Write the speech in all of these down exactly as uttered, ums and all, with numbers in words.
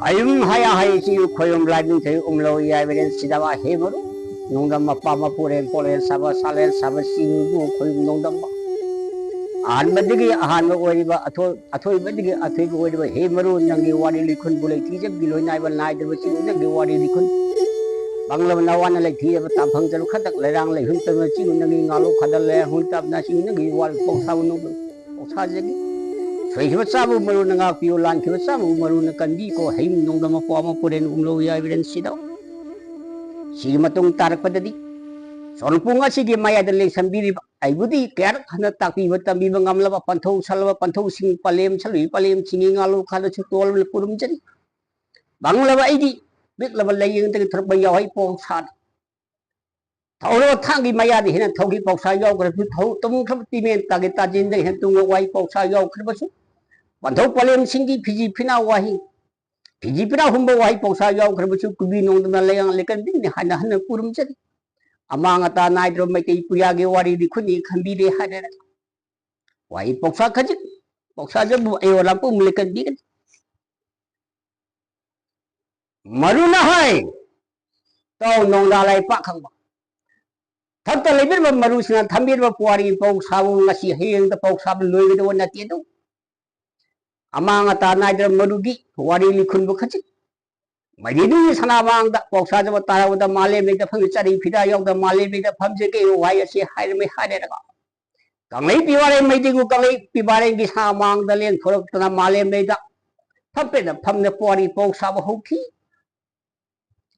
ꯍꯌꯨꯝ ꯍꯌꯥ ꯍꯩ ꯆꯤꯌꯨ ꯈꯣꯌꯨꯝ ꯂꯥꯏꯕꯤ ꯊꯩ ꯎꯝꯂꯧ ꯌꯥꯏꯕꯔꯦꯟ ꯁꯤꯗꯕ ꯍꯦ ꯃꯔꯨ꯫ ꯅꯣꯡꯗꯝ ꯃꯄꯥ ꯃꯄꯨꯔꯦꯟ ꯄꯣꯂꯦꯟ ꯁꯥꯕ ꯁꯥꯂꯦꯟ ꯁꯥꯕ ꯆꯤꯌꯨ ꯈꯣꯌꯨꯝ ꯅꯣꯡꯗꯝꯕ꯫ ꯑꯍꯥꯟꯕꯗꯒꯤ ꯑꯍꯥꯟꯕ ꯑꯣꯏꯔꯤꯕ ꯑꯊꯣꯏ-, ꯑꯊꯣꯏꯕꯗꯒꯤ ꯑꯊꯣꯏꯕ ꯑꯣꯏꯔꯤꯕ ꯍꯦ ꯃꯔꯨ, ꯅꯪꯒꯤ ꯋꯥꯔꯤ ꯂꯤꯈꯨꯟꯕꯨ ꯂꯩꯊꯤꯖꯕꯒꯤ ꯂꯣꯏ ꯅꯥꯏꯕ ꯅꯥꯏꯗ꯭ꯔꯕ ꯆꯤꯌꯨ ꯅꯪꯒꯤ ꯋꯥꯔꯤ ꯂꯤꯈꯨꯟ꯫ ꯄꯪꯂꯕ ꯅꯋꯥꯅ ꯂꯩꯊꯤꯔꯕ ꯇꯥꯐꯪꯖꯔꯨ ꯈꯇꯛ ꯂꯩꯔꯥꯡ ꯂꯩꯍꯨꯟ ꯇꯝꯅ ꯆꯤꯌꯨ ꯅꯪꯒꯤ ꯉꯥꯂꯣ ꯈꯗ ꯂꯩꯔꯥꯡ ꯍꯨꯟ ꯇꯝꯅ ꯆꯤꯌꯨ ꯅꯪꯒꯤ ꯋꯥꯔꯤ ꯄꯥꯎꯁꯥꯕ ꯅꯣꯡꯗꯝ ꯄꯥꯎꯁꯥꯖꯒꯤ꯫ ꯊꯣꯏꯈꯤꯕ ꯆꯥꯕꯨ ꯃꯔꯨꯅ ꯉꯥꯛꯄꯤꯌꯨ, ꯂꯥꯟꯈꯤꯕ ꯆꯥꯕꯨ ꯃꯔꯨꯅ ꯀꯟꯕꯤꯀꯣ, ꯍꯌꯨꯝ ꯅꯣꯡꯗꯝ ꯃꯄꯥ ꯑꯃ ꯄꯨꯔꯦꯟ ꯎꯝꯂꯧ ꯌꯥꯏꯕꯤꯔꯦꯟ ꯁꯤꯗ꯫ ꯁꯤꯒꯤ ꯃꯇꯨꯡ ꯇꯥꯔꯛꯄꯗꯗꯤ ꯁꯣꯔꯄꯨꯡ ꯑꯁꯤꯒꯤ ꯃꯌꯥꯏꯗ ꯂꯦꯡꯁꯟꯕꯤꯔꯤꯕ ꯑꯩꯕꯨꯗꯤ ꯀꯌꯥꯔꯛ ꯍꯟꯅ ꯇꯥꯛꯄꯤꯕ ꯇꯝꯕꯤꯕ ꯉꯝꯂꯕ ꯄꯟꯊꯧ ꯁꯜꯂꯕ ꯄꯟꯊꯧꯁꯤꯡ ꯄꯂꯦꯝ ꯁꯜꯂꯨꯏ ꯄꯂꯦꯝꯁꯤꯡꯒꯤ ꯉꯥꯂꯨ ꯈꯥꯗꯁꯨ ꯇꯣꯜꯂꯕ ꯈꯨꯔꯨꯝꯖꯔꯤ꯫ ꯕꯪꯂꯕ ꯑꯩꯗꯤ ꯄꯤꯛꯂꯕ ꯂꯥꯏꯌꯦꯡꯗꯒꯤ ꯊꯣꯔꯛꯄ ꯌꯥꯎꯍꯩ ꯄꯣꯡꯁꯥꯅꯤ꯫ ꯊꯧꯔꯕ ꯊꯥꯡꯒꯤ ꯃꯌꯥꯗ ꯍꯦꯟꯅ ꯊꯧꯒꯤ ꯄꯥꯎꯁꯥ ꯌꯥꯎꯈ꯭ꯔꯕꯁꯨ, ꯊꯧ ꯇꯨꯝꯈ꯭ꯔꯕ ꯇꯤꯃꯦꯟ ꯀꯥꯒꯤ ꯇꯥꯖꯤꯟꯗ ꯍꯦꯟꯅ ꯇꯨꯡꯕ ꯋꯥꯍꯩ ꯄꯥꯎꯁꯥ ꯌꯥꯎꯈ꯭ꯔꯕꯁꯨ, ꯄꯟꯊꯧ ꯄꯂꯦꯝꯁꯤꯡꯒꯤ ꯐꯤꯖꯤ ꯐꯤꯅꯥ ꯋꯥꯍꯩ, ꯐꯤꯖꯤ ꯐꯤꯅꯥ ꯍꯨꯝꯕ ꯋꯥꯍꯩ ꯄꯥꯎꯁꯥ ꯌꯥꯎꯈ꯭ꯔꯕꯁꯨ, ꯀꯨꯕꯤ ꯅꯣꯡꯗꯝꯅ ꯂꯩꯌꯥꯡ ꯂꯩꯀꯟꯕꯤꯅꯤ ꯍꯥꯏꯅ ꯍꯟꯅ ꯈꯨꯔꯨꯝꯖꯔꯤ꯫ ꯑꯃꯥꯡ ꯑꯇꯥ ꯅꯥꯏꯗ꯭ꯔꯕ ꯃꯩꯇꯩ ꯄꯨꯌꯥꯒꯤ ꯋꯥꯔꯤꯗꯤ ꯈꯨꯟꯅꯤ ꯈꯟꯕꯤꯔꯦ ꯍꯥꯏꯔꯦ꯫ ꯋꯥꯍꯩ ꯄꯥꯎꯁꯥ ꯈꯖꯤꯛ ꯄꯥꯎꯁꯥꯖꯕꯨ ꯑꯩ ꯂꯥꯛꯄ ꯂꯩꯀꯟꯕꯤꯒꯅꯤ꯫ ꯃꯔꯨꯅ ꯍꯥꯏ, ꯇꯥꯎ ꯅꯣꯡꯗꯥ ꯂꯩꯄꯥꯛ ꯈꯪꯕ꯫ ꯊꯛꯇ ꯂꯩꯕꯤꯔꯕ ꯃꯔꯨꯁꯤꯅ ꯊꯝꯕꯤꯔꯕ ꯄꯨꯋꯥꯔꯤ ꯄꯥꯎꯁꯥꯕꯨ ꯉꯁꯤ ꯍꯌꯦꯡꯗ ꯄꯥꯎꯁꯥꯕ ꯂꯣꯏꯒꯗꯕ ꯅꯠꯇꯦ ꯑꯗꯨ꯫ ꯑꯃꯥꯡ ꯑꯇꯥ ꯅꯥꯏꯗ꯭ꯔꯕ ꯃꯔꯨꯒꯤ ꯋꯥꯔꯤ ꯂꯤꯈꯨꯟꯕꯨ ꯈꯖꯤꯛ꯫ ꯃꯩꯗꯤꯗꯨꯒꯤ ꯁꯅꯥꯃꯥꯡꯗ ꯄꯥꯎꯁꯥꯖꯕ ꯇꯥꯔꯕꯗ ꯃꯥꯂꯦꯝ ꯂꯩꯗ ꯐꯝꯖ ꯆꯥꯔꯤ ꯐꯤꯗꯥ ꯌꯥꯎꯗ ꯃꯥꯂꯦꯝ ꯂꯩꯗ ꯐꯝꯖꯒꯦ ꯋꯥꯍꯩ ꯑꯁꯤ ꯍꯥꯏꯔꯝꯃꯤ ꯍꯥꯏꯔꯦꯔꯒ꯫ ꯀꯪꯂꯩ ꯄꯤꯋꯥꯔꯦ ꯃꯩꯗꯤꯒꯨ ꯀꯪꯂꯩ ꯄꯤꯋꯥꯔꯦꯟꯒꯤ ꯁꯅꯥꯃꯥꯡꯗ ꯂꯦꯡꯊꯣꯔꯛꯇꯅ ꯃꯥꯂꯦꯝ ꯂꯩꯗ ꯐꯝꯄꯦꯅ ꯐꯝꯅ ꯄꯨꯋꯥꯔꯤ ꯄꯥꯎꯁꯥꯕ ꯍꯧꯈꯤ꯫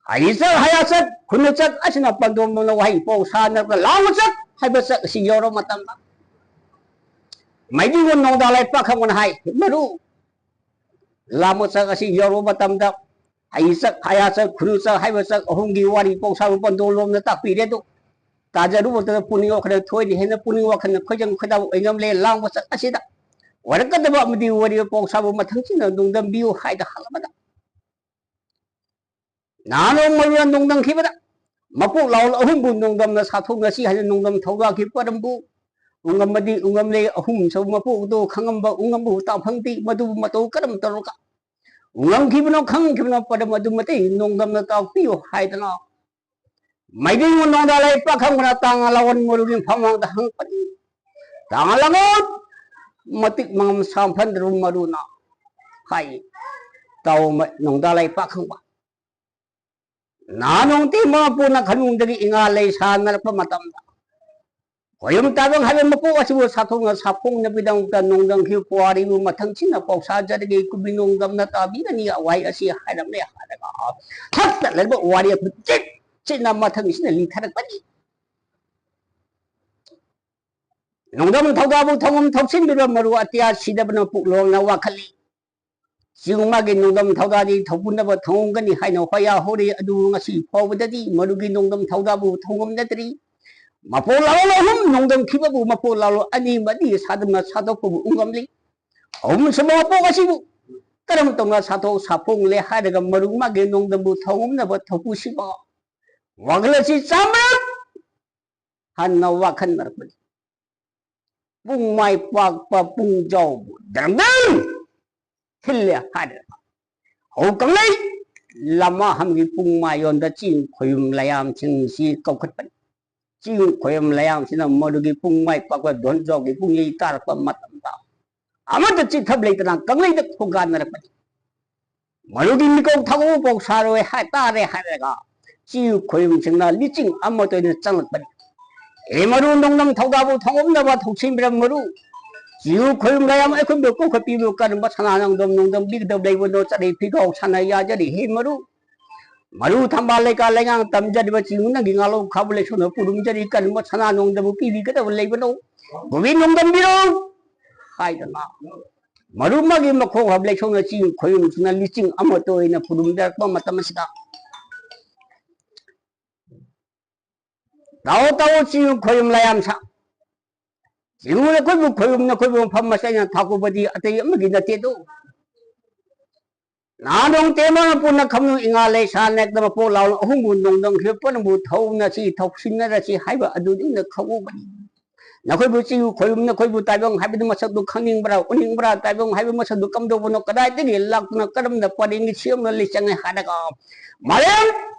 ꯍꯥꯏꯔꯤ ꯆꯠ, ꯍꯌꯥ ꯆꯠ, ꯈꯨꯅꯨ ꯆꯠ ꯑꯁꯤꯅ ꯄꯟꯗꯣꯝꯕꯝꯅ ꯋꯥꯍꯩ ꯄꯥꯎ ꯁꯥꯅꯔꯒ ꯂꯥꯎꯕ ꯆꯠ ꯍꯥꯏꯕ ꯆꯠ ꯑꯁꯤ ꯌꯧꯔꯕ ꯃꯇꯝꯗ, ꯃꯩꯗꯤꯡꯉꯣ ꯅꯣꯡꯗꯥ ꯂꯩꯄꯥꯛ ꯈꯪꯕꯅ ꯍꯥꯏ, ꯃꯔꯨ ꯂꯥꯎꯕ ꯆꯠ ꯑꯁꯤ ꯌꯧꯔꯕ ꯃꯇꯝꯗ, ꯍꯩ ꯆꯠ, ꯍꯌꯥ ꯆꯠ, ꯈꯨꯅꯨ ꯆꯠ ꯍꯥꯏꯕ ꯆꯠ ꯑꯍꯨꯝꯒꯤ ꯋꯥꯔꯤ ꯄꯥꯎ ꯁꯥꯕ ꯄꯟꯗꯣꯝꯕꯝꯅ ꯇꯥꯛꯄꯤꯔꯦ ꯑꯗꯨ꯫ ꯇꯥꯖꯔꯨꯕꯗ ꯄꯨꯛꯅꯤꯡ ꯋꯥꯈꯜꯗ ꯊꯣꯏꯅ ꯍꯦꯟꯅ ꯄꯨꯛꯅꯤꯡ ꯋꯥꯈꯜꯗ ꯈꯣꯏꯖꯪ ꯈꯣꯏꯗꯥꯕ ꯑꯣꯏꯉꯝꯂꯦ꯫ ꯂꯥꯎꯕ ꯆꯠ ꯑꯁꯤꯗ ꯑꯣꯏꯔꯛꯀꯗꯕ ꯑꯃꯗꯤ ꯋꯥꯔꯤ ꯄꯥꯎ ꯁꯥꯕ ꯃꯊꯪꯁꯤꯅ ꯅꯣꯡꯗꯝꯕꯤꯌꯨ ꯍꯥꯏꯗ ꯍꯜꯂꯕꯗ, ꯅꯍꯥꯟ ꯃꯔꯨꯅ ꯅꯣꯡꯗꯝꯈꯤꯕꯗ, ꯃꯄꯣꯛ ꯂꯥꯎꯜ ꯑꯍꯨꯝꯕꯨ ꯅꯣꯡꯗꯝꯅ ꯁꯥꯊꯣꯛꯅꯁꯤ ꯍꯥꯏꯅ ꯅꯣꯡꯗꯝ ꯊꯧꯔꯥꯛꯈꯤ ꯄꯔꯝꯕꯨ, ꯎꯉꯝꯕꯗꯤ ꯎꯉꯝꯂꯦ ꯑꯍꯨꯝ ꯁꯨꯕ ꯃꯄꯣꯛꯇꯨ ꯈꯪꯉꯝꯕ ꯎꯉꯝꯕꯨ ꯇꯥꯐꯝꯗꯤ ꯃꯗꯨꯕꯨ ꯃꯇꯧ ꯀꯔꯝ ꯇꯧꯔꯒ ꯉꯝꯈꯤꯕꯅꯣ ꯈꯪꯈꯤꯕꯅꯣ ꯄꯗꯝ ꯑꯗꯨ ꯃꯇꯤꯛ ꯅꯣꯡꯗꯝꯅ ꯇꯥꯛꯄꯤꯌꯨ ꯍꯥꯏꯗꯅ ꯃꯩꯗꯤꯡ ꯅꯣꯡꯗꯥ ꯂꯩ ꯄꯥꯈꯪꯕꯅ ꯇꯥꯡ ꯂꯥꯋꯟ ꯃꯔꯨꯒꯤ ꯐꯝꯃꯥꯡꯗ ꯍꯪꯉꯛꯄꯅꯤ꯫ ꯇꯥꯡ ꯂꯥꯋꯟ ꯃꯇꯤꯛ ꯃꯉꯝ ꯁꯥꯝꯐꯟꯗ꯭ꯔꯨ ꯃꯔꯨꯅ ꯍꯥꯏ, ꯇꯥꯎ ꯅꯣꯡꯗꯥ ꯂꯩ ꯄꯥꯈꯪꯕ, ꯅꯍꯥ ꯅꯣꯡꯇꯤ ꯃꯄꯨꯅ ꯈꯅꯨꯡꯗꯒꯤ ꯏꯉꯥ ꯂꯩ ꯁꯥꯟꯅꯔꯛꯄ ꯃꯇꯝꯗ ꯈꯣꯌꯨꯝ ꯇꯥꯏꯕꯪ ꯍꯥꯏꯕ ꯃꯄꯣꯛ ꯑꯁꯤꯕꯨ ꯁꯥꯊꯣꯛꯅ ꯁꯥꯐꯣꯡꯅꯕꯤꯗꯃꯛꯇ ꯅꯣꯡꯗꯝꯈꯤꯕ ꯄꯨꯋꯥꯔꯤꯕꯨ ꯃꯊꯪꯁꯤꯅ ꯄꯥꯎꯁꯥꯖꯔꯒꯦ ꯀꯨꯝꯕꯤ ꯅꯣꯡꯗꯝꯅ ꯇꯥꯕꯤꯒꯅꯤ ꯋꯥꯍꯩ ꯑꯁꯤ ꯍꯥꯏꯔꯝꯂꯦ ꯍꯥꯏꯔꯒ ꯍꯛꯇ ꯂꯩꯕ ꯋꯥꯔꯤ ꯑꯗꯨ ꯆꯤꯠ ꯆꯤꯠꯅ ꯃꯊꯪꯁꯤꯅ ꯂꯤꯊꯔꯛꯄꯅꯤ꯫ ꯅꯣꯡꯗꯝ ꯊꯧꯗꯥꯕꯨ ꯊꯧꯉꯝ ꯊꯧꯁꯤꯟꯕꯤꯕ ꯃꯔꯨ ꯑꯇꯤꯌꯥ ꯁꯤꯗꯕꯅ ꯄꯨꯛꯂꯣꯡꯅ ꯋꯥꯈꯠꯂꯤ꯫ ꯆꯤꯡ ꯃꯥꯒꯤ ꯅꯣꯡꯗꯝ ꯊꯧꯗꯥꯗꯤ ꯊꯧꯄꯨꯅꯕ ꯊꯧꯉꯝꯒꯅꯤ ꯍꯥꯏꯅ ꯍꯣꯌꯥ ꯍꯧꯔꯤ, ꯑꯗꯨꯕꯨ ꯉꯁꯤ ꯐꯥꯎꯕꯗꯗꯤ ꯃꯗꯨꯒꯤ ꯅꯣꯡꯗꯝ ꯊꯧꯗꯥꯕꯨ ꯊꯧꯉꯝꯅꯗ꯭ꯔꯤ꯫ ꯃꯄꯣꯛ ꯂꯥꯂꯣꯟ ꯑꯍꯨꯝ ꯅꯣꯡꯗꯝꯈꯤꯕꯕꯨ ꯃꯄꯣꯛ ꯂꯥꯂꯣꯟ ꯑꯅꯤ ꯑꯃꯗꯤ ꯁꯥꯗꯝꯅ ꯁꯥꯗꯣꯛꯄꯕꯨ ꯎꯉꯝꯂꯤ꯫ ꯑꯍꯨꯝꯁꯨꯕ ꯃꯄꯣꯛ ꯑꯁꯤꯕꯨ ꯀꯔꯝ ꯇꯧꯅ ꯁꯥꯊꯣꯛ ꯁꯥꯐꯣꯡꯂꯦ ꯍꯥꯏꯔꯒ ꯃꯔꯨ ꯃꯥꯒꯤ ꯅꯣꯡꯗꯝꯕꯨ ꯊꯧꯉꯝꯅꯕ ꯊꯧꯄꯨꯁꯤꯕ ꯋꯥꯈꯜ ꯑꯁꯤ ꯆꯥꯝꯃꯔꯛ ꯍꯟꯅ ꯋꯥꯈꯟꯅꯔꯛꯄꯅꯤ꯫ ꯄꯨꯡ ꯃꯥꯏ ꯄꯥꯛꯄ ꯄꯨꯡ ꯖꯥꯎꯕꯨ ꯗ꯭ꯔꯪ ꯗ꯭ꯔꯪ ꯊꯤꯜꯂꯦ ꯍꯥꯏꯔꯦ꯫ ꯍꯧ ꯀꯪꯂꯩ ꯂꯃꯥ ꯍꯝꯒꯤ ꯄꯨꯡ ꯃꯥꯏ ꯌꯣꯟꯗ ꯆꯤꯡ ꯈꯣꯌꯨꯝ ꯂꯌꯥꯝꯁꯤꯡꯁꯤ ꯀꯧꯈꯠꯄꯅꯤ꯫ ꯆꯤꯡ ꯈꯣꯌꯨꯝ ꯂꯌꯥꯝꯁꯤꯅ ꯃꯗꯨꯒꯤ ꯄꯨꯡ ꯃꯥꯏ ꯄꯥꯛꯄ ꯗꯣꯟꯖꯥꯎꯒꯤ ꯄꯨꯡꯌꯩ ꯇꯥꯔꯛꯄ ꯃꯇꯝꯗ ꯑꯃꯠꯇ ꯆꯤꯠꯊꯕ ꯂꯩꯇꯅ ꯀꯪꯂꯩꯗ ꯈꯣꯡꯒꯥꯟꯅꯔꯛꯄꯅꯤ꯫ ꯃꯔꯨꯒꯤ ꯃꯤꯀꯧ ꯊꯥꯡꯒꯣꯛꯄ ꯄꯥꯎ ꯁꯥꯔꯣꯏ ꯍꯥꯏ ꯇꯥꯔꯦ ꯍꯥꯏꯔꯒ ꯆꯤꯡ ꯈꯣꯌꯨꯝꯁꯤꯡꯅ ꯂꯤꯆꯤꯡ ꯑꯃꯠꯇ ꯑꯣꯏꯅ ꯆꯪꯂꯛꯄꯅꯤ꯫ ꯍꯦ ꯃꯔꯨ, ꯅꯣꯡꯗꯝ ꯊꯧꯗꯥꯕꯨ ꯊꯧꯉꯝꯅꯕ ꯊꯧꯁꯤꯟꯕꯤꯔꯝ ꯃꯔꯨ꯫ ꯆꯤꯡ ꯈꯣꯌꯨꯝ ꯂꯌꯥꯝ ꯑꯩꯈꯣꯏꯕꯨ ꯀꯧꯈꯠꯄꯤꯕꯨ ꯀꯔꯝꯕ ꯁꯅꯥ ꯅꯣꯡꯗꯝ ꯅꯣꯡꯗꯝꯕꯤꯒꯗꯕ ꯂꯩꯕꯅꯣ? ꯆꯠꯅꯩ ꯐꯤꯒꯥꯎ ꯁꯥꯟꯅ ꯌꯥꯖꯔꯤ ꯍꯦ ꯃꯔꯨ꯫ ꯃꯔꯨ ꯊꯝꯕꯥꯜ ꯂꯩꯀꯥ ꯂꯩꯉꯥꯡ ꯇꯝꯖꯔꯤꯕ ꯆꯤꯡ ꯅꯪꯒꯤ ꯉꯥꯂꯧ ꯈꯥꯕ ꯂꯩꯁꯣꯟꯅ ꯄꯨꯔꯨꯝꯖꯔꯤ, ꯀꯔꯝꯕ ꯁꯅꯥ ꯅꯣꯡꯗꯝꯕꯨ ꯄꯤꯕꯤꯒꯗꯕ ꯂꯩꯕꯅꯣ? ꯄꯨꯕꯤ ꯅꯣꯡꯗꯝꯕꯤꯔꯣ ꯍꯥꯏꯗꯅ ꯃꯔꯨ ꯃꯥꯒꯤ ꯃꯈꯣꯡ ꯍꯥꯞ ꯂꯩꯁꯣꯟꯅ ꯆꯤꯡ ꯈꯣꯌꯨꯝꯁꯤꯅ ꯂꯤꯆꯤꯡ ꯑꯃꯠꯇ ꯑꯣꯏꯅ ꯐꯨꯔꯨꯝꯖꯔꯛꯄ ꯃꯇꯝ ꯑꯁꯤꯗ, ꯇꯥꯎ ꯇꯥꯎ ꯆꯤꯡ ꯈꯣꯌꯨꯝ ꯂꯌꯥꯝꯁꯥ, ꯆꯤꯡ ꯑꯩꯈꯣꯏꯕꯨ ꯈꯣꯌꯨꯝ ꯅꯈꯣꯏꯕꯨ ꯃꯐꯝ ꯑꯁꯤ ꯑꯩꯅ ꯊꯥꯛꯄꯕꯨꯗꯤ ꯑꯇꯩ ꯑꯃꯒꯤ ꯅꯠꯇꯦꯗꯣ꯫ ꯅꯍꯥꯟ ꯅꯣꯡ ꯇꯦꯃ ꯄꯨꯟꯅ ꯈꯝꯅꯨ ꯏꯉꯥ ꯂꯩꯁꯥ ꯅꯦꯛꯇ ꯃꯄꯣꯛ ꯂꯥꯎꯅ ꯑꯍꯨꯝꯕꯨ ꯅꯣꯡꯗꯝ ꯈꯤꯕ ꯄꯨꯝꯅꯃꯛꯄꯨ ꯊꯧꯅꯁꯤ ꯊꯧꯁꯤꯟꯅꯔꯁꯤ ꯍꯥꯏꯕ ꯑꯗꯨꯗꯤ ꯅ ꯈꯪꯎꯕꯅꯤ꯫ ꯅꯈꯣꯏꯕꯨ ꯆꯤꯡ ꯈꯣꯌꯨꯝ, ꯅꯈꯣꯏꯕꯨ ꯇꯥꯏꯕꯪ ꯍꯥꯏꯕꯗꯨ ꯃꯁꯛꯇꯨ ꯈꯪꯅꯤꯡꯕ꯭ꯔꯥ, ꯎꯅꯤꯡꯕ꯭ꯔꯥ? ꯇꯥꯏꯕꯪ ꯍꯥꯏꯕ ꯃꯁꯛꯇꯨ ꯀꯝꯗꯧꯕꯅꯣ, ꯀꯗꯥꯏꯗꯒꯤ ꯂꯥꯛꯇꯨꯅ ꯀꯔꯝꯅ ꯄꯔꯦꯡꯒꯤ ꯁꯦꯝꯅ ꯂꯩꯆꯪꯉꯦ ꯍꯥꯏꯔꯒ, ꯃꯥꯂꯦꯝ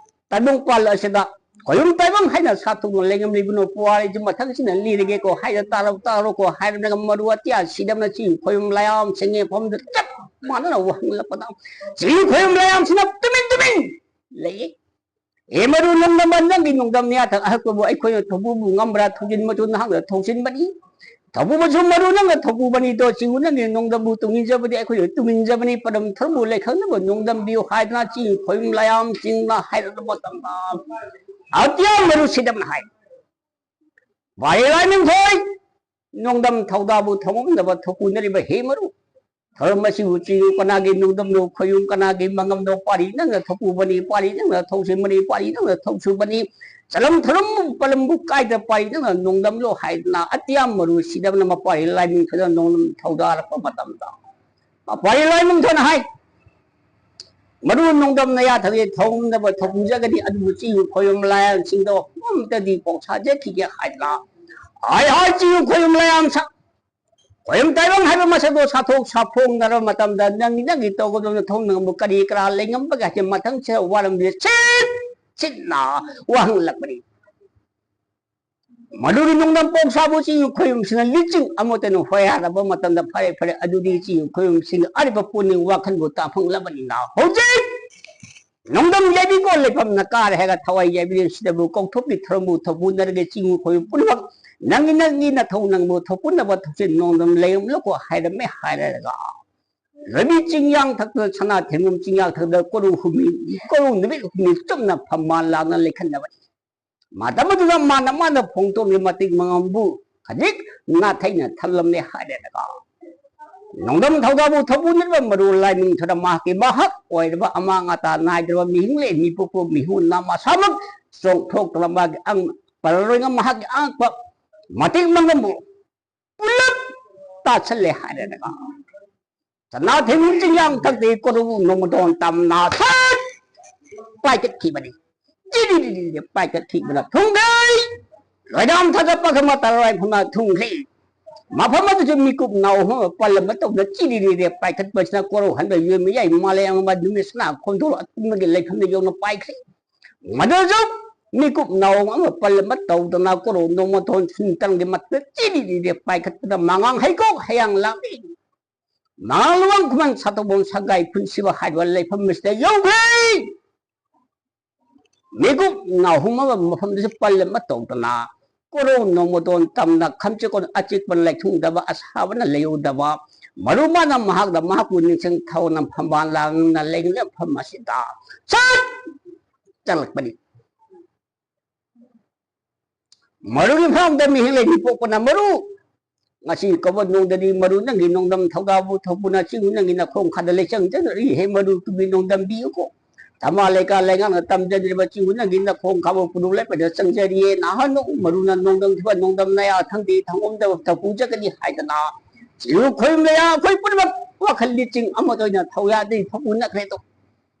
ꯇꯥꯏꯕꯪ ꯄꯥꯜ ꯑꯁꯤꯗ ꯈꯣꯌꯨꯝ ꯇꯥꯏꯕꯪ ꯍꯥꯏꯅ ꯁꯥꯊꯨꯅ ꯂꯩꯉꯝꯂꯤꯕꯅꯣ? ꯄꯨꯋꯥꯔꯤꯁꯤ ꯃꯊꯪꯁꯤꯅ ꯂꯤꯔꯒꯦꯀꯣ ꯍꯥꯏꯅ ꯇꯥꯔꯣ, ꯇꯥꯔꯣꯀꯣ ꯍꯥꯏꯔꯝꯂꯒ ꯃꯔꯨ ꯑꯇꯤꯌꯥ ꯁꯤꯗꯝꯅ ꯆꯤꯡ ꯈꯣꯌꯨꯝ ꯂꯥꯏꯌꯥꯝ ꯁꯦꯡꯉꯦ ꯃꯐꯝꯗ ꯆꯞ ꯃꯥꯟꯅꯅ ꯋꯥꯍꯪꯂꯛꯄꯗ, ꯆꯤꯡ ꯈꯣꯌꯨꯝ ꯂꯥꯏꯌꯥꯝꯁꯤꯅ ꯇꯨꯃꯤꯟ ꯇꯨꯃꯤꯟ ꯂꯩꯌꯦ꯫ ꯑꯦ ꯃꯔꯨ ꯅꯣꯡꯗꯝꯕ, ꯅꯪꯒꯤ ꯅꯣꯡꯗꯝ ꯅꯌꯥꯊꯛ ꯑꯍꯛꯄꯕꯨ ꯑꯩꯈꯣꯏꯅ ꯊꯧꯕꯨꯕꯨ ꯉꯝꯕ꯭ꯔꯥ? ꯊꯧꯖꯤꯟ ꯃꯆꯨ ꯅꯍꯥꯛꯅ ꯊꯧꯖꯤꯟꯕꯅꯤ꯫ ꯊꯧꯕꯨ ꯃꯆꯨ ꯃꯔꯨ ꯅꯪꯅ ꯊꯧꯕꯨꯕꯅꯤꯗꯣ, ꯆꯤꯡꯉꯨ ꯅꯪꯒꯤ ꯅꯣꯡꯗꯝꯕꯨ ꯇꯨꯡꯏꯟꯖꯕꯗꯤ ꯑꯩꯈꯣꯏꯅ ꯇꯨꯡꯏꯟꯖꯕꯅꯤ꯫ ꯄꯗꯝ ꯊꯔꯝꯕꯨ ꯂꯩꯈꯪꯅꯕ ꯅꯣꯡꯗꯝꯕꯤꯌꯨ ꯍꯥꯏꯗꯅ ꯆꯤꯡ ꯈꯣꯌꯨꯝ ꯂꯥꯏꯌꯥꯝ ꯆꯤꯡꯅ ꯍꯥꯏꯔꯕ ꯃꯇꯝꯗ, ꯑꯇꯤꯌꯥ ꯃꯔꯨ ꯁꯤꯗꯝꯅ ꯍꯥꯏ, ꯋꯥꯍꯩ ꯂꯥꯏꯅꯤꯡꯊꯧ, ꯅꯣꯡꯗꯝ ꯊꯧꯗꯥꯕꯨ ꯊꯧꯉꯝꯅꯕ ꯊꯧꯄꯨꯅꯔꯤꯕ ꯍꯦ ꯃꯔꯨ, ꯊꯧꯔꯝ ꯑꯁꯤꯕꯨ ꯆꯤꯡꯉꯨ ꯀꯅꯥꯒꯤ ꯅꯣꯡꯗꯝꯅꯣ, ꯈꯣꯌꯨꯝ ꯀꯅꯥꯒꯤ ꯃꯉꯝꯅꯣ? ꯄꯥꯔꯤ ꯅꯪꯅ ꯊꯧꯄꯨꯕꯅꯤ, ꯄꯥꯔꯤ ꯅꯪꯅ ꯊꯧꯁꯤꯟꯕꯅꯤ, ꯄꯥꯔꯤ ꯅꯪꯅ ꯊꯧꯁꯨꯕꯅꯤ꯫ ꯆꯂꯝ ꯊꯔꯝ ꯄꯂꯝꯕꯨ ꯀꯥꯏꯗ ꯄꯥꯔꯤ ꯅꯪꯅ ꯅꯣꯡꯗꯝꯂꯣ ꯍꯥꯏꯗꯅ ꯑꯇꯤꯌꯥ ꯃꯔꯨ ꯁꯤꯗꯝꯅ ꯃꯄꯥꯔꯤ ꯂꯥꯏꯅꯤꯡꯊꯧꯗ ꯅꯣꯡꯗꯝ ꯊꯧꯗꯥꯔꯛꯄ ꯃꯇꯝꯗ, ꯃꯄꯥꯔꯤ ꯂꯥꯏꯅꯤꯡꯊꯧꯅ ꯍꯥꯏ, ꯃꯔꯨ ꯅꯣꯡꯗꯝ ꯅꯌꯥꯊꯛꯁꯦ ꯊꯧꯅꯕ ꯊꯧꯄꯨꯖꯒꯅꯤ, ꯑꯗꯨꯕꯨ ꯆꯤꯡꯉꯨ ꯈꯣꯌꯨꯝ ꯂꯥꯏꯌꯥꯝꯁꯤꯡꯗꯣ ꯑꯃꯝꯇꯗꯤ ꯄꯥꯎꯁꯥꯖꯈꯤꯒꯦ ꯍꯥꯏꯗꯅ, ꯍꯥꯏ ꯍꯥꯏ ꯆꯤꯡꯉꯨ ꯈꯣꯌꯨꯝ ꯂꯥꯏꯌꯥꯝꯁ ꯈꯣꯌꯨꯝ ꯇꯥꯏꯕꯪ ꯍꯥꯏꯕ ꯃꯁꯛꯇꯣ ꯁꯥꯊꯣꯛ ꯁꯥꯐꯣꯡꯅꯔꯕ ꯃꯇꯝꯗ ꯅꯪꯒꯤ ꯅꯪꯒꯤ ꯇꯧꯒꯗꯕ ꯊꯧꯅꯕ ꯀꯔꯤ ꯀꯔꯥ ꯂꯩꯉꯝꯕꯒꯦ ꯍꯥꯏꯁꯦ ꯃꯊꯪꯁꯤꯗ ꯋꯥꯔꯝꯁꯦ ꯁꯤꯠ ꯁꯤꯠꯅ ꯋꯥꯍꯪꯂꯛꯄꯅꯤ꯫ ꯃꯗꯨꯒꯤ ꯅꯣꯡꯗꯝ ꯄꯣꯛꯁꯥꯕꯨ ꯆꯤꯡ ꯈꯣꯌꯨꯝꯁꯤꯅ ꯂꯤꯆꯤꯡ ꯑꯃꯠꯇꯅ ꯍꯣꯌꯥꯔꯕ ꯃꯇꯝꯗ, ꯐꯔꯦ ꯐꯔꯦ, ꯑꯗꯨꯗꯤ ꯆꯤꯡ ꯈꯣꯌꯨꯝꯁꯤꯡ ꯑꯔꯤꯕ ꯄꯨꯛꯅꯤꯡ ꯋꯥꯈꯜꯕꯨ ꯇꯥꯐꯪꯂꯕꯅꯤꯅ ꯍꯧꯖꯤꯛ ꯅꯣꯡꯗꯝ ꯌꯥꯏꯕꯤꯀꯣ ꯂꯩꯐꯝꯅ ꯀꯥꯔꯦ ꯍꯥꯏꯔꯒ ꯊꯋꯥꯏ ꯌꯥꯏꯕꯤꯔꯦ ꯁꯤꯗꯕꯨ ꯀꯧꯊꯣꯛꯄꯤ ꯊꯧꯔꯝꯕꯨ ꯊꯧꯄꯨꯅꯔꯒꯦ ꯆꯤꯡ ꯈꯣꯌꯨꯝ ꯄꯨꯝꯅꯃꯛ ꯅꯪꯒꯤ ꯅꯪꯒꯤ ꯅꯊꯧ ꯅꯪꯕꯨ ꯊꯧꯄꯨꯅꯕ ꯊꯧꯁꯤꯜ ꯅꯣꯡꯗꯝ ꯂꯩꯔꯝꯂꯀꯣ ꯍꯥꯏꯔꯝꯃꯦ ꯍꯥꯏꯔꯒ ꯂꯝꯕꯤ ꯆꯤꯡꯌꯥꯡ ꯊꯛꯇ ꯁꯅꯥ ꯊꯦꯡꯉꯝ ꯆꯤꯡꯌꯥꯡ ꯊꯛꯇ ꯀꯣꯔꯧ ꯍꯨꯝꯃꯤ, ꯀꯣꯔꯧ ꯅꯨꯃꯤꯠ ꯍꯨꯝꯅꯤ ꯆꯨꯞꯅ ꯐꯝꯕꯥꯜ ꯂꯥꯡꯅ ꯂꯩꯈꯠꯅꯕꯅꯤ꯫ ꯃꯇꯝ ꯑꯗꯨꯗ ꯃꯥꯅ ꯃꯥꯅ ꯐꯣꯡꯗꯣꯛꯂꯤ ꯃꯇꯤꯛ ꯃꯉꯝꯕꯨ ꯈꯖꯤꯛ ꯅꯥꯊꯩꯅ ꯊꯜꯂꯝꯂꯦ ꯍꯥꯏꯔꯦꯅꯀꯣ꯫ ꯅꯣꯡꯗꯝ ꯊꯧꯗꯥꯕꯨ ꯊꯧꯕꯨꯅꯔꯤꯕ ꯃꯔꯨ ꯂꯥꯏꯅꯤꯡꯊꯧꯗ ꯃꯍꯥꯛꯀꯤ ꯃꯍꯥꯛ ꯑꯣꯏꯔꯕ ꯑꯃꯥꯡ ꯑꯇꯥ ꯅꯥꯏꯗ꯭ꯔꯕ ꯃꯤꯍꯤꯡꯂꯦ ꯃꯤꯄꯣꯛꯄ ꯃꯤꯍꯨ ꯅꯥ ꯃꯁꯥꯃꯛ ꯆꯣꯡꯊꯣꯛꯇꯨꯅ ꯃꯥꯒꯤ ꯑꯪ ꯄꯔꯔꯣꯏꯅ ꯃꯍꯥꯛꯀꯤ ꯑꯉꯛꯄ ꯃꯇꯤꯛ ꯃꯉꯝꯕꯨ ꯄꯨꯂꯞ ꯇꯥꯁꯜꯂꯦ ꯍꯥꯏꯔꯦꯅꯀꯣ꯫ ꯁꯅꯥ ꯊꯦꯡꯒꯨꯝ ꯆꯤꯡꯌꯥꯡ ꯊꯛꯇꯒꯤ ꯀꯣꯔꯧ ꯅꯣꯡꯃꯗꯣꯟ ꯇꯝꯅ ꯁꯠ ꯄꯥꯏꯈꯠꯈꯤꯕꯅꯤ꯫ ꯖꯤꯔꯤꯔꯤꯔꯤ ꯄꯥꯏꯈꯠꯈꯤꯕꯅ ꯊꯨꯡꯒꯩ ꯂꯣꯏꯗꯥꯝ ꯊꯥꯗ ꯄꯥꯈꯪ ꯃꯇꯥ ꯂꯥꯏꯐꯝꯅ ꯊꯨꯡꯈ꯭ꯔꯦ꯫ ꯃꯐꯝ ꯑꯗꯨꯁꯨ ꯃꯤꯀꯨꯞ ꯅꯥꯎ ꯑꯃ ꯄꯜꯂꯝꯕ ꯇꯧꯗ ꯆꯤꯔꯤꯔꯤꯔꯦ ꯄꯥꯏꯈꯠꯄꯁꯤꯅ ꯀꯣꯔꯧ ꯍꯟꯕ ꯌꯣꯟꯕ ꯌꯥꯏ ꯃꯥꯂꯦꯝ ꯑꯃ ꯅꯨꯃꯤꯠꯁꯤꯅ ꯈꯣꯟꯊꯣꯛ ꯑꯇꯨꯝꯕꯒꯤ ꯂꯩꯐꯝꯗ ꯌꯧꯅ ꯄꯥꯏꯈ꯭ꯔꯦ꯫ ꯃꯗꯨꯁꯨ ꯃꯤꯀꯨꯞ ꯅꯥꯎ ꯑꯃ ꯄꯜꯂꯝꯕ ꯇꯧꯗꯅ ꯀꯣꯔꯧ ꯅꯣꯡꯃꯊꯣꯟ ꯁꯨꯝꯇꯪꯒꯤ ꯃꯊꯛꯇ ꯆꯤꯔꯤꯔꯤꯔꯦ ꯄꯥꯏꯈꯠꯄꯗ ꯃꯉꯥꯡ ꯍꯩꯀꯣꯛ ꯍꯌꯥꯡ ꯂꯥꯛꯂꯤ꯫ ꯃꯉꯥꯡ ꯂꯨꯋꯥꯡ ꯈꯨꯃꯟ ꯁꯥꯇꯧꯕꯝ ꯁꯒꯥꯏ ꯈꯨꯟꯁꯤꯕ ꯍꯥꯏꯔꯤꯕ ꯂꯩꯐꯝ ꯑꯁꯤꯗ ꯌꯧꯈ꯭ꯔꯦ꯫ ꯃꯤꯀꯨꯞ ꯅꯥꯍꯨꯝ ꯑꯃ ꯃꯐꯝꯗꯨꯁꯨ ꯄꯜ ꯑꯃ ꯇꯧꯗꯅ ꯀꯣꯔꯧ ꯅꯣꯡꯃꯗꯣꯟ ꯇꯝꯅ ꯈꯝꯆꯦꯀꯣꯟ ꯑꯆꯤꯛꯄ ꯂꯩꯊꯨꯡꯗꯕ ꯑꯁꯥꯕꯅ ꯂꯩꯌꯨꯗꯕ ꯃꯔꯨ ꯃꯥꯅ ꯃꯍꯥꯛꯅ ꯃꯍꯥꯛꯄꯨ ꯅꯤꯡꯁꯤꯡ ꯊꯧꯅ ꯐꯝꯕꯥꯜ ꯂꯥꯡꯅ ꯂꯩꯅ ꯃꯐꯝ ꯑꯁꯤꯗ ꯁꯠ ꯆꯠꯂꯛꯄꯅꯤ꯫ ꯃꯔꯨꯒꯤ ꯐꯥꯎꯗ ꯃꯤꯍꯦꯜ ꯂꯩꯅꯤ ꯄꯣꯛꯄꯅ ꯃꯔꯨ꯫ ꯉꯁꯤ ꯀꯧꯕ ꯅꯣꯡꯗꯗꯤ ꯃꯔꯨ ꯅꯪꯒꯤ ꯅꯣꯡꯗꯝ ꯊꯧꯗꯥꯕꯨ ꯊꯧꯕꯨꯅ ꯆꯤꯡ ꯅꯪꯒꯤ ꯅꯈꯣꯡ ꯈꯥꯗ ꯂꯩꯆꯪꯖꯔꯤ ꯍꯦ ꯃꯔꯨ ꯇꯨꯕꯤ ꯅꯣꯡꯗꯝꯕꯤꯌꯨꯀꯣ꯫ ꯊꯃꯥ ꯂꯩꯀꯥ ꯂꯩꯉꯥꯛꯅ ꯇꯝꯖꯗ꯭ꯔꯤꯕ ꯆꯤꯡ ꯅꯪꯒꯤ ꯅꯈꯣꯡ ꯈꯥꯕ ꯄꯨꯔꯨ ꯂꯩꯄꯗ ꯆꯪꯖꯔꯤꯌꯦ ꯅꯍꯥꯟ ꯅꯣꯡ ꯃꯔꯨꯅ ꯅꯣꯡꯗꯝ ꯊꯤꯕ ꯅꯣꯡꯗꯝ ꯅꯌꯥ ꯊꯪꯗꯤ ꯊꯪꯉꯣꯝꯗꯕ ꯊꯧꯄꯨ ꯆꯠꯀꯅꯤ ꯍꯥꯏꯗꯅ ꯆꯤꯡ ꯈꯣꯏꯔꯨꯝ ꯂꯩꯌꯥ ꯑꯩꯈꯣꯏ ꯄꯨꯝꯅꯃꯛ ꯋꯥꯈꯜꯗꯤ ꯆꯤꯡ ꯑꯃꯠꯇ ꯑꯣꯏꯅ ꯊꯧꯌꯥꯗꯤ ꯊꯧꯄꯨ ꯅꯛꯈ꯭ꯔꯦꯗꯣ꯫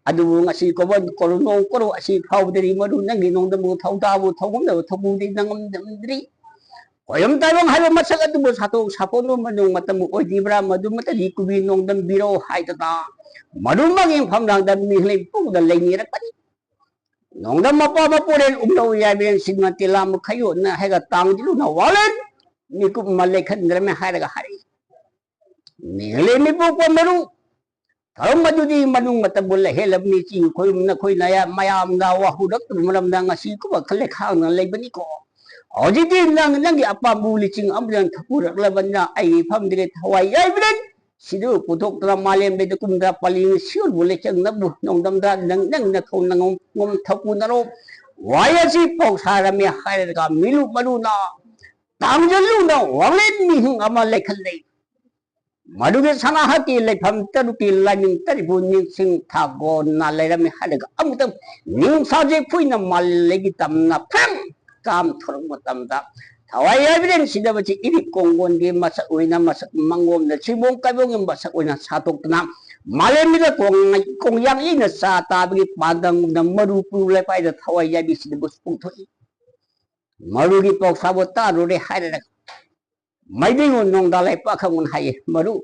ꯑꯗꯨꯕꯨ ꯉꯁꯤ ꯀꯣꯕꯟ ꯀꯣꯔꯣ ꯅꯣꯡ ꯀꯣꯔꯣ ꯑꯁꯤ ꯐꯥꯎꯕꯗꯗꯤ ꯃꯔꯨ ꯅꯪꯒꯤ ꯅꯣꯡꯗꯝꯕꯨ ꯊꯧꯗꯥꯕꯨ ꯊꯧꯒꯨꯝꯗꯕ ꯊꯧꯕꯨꯗꯤ ꯅꯪꯉꯝꯗꯝꯗ꯭ꯔꯤ꯫ ꯈꯣꯏꯔꯝ ꯇꯥꯏꯕꯪ ꯍꯥꯏꯕ ꯃꯁꯛ ꯑꯗꯨꯕꯨ ꯁꯥꯊꯣꯛ ꯁꯥꯐꯣꯟꯕ ꯃꯅꯨꯡ ꯃꯇꯝ ꯑꯣꯏꯗ꯭ꯔꯤꯕ꯭ꯔꯥ ꯃꯗꯨꯃꯇꯗꯤ ꯀꯨꯕꯤ ꯅꯣꯡꯗꯝꯕꯤꯔꯣ ꯍꯥꯏꯗꯅ ꯃꯔꯨ ꯃꯥꯒꯤ ꯐꯝꯂꯥꯡꯗ ꯃꯤꯍꯂꯩ ꯄꯨꯡꯗ ꯂꯩꯅꯤꯔꯛꯄꯅꯤ꯫ ꯅꯣꯡꯗꯝ ꯃꯄꯥ ꯃꯄꯨꯔꯦꯟ ꯎꯝꯂꯧ ꯌꯥꯏꯕꯦꯟ ꯁꯤꯡꯅ ꯇꯤꯂꯥ ꯃꯈꯩꯌꯣꯠꯅ ꯍꯥꯏꯔꯒ ꯇꯥꯡꯗꯤꯂꯨꯅ ꯋꯥꯂꯦꯟ ꯃꯤꯀꯨꯞ ꯑꯃ ꯂꯩꯈꯟꯗ꯭ꯔꯝꯃꯦ ꯍꯥꯏꯔꯒ ꯍꯥꯏꯔꯛꯏ꯫ ꯃꯤꯍꯂꯩ ꯃꯤꯄꯣꯛꯄ ꯃꯔꯨ ꯊꯧꯔꯝ ꯑꯗꯨꯗꯤ ꯃꯅꯨꯡ ꯃꯇꯝꯕꯨ ꯂꯩꯍꯦꯜꯂꯕꯅꯤ꯫ ꯆꯤꯡ ꯈꯣꯏꯔꯨꯝ ꯅꯈꯣꯏꯅ ꯃꯌꯥꯝꯅ ꯋꯥꯍꯧꯔꯛꯇꯕ ꯃꯔꯝꯗ ꯉꯁꯤ ꯀꯨꯕ ꯈꯜꯂꯦ ꯈꯥꯡꯅ ꯂꯩꯕꯅꯤꯀꯣ꯫ ꯍꯧꯖꯤꯛꯇꯤ ꯅꯪ ꯅꯪꯒꯤ ꯑꯄꯥꯝꯕ ꯂꯤꯆꯤꯡ ꯑꯃꯗ ꯊꯛꯄꯨꯔꯛꯂꯕꯅꯤꯅ ꯑꯩꯒꯤ ꯐꯝꯗ꯭ꯔꯦ ꯊꯋꯥꯏ ꯌꯥꯏꯕ꯭ꯔꯦ꯫ ꯁꯤꯗꯨ ꯄꯨꯊꯣꯛꯇꯅ ꯃꯥꯂꯦꯝ ꯂꯩꯗ ꯀꯨꯝꯗ ꯄꯥꯂꯤ ꯁꯤꯌꯣꯟꯕꯨ ꯂꯩꯆꯪꯅꯕꯨ ꯅꯣꯡꯗꯝꯗ ꯅꯪ ꯅꯪ ꯅꯈꯧ ꯅꯉꯣꯝ ꯉꯣꯝ ꯊꯛꯄꯨꯅꯔꯣ꯫ ꯋꯥꯏ ꯑꯁꯤ ꯄꯥꯎ ꯁꯥꯔꯝꯃꯦ ꯍꯥꯏꯔꯒ ꯃꯤꯂꯨ ꯃꯔꯨꯅ ꯇꯥꯡꯖꯜꯂꯨꯅ ꯋꯥꯡꯂꯦꯟ ꯃꯤꯍꯨꯡ ꯑꯃ ꯂꯩꯈꯠꯂꯦ꯫ ꯃꯗꯨꯒꯤ ꯁꯅꯥꯍꯠꯀꯤ ꯂꯩꯐꯝ ꯇꯔꯨꯛꯀꯤ ꯂꯥꯏꯅꯤꯡ ꯇꯔꯨꯛꯄꯨ ꯅꯤꯡꯁꯤꯡ ꯊꯥꯒꯣꯟꯅ ꯂꯩꯔꯝꯃꯤ ꯍꯥꯏꯔꯒ ꯑꯃꯨꯛꯇꯪ ꯅꯤꯡꯁꯥꯁꯦ ꯐꯨꯏꯅ ꯃꯥꯂꯦꯝꯒꯤ ꯇꯝꯅ ꯐ꯭ꯔꯪ ꯀꯥꯝꯊꯣꯔꯛꯄ ꯃꯇꯝꯗ ꯊꯋꯥꯏ ꯌꯥꯏꯕꯤꯔꯦꯟ ꯁꯤꯗꯕꯁꯤ ꯏꯔꯤꯛ ꯀꯣꯡꯒꯣꯟꯒꯤ ꯃꯁꯛ ꯑꯣꯏꯅ ꯃꯁꯛ ꯃꯪꯒꯣꯝꯗ ꯁꯤꯕꯣꯡ ꯀꯥꯏꯕꯣꯡꯒꯤ ꯃꯁꯛ ꯑꯣꯏꯅ ꯁꯥꯗꯣꯛꯇꯨꯅ ꯃꯥꯂꯦꯝꯒꯤꯗ ꯀꯣꯡ-, ꯀꯣꯡꯌꯥꯡ ꯏꯅ ꯆꯥ ꯇꯥꯕꯒꯤ ꯄꯥꯟꯗꯝꯗ ꯃꯔꯨ ꯄꯨꯔꯨ ꯂꯩꯄꯥꯏꯗ ꯊꯋꯥꯏ ꯌꯥꯏꯕꯤ ꯁꯤꯗꯕꯁꯨ ꯐꯣꯡꯊꯣꯛꯏ꯫ ꯃꯔꯨꯒꯤ ꯄꯥꯎꯁꯥꯕꯨ ꯇꯥꯔꯨꯔꯦ ꯍꯥꯏꯔꯒ ꯃꯩꯇꯩꯉꯣꯟ ꯅꯣꯡꯗꯥ ꯂꯩꯄꯥꯛ ꯈꯪꯕꯅ ꯍꯥꯏꯌꯦ, ꯃꯔꯨ,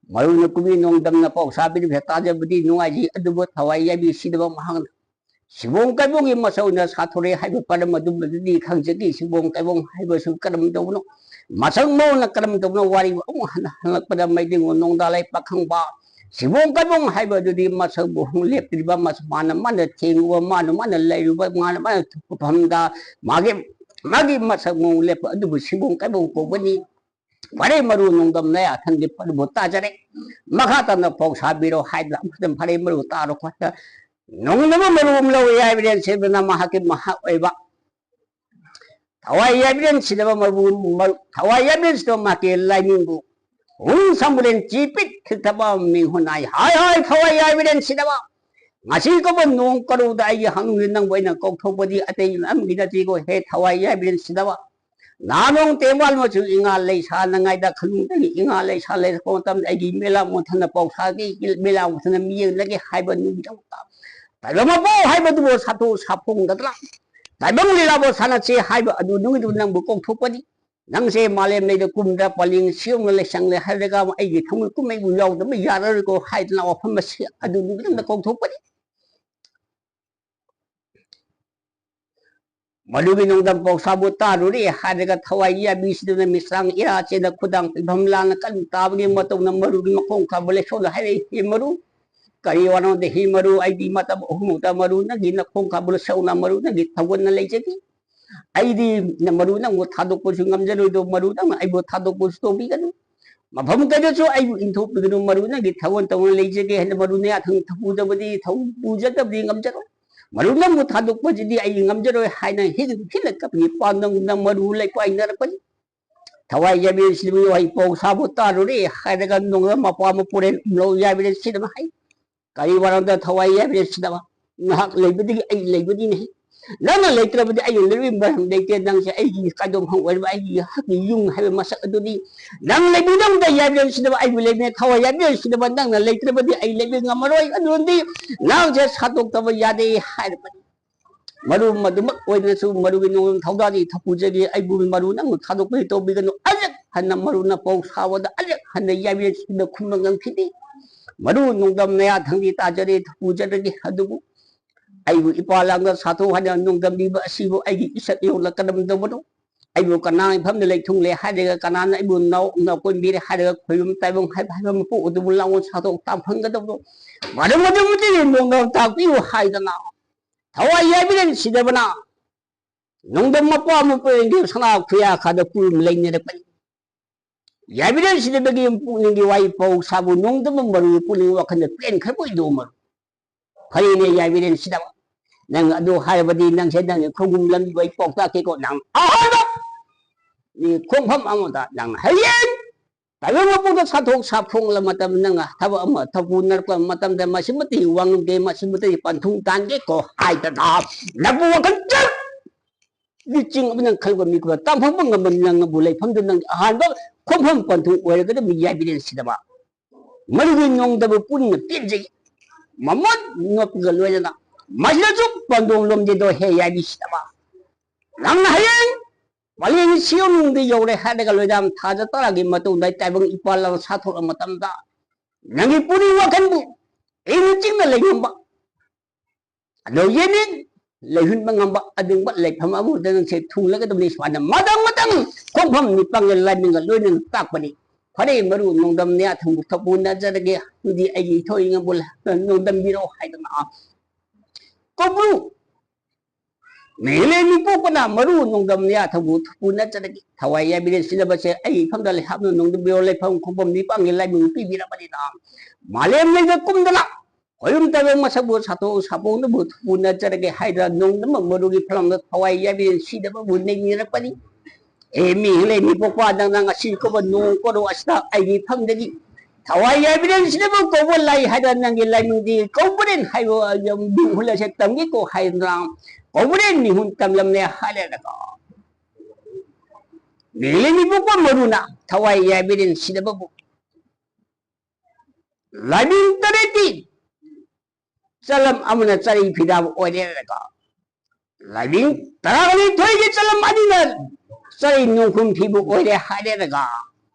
ꯃꯔꯨꯅ ꯀꯨꯝꯕꯤ ꯅꯣꯡꯗꯝꯅ ꯄꯥꯎꯁꯥꯕꯤꯔꯤꯕꯁꯦ ꯇꯥꯖꯕꯗꯤ ꯅꯨꯡꯉꯥꯏꯖꯩ, ꯑꯗꯨꯕꯨ ꯊꯋꯥꯏ ꯌꯥꯕꯤ ꯁꯤꯗꯕ ꯃꯍꯥꯛꯅ ꯁꯤꯕꯣꯡ ꯀꯥꯏꯕꯣꯡꯒꯤ ꯃꯁꯧꯅ ꯁꯥꯊꯣꯔꯛꯑꯦ ꯍꯥꯏꯕ ꯄꯔꯝ ꯑꯗꯨꯃꯗꯨꯗꯤ ꯈꯪꯖꯈꯤ꯫ ꯁꯤꯕꯣꯡ ꯀꯥꯏꯕꯣꯡ ꯍꯥꯏꯕꯁꯨ ꯀꯔꯝ ꯇꯧꯕꯅꯣ, ꯃꯁꯛ ꯃꯑꯣꯡꯅ ꯀꯔꯝ ꯇꯧꯕꯅꯣ, ꯋꯥꯔꯤ ꯑꯃꯨꯛ ꯍꯟꯅ ꯍꯜꯂꯛꯄꯗ ꯃꯩꯇꯩꯉꯣꯟ ꯅꯣꯡꯗꯥ ꯂꯩꯄꯥꯛ ꯈꯪꯕ ꯁꯤꯕꯣꯡ ꯀꯥꯏꯕꯣꯡ ꯍꯥꯏꯕꯗꯨꯗꯤ ꯃꯁꯛ ꯃꯑꯣꯡ ꯂꯦꯞꯇ꯭ꯔꯤꯕ, ꯃꯁ-, ꯃꯥꯅ, ꯃꯥꯅ ꯊꯦꯡꯉꯨꯕ, ꯃꯥꯅ, ꯃꯥꯅ ꯂꯩꯔꯨꯕ, ꯃꯥꯅ, ꯃꯥꯅ ꯊꯣꯛꯄ ꯃꯐꯝꯗ ꯃꯥꯒꯤ, ꯃꯥꯒꯤ ꯃꯁꯛ ꯃꯑꯣꯡ ꯂꯦꯞꯄ ꯑꯗꯨꯕꯨ ꯁꯤꯕꯣꯡ ꯀꯥꯏꯕꯣꯡ ꯀꯧꯕꯅꯤ꯫ ꯐꯔꯦ, ꯃꯔꯨ ꯅꯣꯡꯗꯝ ꯅꯌꯥꯊꯪꯒꯤ ꯄꯔꯤꯕꯨ ꯇꯥꯖꯔꯦ꯫ ꯃꯈꯥ ꯇꯥꯅ ꯄꯥꯎ ꯁꯥꯕꯤꯔꯣ ꯍꯥꯏꯗꯅ ꯑꯃꯨꯛꯇꯪ ꯐꯔꯦ, ꯃꯔꯨ ꯇꯥꯔꯣ ꯈꯣꯠꯇ ꯅꯣꯡꯗꯝ ꯃꯔꯨ ꯑꯃ ꯂꯧꯏ ꯍꯥꯏꯕꯅꯦ꯫ ꯁꯤꯗꯅ ꯃꯍꯥꯛꯀꯤ ꯃꯍꯥꯛ ꯑꯣꯏꯕ ꯊꯋꯥꯏ ꯌꯥꯏꯕꯤꯔꯦꯟ ꯁꯤꯗꯕ ꯃꯔꯨ, ꯃꯔꯨ, ꯊꯋꯥꯏ ꯌꯥꯏꯕꯤꯔꯦꯟ ꯁꯤꯗꯕ ꯃꯍꯥꯛꯀꯤ ꯂꯥꯏꯅꯤꯡꯕꯨ ꯍꯨꯝ ꯁꯝꯕꯨꯔꯦꯟ ꯆꯤꯄꯤꯠ ꯊꯤꯛꯊꯕ ꯃꯤꯡ ꯍꯨꯟꯅꯥꯏ꯫ ꯍꯥꯏ ꯍꯥꯏ ꯊꯋꯥꯏ ꯌꯥꯏꯕꯤꯔꯦꯟ ꯁꯤꯗꯕ, ꯉꯁꯤ ꯀꯧꯕ ꯅꯣꯡ ꯀꯔꯨꯗ ꯑꯩꯒꯤ ꯍꯪꯅꯨꯡꯗ ꯅꯪꯕꯨ ꯑꯩꯅ ꯀꯧꯊꯣꯛꯄꯗꯤ ꯑꯇꯩ ꯑꯃꯒꯤ ꯅꯠꯇꯦꯀꯣ꯫ ꯍꯦ ꯊꯋꯥꯏ ꯌꯥꯏꯕꯤꯔꯦꯟ ꯁꯤꯗꯕ, ꯅꯍꯥ ꯅꯣꯡ ꯇꯦꯡꯕꯥꯜ ꯃꯆꯨ ꯏꯉꯥ ꯂꯩꯁꯥ ꯅꯉꯥꯏꯗ ꯈꯪꯅꯨꯡꯗꯒꯤ ꯏꯉꯥ ꯂꯩꯁꯥ ꯂꯩꯔꯛꯄ ꯃꯇꯝꯗ ꯑꯩꯒꯤ ꯃꯦꯂꯥ ꯃꯣꯟꯊꯅ ꯄꯥꯎꯁꯥꯒꯤ ꯃꯦꯂꯥ ꯃꯣꯟꯊꯅ ꯃꯤꯌꯦꯡꯗꯒꯤ ꯍꯥꯏꯕ ꯅꯨꯃꯤꯠꯇ ꯇꯥꯏꯕꯪ ꯃꯄꯣꯛ ꯍꯥꯏꯕꯗꯨꯕꯨ ꯁꯥꯊꯨ ꯁꯥꯐꯣꯡꯗꯗꯅ ꯇꯥꯏꯕꯪ ꯂꯤꯂꯥꯕꯨ ꯁꯥꯟꯅꯁꯤ ꯍꯥꯏꯕ ꯑꯗꯨ ꯅꯨꯃꯤꯠꯇꯨ ꯅꯪꯕꯨ ꯀꯧꯊꯣꯛꯄꯅꯤ꯫ ꯅꯪꯁꯦ ꯃꯥꯂꯦꯝ ꯂꯩꯗ ꯀꯨꯝꯗ ꯄꯂꯦꯡ ꯁꯤꯌꯧꯅ ꯂꯩꯁꯪꯂꯦ ꯍꯥꯏꯔꯒ ꯑꯩꯒꯤ ꯊꯃꯣꯏ ꯀꯨꯝꯍꯩꯕꯨ ꯌꯥꯎꯗꯕ ꯌꯥꯔꯔꯣꯏꯀꯣ ꯍꯥꯏꯗꯅ ꯋꯥꯐꯝ ꯑꯁꯤ ꯑꯗꯨ ꯅꯨꯃꯤꯠ ꯑꯃꯗ ꯀꯧꯊꯣꯛꯄꯅꯤ꯫ ꯃꯗꯨꯒꯤ ꯅꯨꯡꯗꯝ ꯄꯥꯎꯁꯥꯕꯨ ꯇꯥꯔꯨꯔꯦ ꯍꯥꯏꯔꯒ ꯊꯋꯥꯏ ꯌꯥꯕꯤꯁꯤꯗꯨꯅ ꯃꯤꯁꯥꯡ ꯏꯔꯥ ꯆꯦꯗ ꯈꯨꯗꯥꯡ ꯐꯤꯐꯝ ꯂꯥꯟꯅ ꯀꯟ ꯇꯥꯕꯒꯤ ꯃꯇꯧꯅ ꯃꯔꯨꯒꯤ ꯃꯈꯣꯡ ꯈꯥꯕ ꯂꯩꯁꯣꯜꯗ ꯍꯥꯏꯔꯛꯏ, "ꯍꯦ ꯃꯔꯨ, ꯀꯔꯤ ꯋꯥꯅꯣꯗ ꯍꯦ ꯃꯔꯨ, ꯑꯩꯗꯤ ꯃꯇꯝ ꯑꯍꯨꯝꯃꯨꯛꯇ ꯃꯔꯨ ꯅꯪꯒꯤ ꯅꯈꯣꯡ ꯈꯥꯕ ꯂꯩꯁꯣꯜꯅ ꯃꯔꯨ ꯅꯪꯒꯤ ꯊꯧꯒꯜꯅ ꯂꯩꯖꯒꯦ꯫ ꯑꯩꯗꯤ ꯃꯔꯨ ꯅꯪꯕꯨ ꯊꯥꯗꯣꯛꯄꯁꯨ ꯉꯝꯖꯔꯣꯏꯗꯣ, ꯃꯔꯨ ꯅꯪꯅ ꯑꯩꯕꯨ ꯊꯥꯗꯣꯛꯄꯁꯨ ꯇꯧꯕꯤꯒꯅꯨ꯫ ꯃꯐꯝ ꯀꯩꯗꯁꯨ ꯑꯩꯕꯨ ꯏꯟꯊꯣꯛꯄꯤꯒꯅꯨ, ꯃꯔꯨ ꯅꯪꯒꯤ ꯊꯧꯒꯜ ꯇꯧꯅ ꯂꯩꯖꯒꯦ ꯍꯥꯏꯅ ꯃꯔꯨ ꯅꯌꯥꯊꯪ ꯊꯧꯄꯨꯖꯕꯗꯤ, ꯊꯧꯄꯨꯖꯗꯕꯗꯤ ꯉꯝꯖꯔꯣꯏ꯫ ꯃꯔꯨ ꯅꯪꯕꯨ ꯊꯥꯗꯣꯛꯄꯁꯤꯗꯤ ꯑꯩ ꯉꯝꯖꯔꯣꯏ" ꯍꯥꯏꯅ ꯍꯤꯛ ꯍꯤꯜꯂ ꯀꯞꯄꯤ ꯄꯥꯝꯗꯝꯗ ꯃꯔꯨ ꯂꯩꯄꯥꯏꯅꯔꯛꯄꯅꯤ꯫ ꯊꯋꯥꯏ ꯌꯥꯏꯕꯤꯔꯦꯟ ꯁꯤꯗꯕ ꯋꯥꯍꯩ ꯄꯥꯎ ꯁꯥꯕ ꯇꯥꯔꯨꯔꯦ ꯍꯥꯏꯔꯒ ꯅꯣꯡꯗꯝ ꯃꯄꯥ ꯑꯃ ꯄꯨꯔꯦꯟ ꯎꯝꯂꯧ ꯌꯥꯏꯕꯤꯔꯦꯟ ꯁꯤꯗꯕ ꯍꯥꯏ꯫ ꯀꯔꯤ ꯋꯥꯔꯝꯗ ꯊꯋꯥꯏ ꯌꯥꯏꯕꯤꯔꯦꯟ ꯁꯤꯗꯕ? ꯅꯍꯥꯛ ꯂꯩꯕꯗꯒꯤ ꯑꯩ ꯂꯩꯕꯅꯤꯅꯦ꯫ ꯅꯪꯅ ꯂꯩꯇ꯭ꯔꯕꯗꯤ ꯑꯩ ꯂꯩꯕꯒꯤ ꯃꯔꯝ ꯂꯩꯇꯦ꯫ ꯅꯪꯁꯦ ꯑꯩꯒꯤ ꯀꯥꯏꯗꯣꯝ ꯍꯪ ꯑꯣꯏꯔꯕ ꯑꯩꯒꯤ ꯍꯛꯀꯤ ꯌꯨꯝ ꯍꯥꯏꯕ ꯃꯁꯛ ꯑꯗꯨꯗꯤ ꯅꯪ ꯂꯩꯕꯤꯗꯧꯗ ꯌꯥꯏꯕꯤꯔꯦꯟ ꯁꯤꯗꯕ ꯑꯩꯕꯨ ꯂꯩꯕꯅꯦ꯫ ꯊꯋꯥꯏ ꯌꯥꯏꯕꯤꯔꯦꯟ ꯁꯤꯗꯕ ꯅꯪꯅ ꯂꯩꯇ꯭ꯔꯕꯗꯤ ꯑꯩ ꯂꯩꯕ ꯉꯝꯃꯔꯣꯏ꯫ ꯑꯗꯨꯗꯤ ꯅꯪꯁꯦ ꯁꯥꯠꯇꯣꯛꯇꯕ ꯌꯥꯗꯦ ꯍꯥꯏꯔꯕꯅꯤ꯫ ꯃꯔꯨ ꯃꯗꯨꯃꯛ ꯑꯣꯏꯗꯅꯁꯨ ꯃꯔꯨꯒꯤ ꯅꯣꯡꯗꯝ ꯊꯧꯗꯥꯗꯤ ꯊꯧꯄꯨꯖꯒꯦ꯫ ꯑꯩꯕꯨ ꯃꯔꯨ ꯅꯪꯅ ꯊꯥꯗꯣꯛꯄꯗꯤ ꯇꯧꯕꯤꯒꯅꯨ꯫ ꯑꯂꯛ ꯍꯟꯅ ꯃꯔꯨꯅ ꯄꯥꯎ ꯁꯥꯕꯗ ꯑꯂꯛ ꯍꯟꯅ ꯌꯥꯏꯕꯤꯔꯦꯟ ꯁꯤꯗ ꯈꯨꯝꯕ ꯉꯝꯈꯤꯗꯦ꯫ ꯃꯔꯨ ꯅꯣꯡꯗꯝ ꯅꯌꯥ ꯊꯪꯗꯤ ꯇꯥꯖꯔꯦ ꯊꯧꯄꯨꯖꯔꯒꯦ, ꯑꯗꯨꯕꯨ ꯑꯩꯕꯨ ꯏꯄꯥ ꯂꯥꯡꯗ ꯁꯥꯊꯣꯛ ꯍꯥꯏꯅ ꯅꯣꯡꯗꯝꯕꯤꯕ ꯑꯁꯤꯕꯨ ꯑꯩꯒꯤ ꯏꯁꯛ ꯌꯧꯅ ꯀꯔꯝ ꯇꯧꯕꯅꯣ? ꯑꯩꯕꯨ ꯀꯅꯥ ꯏꯐꯝꯗ ꯂꯩꯊꯨꯡꯂꯦ ꯍꯥꯏꯔꯒ, ꯀꯅꯥꯅ ꯑꯩꯕꯨ ꯅꯥꯎ ꯅꯥꯎꯀꯣꯟꯕꯤꯔꯦ ꯍꯥꯏꯔꯒ, ꯈꯣꯏꯕꯝ ꯇꯥꯏꯕꯪ ꯍꯥꯏꯕ ꯍꯥꯏꯕ ꯃꯄꯣꯛ ꯑꯗꯨꯕꯨ ꯂꯥꯡꯑꯣ ꯁꯥꯊꯣꯛ ꯇꯥ ꯐꯪꯒꯗꯕꯅꯣ? ꯃꯔꯝ ꯑꯗꯨ ꯃꯇꯤꯛ ꯅꯣꯡꯗꯝ ꯇꯥꯛꯄꯤꯌꯨ ꯍꯥꯏꯗꯅ ꯊꯋꯥꯏ ꯌꯥꯏꯕꯤꯔꯦꯟ ꯁꯤꯗꯕꯅ ꯅꯣꯡꯗꯝ ꯃꯄꯥ ꯑꯃ ꯄꯣꯛꯂꯤꯕ ꯁꯅꯥ ꯈꯨꯌꯥ ꯈꯥꯗ ꯄꯨꯔꯨꯝ ꯂꯩꯅꯔꯛꯄꯅꯤ꯫ ꯌꯥꯏꯕꯤꯔꯦꯟ ꯁꯤꯗꯕꯒꯤ ꯄꯨꯛꯅꯤꯡꯒꯤ ꯋꯥꯍꯩ ꯄꯥꯎ ꯁꯥꯕꯨ ꯅꯣꯡꯗꯝ ꯃꯔꯨꯒꯤ ꯄꯨꯛꯅꯤꯡ ꯋꯥꯈꯜꯗ ꯄꯦꯟꯈ꯭ꯔꯕ ꯑꯣꯏꯗꯧ ꯃꯔꯨ꯫ ꯐꯔꯦꯅꯦ ꯌꯥꯏꯕꯤꯔꯦꯟ ꯁꯤꯗꯕ, ꯅꯪ ꯑꯗꯨ ꯍꯥꯏꯔꯕꯗꯤ ꯅꯪꯁꯦ ꯅꯪꯒꯤ ꯈꯣꯡꯒꯨꯝ ꯂꯝꯕꯤꯕꯨ ꯑꯩ ꯄꯥꯎ ꯇꯥꯛꯀꯦꯀꯣ꯫ ꯅꯪ ꯑꯍꯥꯟꯕ ꯃꯤ ꯈꯣꯡꯐꯝ ꯑꯃꯗ ꯅꯪ ꯍꯌꯦꯡ ꯇꯥꯏꯕꯪ ꯃꯄꯣꯛꯇ ꯁꯥꯊꯣꯛ ꯁꯥꯐꯣꯡꯂꯕ ꯃꯇꯝ, ꯅꯪ ꯊꯕꯛ ꯑꯃ ꯊꯧꯄꯨꯅꯔꯛꯄ ꯃꯇꯝꯗ ꯃꯁꯤꯃꯇꯤ ꯋꯥ ꯉꯝꯗꯦ, ꯃꯁꯤꯃꯇꯤ ꯄꯟꯊꯨꯡ ꯇꯥꯟꯒꯦꯀꯣ ꯍꯥꯏꯗꯅ ꯅꯪꯕꯨ ꯋꯥꯈꯜ ꯆꯞ ꯂꯨꯆꯤꯡ ꯑꯃꯅ ꯈꯜꯂꯨꯕ ꯃꯤꯀꯨꯞꯇ ꯇꯥꯟꯊꯣꯛꯄ ꯉꯝꯕ ꯅꯪꯕꯨ ꯂꯩꯐꯝꯗꯨ ꯅꯪꯒꯤ ꯑꯍꯥꯟꯕ ꯈꯣꯡꯐꯝ ꯄꯟꯊꯨꯡ ꯑꯣꯏꯔꯒꯗꯕ ꯌꯥꯏꯕꯤꯔꯦꯟ ꯁꯤꯗꯕ꯫ ꯃꯗꯨꯒꯤ ꯅꯣꯡꯗꯝꯕꯨ ꯄꯨꯛꯅꯤꯡꯅ ꯄꯦꯟꯖꯩ꯫ ꯃꯃꯣꯟ ꯅꯣꯛꯄꯒ ꯂꯣꯏꯅꯅ ꯃꯁꯤꯗꯁꯨ ꯄꯟꯗꯣꯡ ꯂꯣꯝꯗꯦꯗꯣ ꯍꯦ ꯌꯥꯏꯕꯤ ꯁꯤꯗꯕ꯫ ꯅꯪꯅ ꯍꯌꯦꯡ ꯃꯥꯂꯦꯝꯒꯤ ꯁꯤꯌꯣꯟꯅꯨꯡꯗ ꯌꯧꯔꯦ ꯍꯥꯏꯔꯒ ꯂꯣꯏꯗꯥꯝ ꯊꯥꯖ ꯇꯔꯥꯒꯤ ꯃꯇꯨꯡꯗ ꯇꯥꯏꯕꯪ ꯏꯄꯥꯜ ꯑꯃ ꯁꯥꯊꯣꯔꯛꯄ ꯃꯇꯝꯗ ꯅꯪꯒꯤ ꯄꯨꯛꯅꯤꯡ ꯋꯥꯈꯜꯕꯨ ꯏꯪꯅ ꯆꯤꯛꯅ ꯂꯩꯉꯝꯕ, ꯑꯗꯣ ꯌꯦꯅꯤꯡ ꯂꯩꯍꯟꯕ ꯉꯝꯕ ꯑꯗꯨꯒꯨꯝꯕ ꯂꯩꯐꯝ ꯑꯃꯗ ꯅꯪꯁꯦ ꯊꯨꯡꯂꯒꯗꯕꯅꯤ꯫ ꯁꯨꯃꯥꯏꯅ ꯃꯇꯝ ꯃꯇꯝ ꯈꯣꯡꯐꯝ ꯅꯤꯄꯥꯡꯒꯤ ꯂꯥꯏꯃꯤꯡꯒ ꯂꯣꯏꯅꯅ ꯇꯥꯛꯄꯅꯤ꯫ ꯐꯔꯦ, ꯃꯔꯨ ꯅꯣꯡꯗꯝ ꯅꯌꯥ ꯊꯪꯕꯨ ꯊꯧꯄꯨ ꯅꯠꯆꯔꯒꯦ꯫ ꯑꯗꯨꯗꯤ ꯑꯩꯒꯤ ꯏꯊꯧ ꯏꯉꯝꯕꯨ ꯅꯣꯡꯗꯝꯕꯤꯔꯣ ꯍꯥꯏꯗꯅ ꯀꯧꯕ꯭ꯔꯨ ꯃꯤꯂꯦꯟ ꯃꯤꯄꯣꯛꯄꯅ ꯃꯔꯨ ꯅꯣꯡꯗꯝ ꯅꯌꯥ ꯊꯪꯕꯨ ꯊꯧꯄꯨ ꯅꯠꯆꯔꯒꯦ꯫ ꯊꯋꯥꯏ ꯌꯥꯏꯕꯤꯔꯦꯟ ꯁꯤꯗꯕꯁꯦ ꯑꯩꯒꯤ ꯏꯐꯝꯗ ꯂꯩꯍꯥꯞꯅ ꯅꯣꯡꯗꯝꯕꯤꯔꯣ ꯂꯩꯐꯝ ꯈꯣꯡꯐꯝ ꯅꯤꯄꯥꯡꯒꯤ ꯂꯥꯏꯃꯤꯡ ꯄꯤꯕꯤꯔꯕꯅꯤꯅ ꯃꯥꯂꯦꯝ ꯂꯩꯗ ꯀꯨꯝꯗꯅ ꯈꯣꯏꯔꯨꯝ ꯇꯥꯏꯕꯪ ꯃꯁꯛꯄꯨ ꯁꯥꯊꯣꯛ ꯁꯥꯐꯣꯡꯅꯕꯨ ꯊꯧꯄꯨ ꯅꯠꯆꯔꯒꯦ ꯍꯥꯏꯗꯅ ꯅꯣꯡꯗꯝꯕ ꯃꯔꯨꯒꯤ ꯐꯂꯝꯗ ꯊꯋꯥꯏ ꯌꯥꯏꯕꯤꯔꯦꯟ ꯁꯤꯗꯕꯕꯨ ꯅꯩꯅꯔꯛꯄꯅꯤ꯫ ꯑꯦ ꯃꯤ ꯂꯩ ꯃꯤꯄꯣꯛꯄ, ꯅꯪꯅ ꯉꯁꯤ ꯀꯧꯕ ꯅꯣꯡ ꯀꯣꯔꯣ ꯑꯁꯤꯗ ꯑꯩꯒꯤ ꯏꯐꯝꯗꯒꯤ ꯊꯋꯥꯏ ꯌꯥꯏꯕꯤꯔꯦꯟ ꯁꯤꯗꯕ ꯀꯧꯕ ꯂꯥꯏ ꯍꯥꯏꯗꯅ ꯅꯪꯒꯤ ꯂꯥꯏꯃꯤꯡꯗꯤ ꯀꯧꯕ꯭ꯔꯦꯟ ꯍꯥꯏꯕ ꯃꯤꯡ ꯍꯨꯜꯂꯁꯦ ꯇꯝꯒꯦꯀꯣ ꯍꯥꯏꯗꯅ ꯀꯧꯕ꯭ꯔꯦꯟ ꯃꯤꯍꯨꯟ ꯇꯝꯂꯝꯂꯦ ꯍꯥꯏꯔꯦꯗꯀꯣ꯫ ꯃꯤ ꯂꯩ ꯃꯤꯄꯣꯛꯄ ꯃꯔꯨꯅ ꯊꯋꯥꯏ ꯌꯥꯏꯕꯤꯔꯦꯟ ꯁꯤꯗꯕꯕꯨ ꯂꯥꯏꯅꯤꯡ ꯇꯔꯦꯠꯀꯤ ꯆꯂꯝ ꯑꯃꯅ ꯆꯔꯩ ꯐꯤꯗꯥꯕ ꯑꯣꯏꯔꯦꯅꯀꯣ꯫ ꯂꯥꯏꯅꯤꯡ ꯇꯔꯥꯅꯤꯊꯣꯏꯒꯤ ꯆꯂꯝ ꯑꯅꯤꯅ ꯆꯩ ꯅꯣꯡꯈꯨꯝ ꯐꯤꯕꯨ ꯑꯣꯏꯔꯦ ꯍꯥꯏꯔꯦꯔꯒ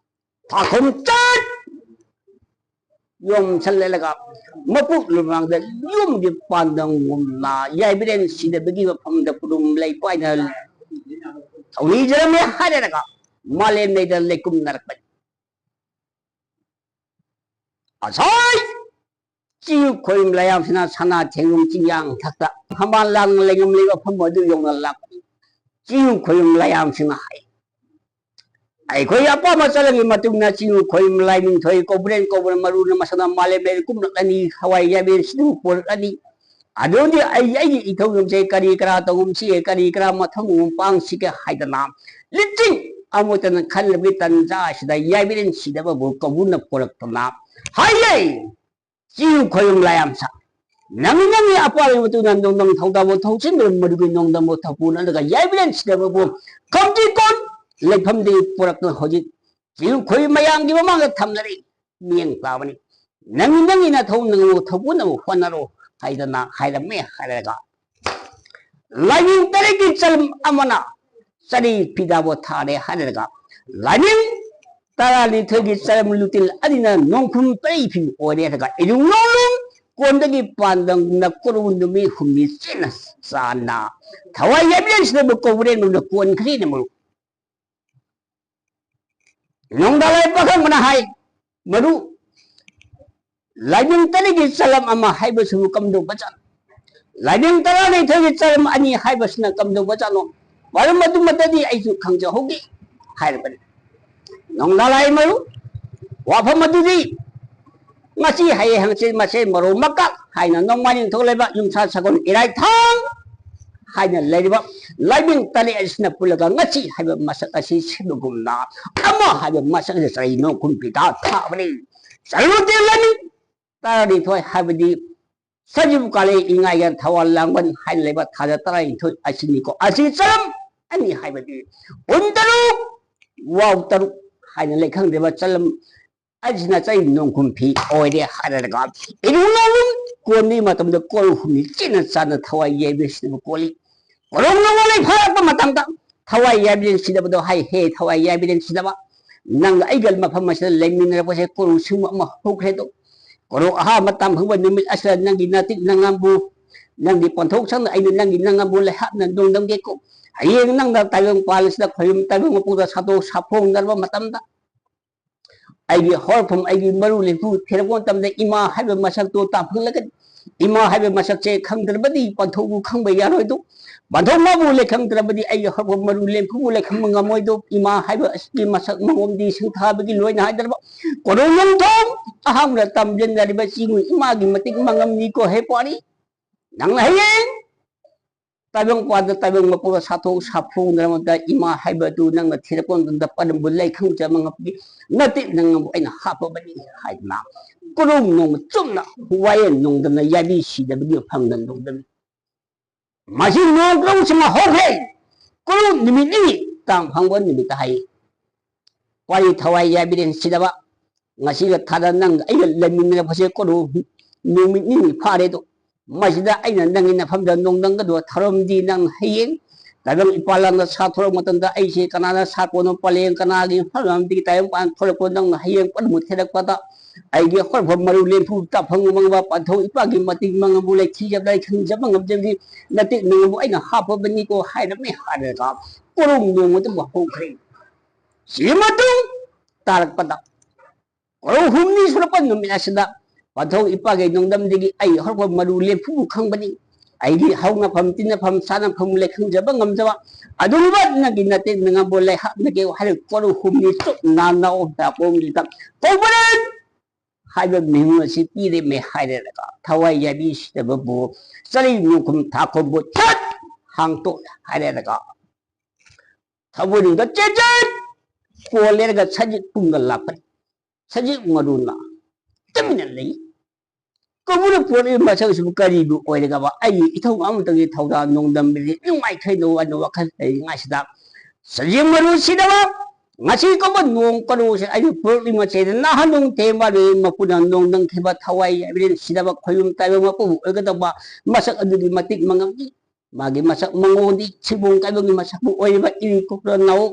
ꯊꯥꯈꯨꯝ ꯆꯠ ꯌꯣꯝꯁꯜꯂꯦꯂꯒ ꯃꯄꯨꯛ ꯂꯨꯃꯥꯡꯗ ꯌꯨꯝꯒꯤ ꯄꯥꯟꯗꯝꯒꯨꯝꯅ ꯌꯥꯏꯕꯤꯔꯦꯟ ꯁꯤꯗꯕꯒꯤ ꯃꯐꯝꯗ ꯈꯨꯗꯨꯝ ꯂꯩ ꯄꯥꯏꯅ ꯊꯧꯅꯤꯖꯔꯝꯃꯦ ꯍꯥꯏꯔꯦꯔꯒ ꯃꯥꯂꯦꯝ ꯂꯩꯗ ꯂꯩꯀꯨꯝꯅꯔꯛꯄꯅꯤ꯫ ꯉꯁꯥꯏ ꯆꯤꯡ ꯈꯣꯏꯔꯨꯝ ꯂꯥꯏꯌꯥꯝꯁꯤꯅ ꯁꯅꯥ ꯊꯦꯡꯂꯨꯝ ꯆꯤꯡꯌꯥꯡ ꯊꯛꯇ ꯐꯝꯕꯥꯜ ꯂꯥꯡꯅ ꯂꯩꯉꯝꯂꯤꯕ ꯃꯐꯝ ꯑꯗꯨ ꯌꯧꯅ ꯂꯥꯛꯄꯅꯤ꯫ ꯆꯤꯡ ꯈꯣꯏꯔꯨꯝ ꯂꯥꯏꯌꯥꯝꯁꯤꯅ ꯍꯥꯏ, ꯑꯩꯈꯣꯏ ꯑꯄꯥꯝꯕ ꯆꯠꯂꯒꯤ ꯃꯇꯨꯡꯗ ꯆꯤꯡ ꯈꯣꯏꯔꯨꯝ ꯂꯥꯏꯅꯤꯡꯊꯣꯏ ꯀꯧꯕ꯭ꯔꯦꯟ ꯀꯧꯕ꯭ꯔꯦꯟ ꯃꯔꯨꯅ ꯃꯁꯥꯅ ꯃꯥꯂꯦꯝ ꯂꯩꯗ ꯀꯨꯝꯂꯛꯂꯅꯤ, ꯍꯋꯥꯏ ꯌꯥꯕꯦꯟ ꯁꯤꯗꯨ ꯄꯨꯔꯛꯂꯅꯤ꯫ ꯑꯗꯨꯗꯤ ꯑꯩ ꯑꯩꯒꯤ ꯏꯊꯧ ꯉꯝꯖꯩ, ꯀꯔꯤ ꯀꯔꯥ ꯇꯧꯉꯝꯁꯤꯒꯦ, ꯀꯔꯤ ꯀꯔꯥ ꯃꯊꯧ ꯃꯉꯝ ꯄꯥꯡꯁꯤꯒꯦ ꯍꯥꯏꯗꯅ ꯂꯤꯆꯤꯡ ꯑꯃꯠꯇꯅ ꯈꯜꯂꯕꯒꯤ ꯇꯟꯖꯥ ꯑꯁꯤꯗ ꯌꯥꯏꯕꯤꯔꯦꯟ ꯁꯤꯗꯕꯕꯨ ꯀꯧꯕ꯭ꯔꯨꯅ ꯄꯨꯔꯛꯇꯨꯅ ꯍꯥꯏꯌꯦ꯫ ꯆꯤꯡ ꯈꯣꯏꯔꯨꯝ ꯂꯥꯏꯌꯥꯝꯁ, ꯅꯪ ꯅꯪꯒꯤ ꯑꯄꯥꯝꯕꯒꯤ ꯃꯇꯨꯡ ꯏꯟꯅ ꯅꯣꯡꯗꯝ ꯊꯧꯗꯥꯕꯨ ꯊꯧꯁꯤꯟꯗꯨꯅ ꯃꯗꯨꯒꯤ ꯅꯣꯡꯗꯝꯕꯨ ꯊꯧꯄꯨ ꯅꯠꯇ꯭ꯔꯒ ꯌꯥꯏꯕꯤꯔꯦꯟ ꯁꯤꯗꯕꯕꯨ ꯀꯝꯇꯤ ꯀꯣꯟ ꯂꯩꯐꯝꯗꯒꯤ ꯄꯨꯔꯛꯇꯨꯅ ꯍꯧꯖꯤꯛ ꯆꯤꯡ ꯈꯣꯏꯔꯨꯝ ꯃꯌꯥꯝꯒꯤ ꯃꯃꯥꯡꯗ ꯊꯝꯅꯔꯤ꯫ ꯃꯤꯠꯌꯦꯡ ꯇꯥꯕꯅꯤ꯫ ꯅꯪꯒꯤ ꯅꯪꯒꯤ ꯅꯊꯧ ꯅꯪꯕꯨ ꯊꯧꯄꯨꯅꯕ ꯍꯣꯠꯅꯔꯣ ꯍꯥꯏꯗꯅ ꯍꯥꯏꯔꯝꯃꯦ ꯍꯥꯏꯔꯒ ꯂꯥꯏꯅꯤꯡ ꯇꯔꯦꯠꯀꯤ ꯆꯂꯝ ꯑꯃꯅ ꯆꯔꯤ ꯐꯤꯗꯥꯕꯨ ꯊꯥꯔꯦ ꯍꯥꯏꯔꯒ ꯂꯥꯏꯅꯤꯡ ꯇꯔꯥꯅꯤꯊꯣꯏꯒꯤ ꯆꯂꯝ ꯂꯨꯇꯤꯜ ꯑꯅꯤꯅ ꯅꯣꯡꯈꯨꯝ ꯄꯔꯤ ꯐꯤ ꯑꯣꯏꯔꯦ ꯍꯥꯏꯔꯒ ꯏꯔꯨꯡ ꯂꯣꯡꯂꯨꯝ ꯀꯣꯟꯗꯒꯤ ꯄꯥꯟꯗꯝꯅ ꯀꯣꯔꯧ ꯅꯨꯃꯤꯠ ꯍꯨꯝꯅꯤ ꯆꯦꯟꯅ ꯆꯥꯟꯅ ꯊꯋꯥꯏ ꯌꯥꯏꯕꯤꯔꯦꯟ ꯁꯤꯗꯕꯨ ꯀꯧꯕ꯭ꯔꯦꯟ ꯃꯔꯨꯅ ꯀꯣꯟꯈ꯭ꯔꯦꯅ ꯃꯔꯨ꯫ ꯅꯣꯡꯗꯥꯂꯥꯏ ꯄꯥꯈꯪꯕꯅ ꯍꯥꯏ, ꯃꯔꯨ, ꯂꯥꯏꯅꯤꯡ ꯇꯔꯦꯠꯀꯤ ꯆꯂꯝ ꯑꯃ ꯍꯥꯏꯕꯁꯤꯕꯨ ꯀꯝꯗꯧꯕ ꯖꯥꯠꯅꯣ? ꯂꯥꯏꯅꯤꯡ ꯇꯔꯥꯅꯤꯊꯣꯏꯒꯤ ꯆꯂꯝ ꯑꯅꯤ ꯍꯥꯏꯕꯁꯤꯅ ꯀꯝꯗꯧꯕ ꯖꯥꯠꯅꯣ? ꯃꯔꯝ ꯑꯗꯨꯃꯇꯗꯤ ꯑꯩꯁꯨ ꯈꯪꯖꯍꯧꯒꯦ ꯍꯥꯏꯔꯕꯅꯤ꯫ ꯅꯣꯡꯗꯥꯂꯥꯏ ꯃꯔꯨ, ꯋꯥꯐꯝ ꯑꯗꯨꯗꯤ ꯉꯁꯤ ꯍꯌꯦꯡ ꯍꯪꯆꯤꯠ ꯃꯁꯦꯟ ꯃꯔꯨ ꯃꯀꯛ ꯍꯥꯏꯅ ꯅꯣꯡꯃꯥꯏꯖꯤꯡ ꯊꯣꯛꯂꯤꯕ ꯌꯨꯝꯁꯥ ꯁꯒꯣꯜ ꯏꯔꯥꯏ ꯊꯥꯡ ꯍꯥꯏꯅ ꯂꯩꯔꯤꯕ ꯂꯥꯏꯅꯤꯡ ꯇꯔꯦꯠ ꯑꯁꯤꯅ ꯄꯨꯜꯂꯒ ꯉꯁꯤ ꯍꯥꯏꯕ ꯃꯁꯛ ꯑꯁꯤ ꯁꯦꯝꯕꯒꯨꯝꯅ ꯑꯃ ꯍꯥꯏꯕ ꯃꯁꯛ ꯑꯁꯤ ꯆꯍꯤ ꯅꯣꯡ ꯀꯨꯟ ꯄꯤꯇꯥ ꯊꯥꯕꯅꯤ꯫ ꯆꯠꯂꯨꯗꯦ ꯂꯥꯏꯅꯤꯡ ꯇꯔꯥꯅꯤꯊꯣꯏ ꯍꯥꯏꯕꯗꯤ ꯁꯖꯤꯕꯨ ꯀꯥꯂꯦ ꯏꯉꯥꯏꯒ ꯊꯋꯥꯜ ꯂꯥꯡꯕꯟ ꯍꯥꯏꯅ ꯂꯩꯕ ꯊꯥꯗ ꯇꯔꯥꯅꯤꯊꯣꯏ ꯑꯁꯤꯅꯤꯀꯣ꯫ ꯑꯁꯤ ꯆꯔꯝ ꯑꯅꯤ ꯍꯥꯏꯕꯗꯤ ꯎꯟ ꯇꯔꯨꯛ, ꯋꯥꯎ ꯇꯔꯨꯛ ꯍꯥꯏꯅ ꯂꯩ ꯈꯪꯗ꯭ꯔꯤꯕ ꯆꯂꯝ ꯑꯁꯤꯅ ꯆꯍꯤ ꯅꯣꯡꯈꯨꯝ ꯐꯤ ꯑꯣꯏꯔꯦ ꯍꯥꯏꯔꯒ ꯏꯔꯨꯡ ꯂꯥꯡꯂꯨꯝ ꯀꯣꯟꯕꯒꯤ ꯃꯇꯝꯗ ꯀꯣꯜ ꯍꯨꯝꯅꯤ ꯆꯦꯟꯅ ꯆꯥꯅ ꯊꯋꯥꯏ ꯌꯩꯕꯁꯤꯅꯕꯨ ꯀꯣꯜꯂꯤ꯫ ꯀꯣꯔꯧ ꯅꯣꯡꯃ ꯂꯩ ꯐꯥꯔꯛꯄ ꯃꯇꯝꯗ ꯊꯋꯥꯏ ꯌꯥꯏꯕꯤꯔꯦꯟ ꯁꯤꯗꯕꯗꯣ ꯍꯥꯏ, "ꯍꯦ ꯊꯋꯥꯏ ꯌꯥꯏꯕꯤꯔꯦꯟ ꯁꯤꯗꯕ, ꯅꯪꯒ ꯑꯩꯒ ꯃꯐꯝ ꯑꯁꯤꯗ ꯂꯩꯃꯤꯟꯅꯔꯛꯄꯁꯦ ꯀꯣꯔꯧ ꯁꯤꯡꯕ ꯑꯃ ꯍꯧꯈ꯭ꯔꯦꯗꯣ꯫ ꯀꯣꯔꯧ ꯑꯍꯥꯟꯕ ꯇꯥꯟꯐꯝ ꯐꯪꯕ ꯅꯨꯃꯤꯠ ꯑꯁꯤꯗ ꯅꯪꯒꯤ ꯅꯇꯤꯛ ꯅꯉꯝꯕꯨ, ꯅꯪꯒꯤ ꯄꯟꯊꯧ ꯁꯪꯅ ꯑꯩꯅ ꯅꯪꯒꯤ ꯅꯉꯝꯕꯨ ꯂꯩꯍꯥꯞꯅ ꯅꯣꯡꯗꯝꯒꯦꯀꯣ꯫ ꯍꯌꯦꯡ ꯅꯪꯅ ꯇꯥꯏꯕꯪ ꯄꯥꯜ ꯑꯁꯤꯗ ꯈꯣꯏꯕꯨꯝ ꯇꯥꯏꯕꯪ ꯃꯄꯨꯗ ꯁꯥꯊꯣꯛ ꯁꯥꯐꯣꯡꯅꯔꯕ ꯃꯇꯝꯗ ꯑꯩꯒꯤ ꯍꯧꯔꯛꯐꯝ, ꯑꯩꯒꯤ ꯃꯔꯨ ꯂꯦꯝꯐꯨ ꯊꯤꯔꯛꯄ ꯃꯇꯝꯗ ꯏꯃꯥ ꯍꯥꯏꯕ ꯃꯁꯛꯇꯣ ꯇꯥꯐꯝꯂꯒꯗꯤ, ꯏꯃꯥ ꯍꯥꯏꯕ ꯃꯁꯛꯁꯦ ꯈꯪꯗ꯭ꯔꯕꯗꯤ ꯄꯟꯊꯧꯕꯨ ꯈꯪꯕ ꯌꯥꯔꯣꯏꯗꯣ꯫ ꯄꯟꯊꯧ ꯃꯥꯕꯨ ꯂꯩꯈꯪꯗ꯭ꯔꯕꯗꯤ ꯑꯩꯒꯤ ꯍꯧꯔꯛꯐꯝ ꯃꯔꯨ ꯂꯦꯝꯐꯨꯕꯨ ꯂꯩꯈꯪꯕ ꯉꯝꯃꯣꯏꯗꯣ꯫ ꯏꯃꯥ ꯍꯥꯏꯕ ꯑꯁꯤꯒꯤ ꯃꯁꯛ ꯃꯉꯣꯟꯗꯤ ꯁꯤꯡꯊꯥꯕꯒꯤ ꯂꯣꯏꯅ ꯍꯥꯏꯗ꯭ꯔꯕ ꯀꯣꯔꯧ ꯌꯣꯡꯊꯣꯡ ꯑꯍꯥꯟꯕꯗ ꯇꯝꯖꯟꯅꯔꯤꯕ ꯆꯤꯡ ꯏꯃꯥꯒꯤ ꯃꯇꯤꯛ ꯃꯉꯝꯅꯤꯀꯣ ꯍꯦ ꯄꯥꯔꯤ꯫ ꯅꯪꯅ ꯍꯌꯦꯡ ꯇꯥꯏꯕꯪ ꯄꯥꯟꯗ ꯇꯥꯏꯕꯪ ꯃꯄꯨꯗ ꯁꯥꯊꯣꯛ ꯁꯥꯐꯣꯡꯗꯅ ꯏꯃꯥ ꯍꯥꯏꯕꯗꯨ ꯅꯪꯅ ꯊꯤꯔꯛꯄ ꯃꯇꯝꯗ ꯄꯟꯕꯨ ꯂꯩ ꯈꯪꯖꯕ ꯉꯝꯕꯒꯤ ꯅꯇꯤꯛ ꯅꯉꯝꯕꯨ ꯑꯩꯅ ꯍꯥꯞꯄꯕꯅꯤ ꯍꯥꯏꯗꯅ ꯀꯣꯔꯧ ꯅꯣꯡꯃ ꯆꯨꯝꯅ ꯋꯥꯌꯦꯜ ꯅꯣꯡꯗꯝꯅ ꯌꯥꯕꯤ ꯁꯤꯗꯕꯒꯤ ꯃꯐꯝꯗ ꯅꯣꯡꯗꯝꯃꯤ꯫ ꯃꯁꯤ ꯅꯣꯡ ꯀꯣꯔꯧꯁꯤꯃ ꯍꯧꯈ꯭ꯔꯦ꯫ ꯀꯣꯔꯧ ꯅꯨꯃꯤꯠ ꯅꯤꯅꯤ ꯇꯥꯡ ꯐꯪꯕ ꯅꯨꯃꯤꯠꯇ ꯍꯥꯏ꯫ ꯋꯥꯔꯤ ꯊꯋꯥꯏ ꯌꯥꯏꯕꯤꯔꯦꯟ ꯁꯤꯗꯕ꯫ ꯉꯁꯤꯒ ꯊꯥꯗ ꯅꯪꯒ ꯑꯩꯒ ꯂꯩꯃꯤꯟꯅꯔꯛꯄꯁꯦ ꯀꯣꯔꯧ ꯅꯨꯃꯤꯠ ꯅꯤꯅꯤ ꯐꯥꯔꯦꯗꯣ꯫ ꯃꯁꯤꯗ ꯑꯩꯅ ꯅꯪꯒꯤ ꯅꯐꯝꯗ ꯅꯣꯡꯗꯝꯒꯗꯕ ꯊꯧꯔꯝꯗꯤ ꯅꯪ ꯍꯌꯦꯡ ꯇꯥꯏꯕꯪ ꯏꯄꯥ ꯂꯥꯟꯗ ꯁꯥꯊꯣꯔꯛꯄ ꯃꯇꯝꯗ ꯑꯩꯁꯦ ꯀꯅꯥꯅ ꯁꯥꯀꯣꯟꯅꯣ ꯄꯂꯦꯟ ꯀꯅꯥꯒꯤ ꯃꯐꯝꯗꯒꯤ ꯇꯥꯏꯕꯪ ꯄꯥꯟ ꯊꯣꯛꯂꯛꯄ ꯅꯪꯅ ꯍꯌꯦꯡ ꯄꯟꯃꯨ ꯊꯦꯔꯛꯄꯗ ꯑꯩꯒꯤ ꯍꯧꯔꯛꯐꯝ ꯃꯔꯨ ꯂꯦꯝꯐꯨ ꯇꯥꯐꯝ ꯉꯝꯕ ꯄꯟꯊꯧ ꯏꯄꯥꯒꯤ ꯃꯇꯤꯛ ꯃꯉꯝꯕꯨ ꯂꯩꯊꯤꯖꯕ ꯂꯩ ꯈꯪꯖꯕ ꯉꯝꯖꯕꯒꯤ ꯅꯇꯤꯛ ꯅꯉꯝꯕꯨ ꯑꯩꯅ ꯍꯥꯞꯄꯕꯅꯤꯀꯣ ꯍꯥꯏꯔꯝꯃꯦ ꯍꯥꯏꯔꯒ ꯀꯣꯔꯧ ꯅꯣꯡꯃꯗꯨ ꯍꯧꯈ꯭ꯔꯦ꯫ ꯁꯤꯒꯤ ꯃꯇꯨꯡ ꯇꯥꯔꯛꯄꯗ ꯀꯣꯔꯧ ꯍꯨꯝꯅꯤ ꯁꯨꯔꯛꯄ ꯅꯨꯃꯤꯠ ꯑꯁꯤꯗ ꯄꯟꯊꯧ ꯏꯄꯥꯒꯤ ꯅꯣꯡꯗꯝꯗꯒꯤ ꯑꯩ ꯍꯧꯔꯛꯄ ꯃꯔꯨ ꯂꯦꯝꯐꯨꯕꯨ ꯈꯪꯕꯅꯤ꯫ ꯑꯩꯒꯤ ꯍꯧꯅꯐꯝ ꯇꯤꯟꯅꯐꯝ ꯆꯥꯅꯐꯝ ꯂꯩ ꯈꯪꯖꯕ ꯉꯝꯖꯕ ꯑꯗꯨꯒꯨꯝꯕ ꯅꯪꯒꯤ ꯅꯇꯦꯛ ꯅꯉꯝꯕꯨ ꯂꯩꯍꯥꯞꯅꯒꯦ ꯍꯥꯏꯔꯒ ꯀꯣꯔꯧ ꯍꯨꯝꯅꯤ ꯆꯨꯞ ꯅꯥꯟꯅ ꯑꯣꯛ ꯅꯥꯀꯣꯡꯁꯤꯗ ꯀꯧꯕ꯭ꯔꯦꯟ ꯍꯥꯏꯕ ꯃꯤꯡ ꯑꯁꯤ ꯄꯤꯔꯝꯃꯦ ꯍꯥꯏꯔꯦꯔꯒ ꯊꯋꯥꯏ ꯌꯥꯕꯤ ꯁꯤꯗꯕꯕꯨ ꯆꯔꯩ ꯅꯣꯡꯈꯨꯝ ꯊꯥꯈꯣꯝꯕꯨ ꯊꯠ ꯍꯥꯡꯇꯣꯛꯑꯦ ꯍꯥꯏꯔꯦꯔꯒ ꯊꯃꯣꯏꯅꯨꯡꯗ ꯆꯦꯠ ꯆꯦꯠ ꯀꯣꯜꯂꯦꯔꯒ ꯁꯖꯤꯛ ꯄꯨꯡꯒ ꯂꯥꯛꯄꯅꯤ꯫ ꯁꯖꯤꯛ ꯃꯔꯨꯅ ꯇꯨꯃꯤꯟꯅ ꯂꯩ꯫ ꯀꯧꯕꯅ ꯄꯨꯔꯛꯂꯤꯕ ꯃꯁꯛ ꯑꯁꯤꯕꯨ ꯀꯔꯤꯕꯨ ꯑꯣꯏꯔꯒꯕ ꯑꯩꯒꯤ ꯏꯊꯧ ꯑꯃꯇꯪꯒꯤ ꯊꯧꯗꯥꯡ ꯅꯣꯡꯗꯝꯕꯤꯔꯤ ꯅꯨꯡꯉꯥꯏꯈꯩꯗꯧ ꯑꯅ ꯋꯥꯈꯜ ꯂꯩꯔꯤꯉꯥꯏꯁꯤꯗ ꯁꯖꯤꯛ ꯃꯔꯨ ꯁꯤꯗꯕ ꯉꯁꯤ ꯀꯧꯕ ꯅꯣꯡ ꯀꯔꯨꯁꯦ ꯑꯩꯕꯨ ꯄꯨꯔꯛꯂꯤꯕ ꯃꯆꯩꯗ ꯅꯍꯥꯟ ꯅꯣꯡ ꯊꯦꯝꯕ ꯂꯣꯏ ꯃꯄꯨꯅ ꯅꯣꯡꯗꯝꯈꯤꯕ ꯊꯋꯥꯏ ꯌꯥꯏꯕꯤꯔꯦꯟ ꯁꯤꯗꯕ ꯈꯣꯏꯕꯨꯝ ꯇꯥꯏꯕ ꯃꯄꯨꯕꯨ ꯑꯣꯏꯒꯗꯧꯕ ꯃꯁꯛ ꯑꯗꯨꯒꯤ ꯃꯇꯤꯛ ꯃꯉꯝꯒꯤ ꯃꯥꯒꯤ ꯃꯁꯛ ꯃꯉꯣꯟꯗꯤ ꯁꯤꯕꯣꯡ ꯀꯥꯏꯕꯒꯤ ꯃꯁꯛꯄꯨ ꯑꯣꯏꯔꯤꯕ ꯏꯔꯤ ꯀꯣꯛꯇ ꯅꯥꯎ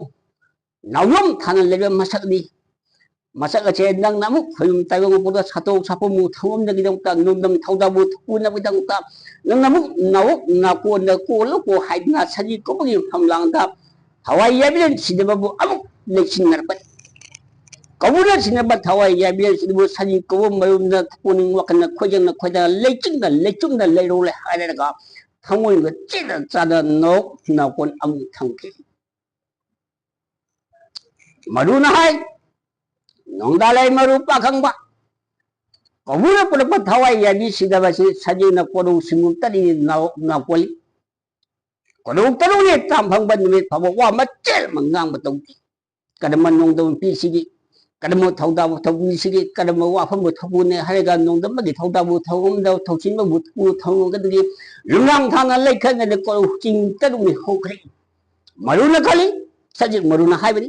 ꯅꯥꯎꯌꯣꯝ ꯊꯥꯅ ꯂꯩꯕ ꯃꯁꯛꯅꯤ꯫ ꯃꯁꯛ ꯑꯁꯦ ꯅꯪꯅ ꯑꯃꯨꯛ ꯈꯣꯏꯔꯨꯝ ꯇꯥꯏꯕꯪ ꯃꯄꯨꯗ ꯁꯥꯇꯣꯛ ꯁꯥꯐꯨ ꯊꯧꯔꯝꯅꯕꯒꯤꯗꯃꯛꯇ, ꯅꯣꯡꯗꯝ ꯊꯧꯗꯥꯕꯨ ꯊꯧꯄꯨꯅꯕꯒꯤꯗꯃꯛꯇ ꯅꯪꯅ ꯑꯃꯨꯛ ꯅꯥꯎ ꯅꯥꯀꯣꯟꯗ ꯀꯣꯜꯂꯨꯀꯣ ꯍꯥꯏꯗꯨꯅ ꯁꯖꯤ ꯀꯧꯕꯒꯤ ꯐꯝꯂꯥꯡꯗ ꯊꯋꯥꯏ ꯌꯥꯏꯕꯤꯔꯦꯟ ꯁꯤꯗꯕꯕꯨ ꯑꯃꯨꯛ ꯂꯩꯁꯤꯟꯅꯔꯛꯄꯅꯤ꯫ ꯀꯧꯕꯅ ꯁꯤꯟꯅꯕ ꯊꯋꯥꯏ ꯌꯥꯏꯕꯤꯔꯦꯟ ꯁꯤꯗꯕꯨ ꯁꯖꯤ ꯀꯧꯕ ꯃꯔꯨꯝꯗ ꯄꯨꯛꯅꯤꯡ ꯋꯥꯈꯜꯅ ꯈꯣꯏꯖꯪꯅ ꯈꯣꯏꯗꯅ ꯂꯩꯆꯤꯡꯅ ꯂꯩꯆꯨꯝꯅ ꯂꯩꯔꯧꯂꯦ ꯍꯥꯏꯔꯒ ꯊꯃꯣꯏꯒ ꯆꯦꯠꯅ ꯆꯥꯗ ꯅꯣꯛ ꯅꯥꯀꯣꯟ ꯑꯃꯨꯛ ꯊꯝꯈꯤ꯫ ꯃꯔꯨꯅ ꯍꯥꯏ, ꯅꯣꯡꯗꯥꯂꯩ ꯃꯔꯨ ꯄꯥꯈꯪꯕ, ꯀꯧꯕꯨꯅ ꯄꯨꯔꯛꯄ ꯊꯋꯥꯏ ꯌꯥꯕꯤ ꯁꯤꯗꯕꯁꯤ ꯁꯖꯤꯛꯅ ꯀꯣꯔꯧ ꯁꯤꯡꯒꯨꯝ ꯇꯔꯤꯅꯤ ꯅꯥꯎ-, ꯅꯥꯎꯀꯣꯜꯂꯤ꯫ ꯀꯣꯔꯧ ꯇꯔꯨꯛꯅꯤ ꯇꯥꯝ ꯐꯪꯕ ꯅꯨꯃꯤꯠ ꯐꯥꯎꯕ ꯋꯥ ꯃꯆꯦꯠ ꯑꯃ ꯉꯥꯡꯕ ꯇꯧꯗꯦ꯫ ꯀꯔꯝꯕ ꯅꯣꯡꯗꯝ ꯅꯨꯄꯤꯁꯤꯒꯤ, ꯀꯔꯝꯕ ꯊꯧꯗꯥꯕꯨ ꯊꯧꯕꯤꯁꯤꯒꯤ, ꯀꯔꯝꯕ ꯋꯥꯐꯝꯕꯨ ꯊꯧꯕꯨꯅꯦ ꯍꯥꯏꯔꯒ ꯅꯣꯡꯗꯝ ꯑꯃꯒꯤ ꯊꯧꯗꯥꯕꯨ ꯊꯧꯕꯗ ꯊꯧꯁꯤꯟꯕꯕꯨ ꯊꯧꯕꯗꯒꯤ ꯂꯨꯝꯂꯥꯡ ꯊꯥꯅ ꯂꯩꯈꯠꯅꯔꯦ꯫ ꯀꯣꯔꯧ ꯆꯤꯡ ꯇꯔꯨꯛꯅꯤ ꯍꯧꯈ꯭ꯔꯦ꯫ ꯃꯔꯨꯅ ꯈꯜꯂꯤ, ꯁꯖꯤꯛ ꯃꯔꯨꯅ ꯍꯥꯏꯕꯅꯤ꯫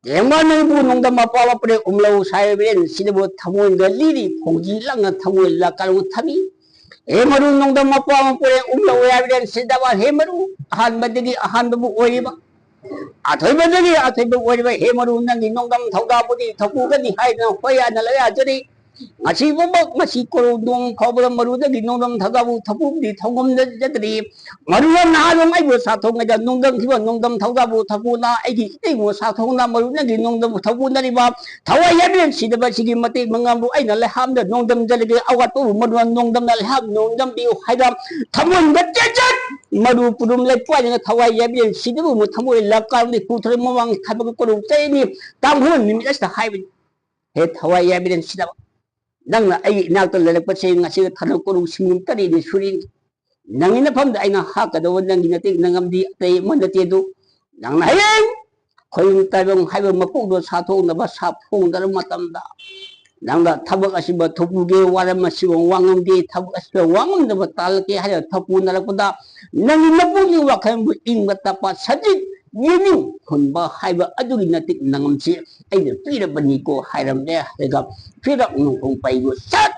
ꯇꯦꯡꯕ ꯅꯪꯕꯨ ꯅꯣꯡꯗꯝ ꯃꯄꯥ ꯃꯄꯨꯔꯦ ꯎꯝꯂꯧ ꯁꯥꯏꯕꯦꯟ ꯁꯤꯗꯕꯨ ꯊꯃꯣꯏꯗ ꯂꯤꯔꯤ ꯈꯣꯡꯖꯤ ꯂꯪꯅ ꯊꯃꯣꯏ ꯂꯥꯀꯥꯔꯨ ꯊꯝꯃꯤ꯫ ꯍꯦ ꯃꯔꯨ ꯅꯣꯡꯗꯝ ꯃꯄꯥ ꯃꯄꯨꯔꯦ ꯎꯝꯂꯧ ꯌꯥꯕꯦꯟ ꯁꯤꯗꯕ ꯍꯦ ꯃꯔꯨ ꯑꯍꯥꯟꯕꯗꯒꯤ ꯑꯍꯥꯟꯕꯕꯨ ꯑꯣꯏꯔꯤꯕ ꯑꯊꯣꯏꯕꯗꯒꯤ ꯑꯊꯣꯏꯕ ꯑꯣꯏꯔꯤꯕ ꯍꯦ ꯃꯔꯨ ꯅꯪꯒꯤ ꯅꯣꯡꯗꯝ ꯊꯧꯗꯥꯕꯨꯗꯤ ꯊꯧꯄꯨꯒꯅꯤ ꯍꯥꯏꯗꯅ ꯍꯣꯏ ꯍꯥꯏꯅ ꯂꯧꯌꯥꯖꯔꯤ꯫ ꯉꯁꯤ ꯐꯥꯎꯕ ꯉꯁꯤ ꯀꯣꯔꯧ ꯅꯣꯡ ꯐꯥꯎꯕꯗ ꯃꯔꯨꯗꯒꯤ ꯅꯣꯡꯗꯝ ꯊꯧꯗꯥꯕꯨ ꯊꯧꯄꯨꯕꯨꯗꯤ ꯊꯧꯉꯝꯅꯖꯗ꯭ꯔꯤ꯫ ꯃꯔꯨ ꯅꯍꯥꯔꯣꯜ ꯑꯩꯕꯨ ꯁꯥꯊꯣꯡꯉꯩꯗ ꯅꯣꯡꯗꯝꯈꯤꯕ ꯅꯣꯡꯗꯝ ꯊꯧꯗꯥꯕꯨ ꯊꯧꯄꯨꯅ ꯑꯩꯒꯤ ꯏꯇꯩꯕꯨ ꯁꯥꯊꯣꯡꯅ ꯃꯔꯨꯗꯒꯤ ꯅꯣꯡꯗꯝ ꯊꯧꯄꯨꯅꯔꯤꯕ ꯊꯋꯥꯏ ꯌꯥꯕꯦꯟ ꯁꯤꯗꯕ ꯁꯤꯒꯤ ꯃꯇꯦꯡ ꯃꯉꯥꯕꯨ ꯑꯩꯅ ꯂꯩꯍꯥꯝꯗ ꯅꯣꯡꯗꯝꯖꯔꯒꯦ꯫ ꯑꯋꯥꯠꯄꯕꯨ ꯃꯔꯨ ꯅꯣꯡꯗꯝꯅ ꯂꯩꯍꯥꯝ ꯅꯣꯡꯗꯝꯕꯤꯌꯨ ꯍꯥꯏꯕ ꯊꯃꯣꯏꯗ ꯆꯦꯠ ꯆꯦꯠ ꯃꯔꯨ ꯄꯨꯔꯨꯝ ꯂꯩꯄꯥꯏꯗꯅ ꯊꯋꯥꯏ ꯌꯥꯕꯦꯟ ꯁꯤꯗꯕꯕꯨ ꯊꯃꯣꯏ ꯂꯥꯀꯥꯔꯨꯝꯗꯤ ꯄꯨꯊꯣꯔꯛ ꯃꯃꯥꯡ ꯊꯕꯛ ꯀꯣꯔꯧ ꯆꯩꯅꯤ꯫ ꯇꯥꯡꯈꯨꯜ ꯅꯨꯃꯤꯠ ꯑꯁꯤꯗ ꯍꯥꯏꯕꯅꯤ꯫ ꯍꯦ ꯊꯋꯥꯏ ꯌꯥꯕꯦꯟ ꯁꯤꯗꯕ, ꯅꯪꯅ ꯑꯩꯒꯤ ꯏꯅꯥꯛꯇ ꯂꯩꯔꯛꯄꯁꯦ ꯉꯁꯤ ꯊꯥꯅ ꯀꯣꯔꯧ ꯁꯤꯡꯒꯨꯝ ꯇꯔꯦꯠꯅꯤ ꯁꯨꯔꯤ꯫ ꯅꯪꯒꯤ ꯅꯐꯝꯗ ꯑꯩꯅ ꯍꯥꯠꯀꯗꯧꯕ ꯅꯪꯒꯤ ꯅꯇꯦꯛ ꯅꯉꯝꯗꯤ ꯑꯇꯩ ꯑꯃ ꯅꯠꯇꯦ꯫ ꯑꯗꯨ ꯅꯪꯅ ꯍꯌꯦꯡ ꯈꯣꯏꯔꯨꯝ ꯇꯥꯏꯕꯪ ꯍꯥꯏꯕ ꯃꯄꯣꯛꯇꯣ ꯁꯥꯊꯣꯛꯅꯕ ꯁꯥ ꯐꯣꯡꯗꯔꯕ ꯃꯇꯝꯗ ꯅꯪꯅ ꯊꯕꯛ ꯑꯁꯤꯕ ꯊꯣꯛꯄꯨꯒꯦ, ꯋꯥꯔꯝ ꯑꯁꯤꯕ ꯋꯥꯉꯝꯒꯦ, ꯊꯕꯛ ꯑꯁꯤꯕ ꯋꯥꯉꯝꯗꯕ ꯇꯥꯜꯂꯛꯀꯦ ꯍꯥꯏꯅ ꯊꯧꯄꯨꯅꯔꯛꯄꯗ ꯅꯪꯒꯤ ꯅꯄꯨꯛꯅꯤꯡ ꯋꯥꯈꯜꯕꯨ ꯏꯪꯕ ꯇꯞꯄ ꯁꯖꯤꯛ ꯌꯦꯅꯤꯡ ꯍꯨꯟꯕ ꯍꯥꯏꯕ ꯑꯗꯨꯒꯤ ꯅꯇꯤꯛ ꯅꯉꯝꯁꯤ ꯑꯩꯅ ꯄꯤꯔꯕꯅꯤꯀꯣ ꯍꯥꯏꯔꯝꯂꯦ꯫ ꯑꯗꯨꯒ ꯐꯤꯔꯛ ꯅꯨꯡꯈꯣꯡ ꯄꯩꯕꯨ ꯁꯠ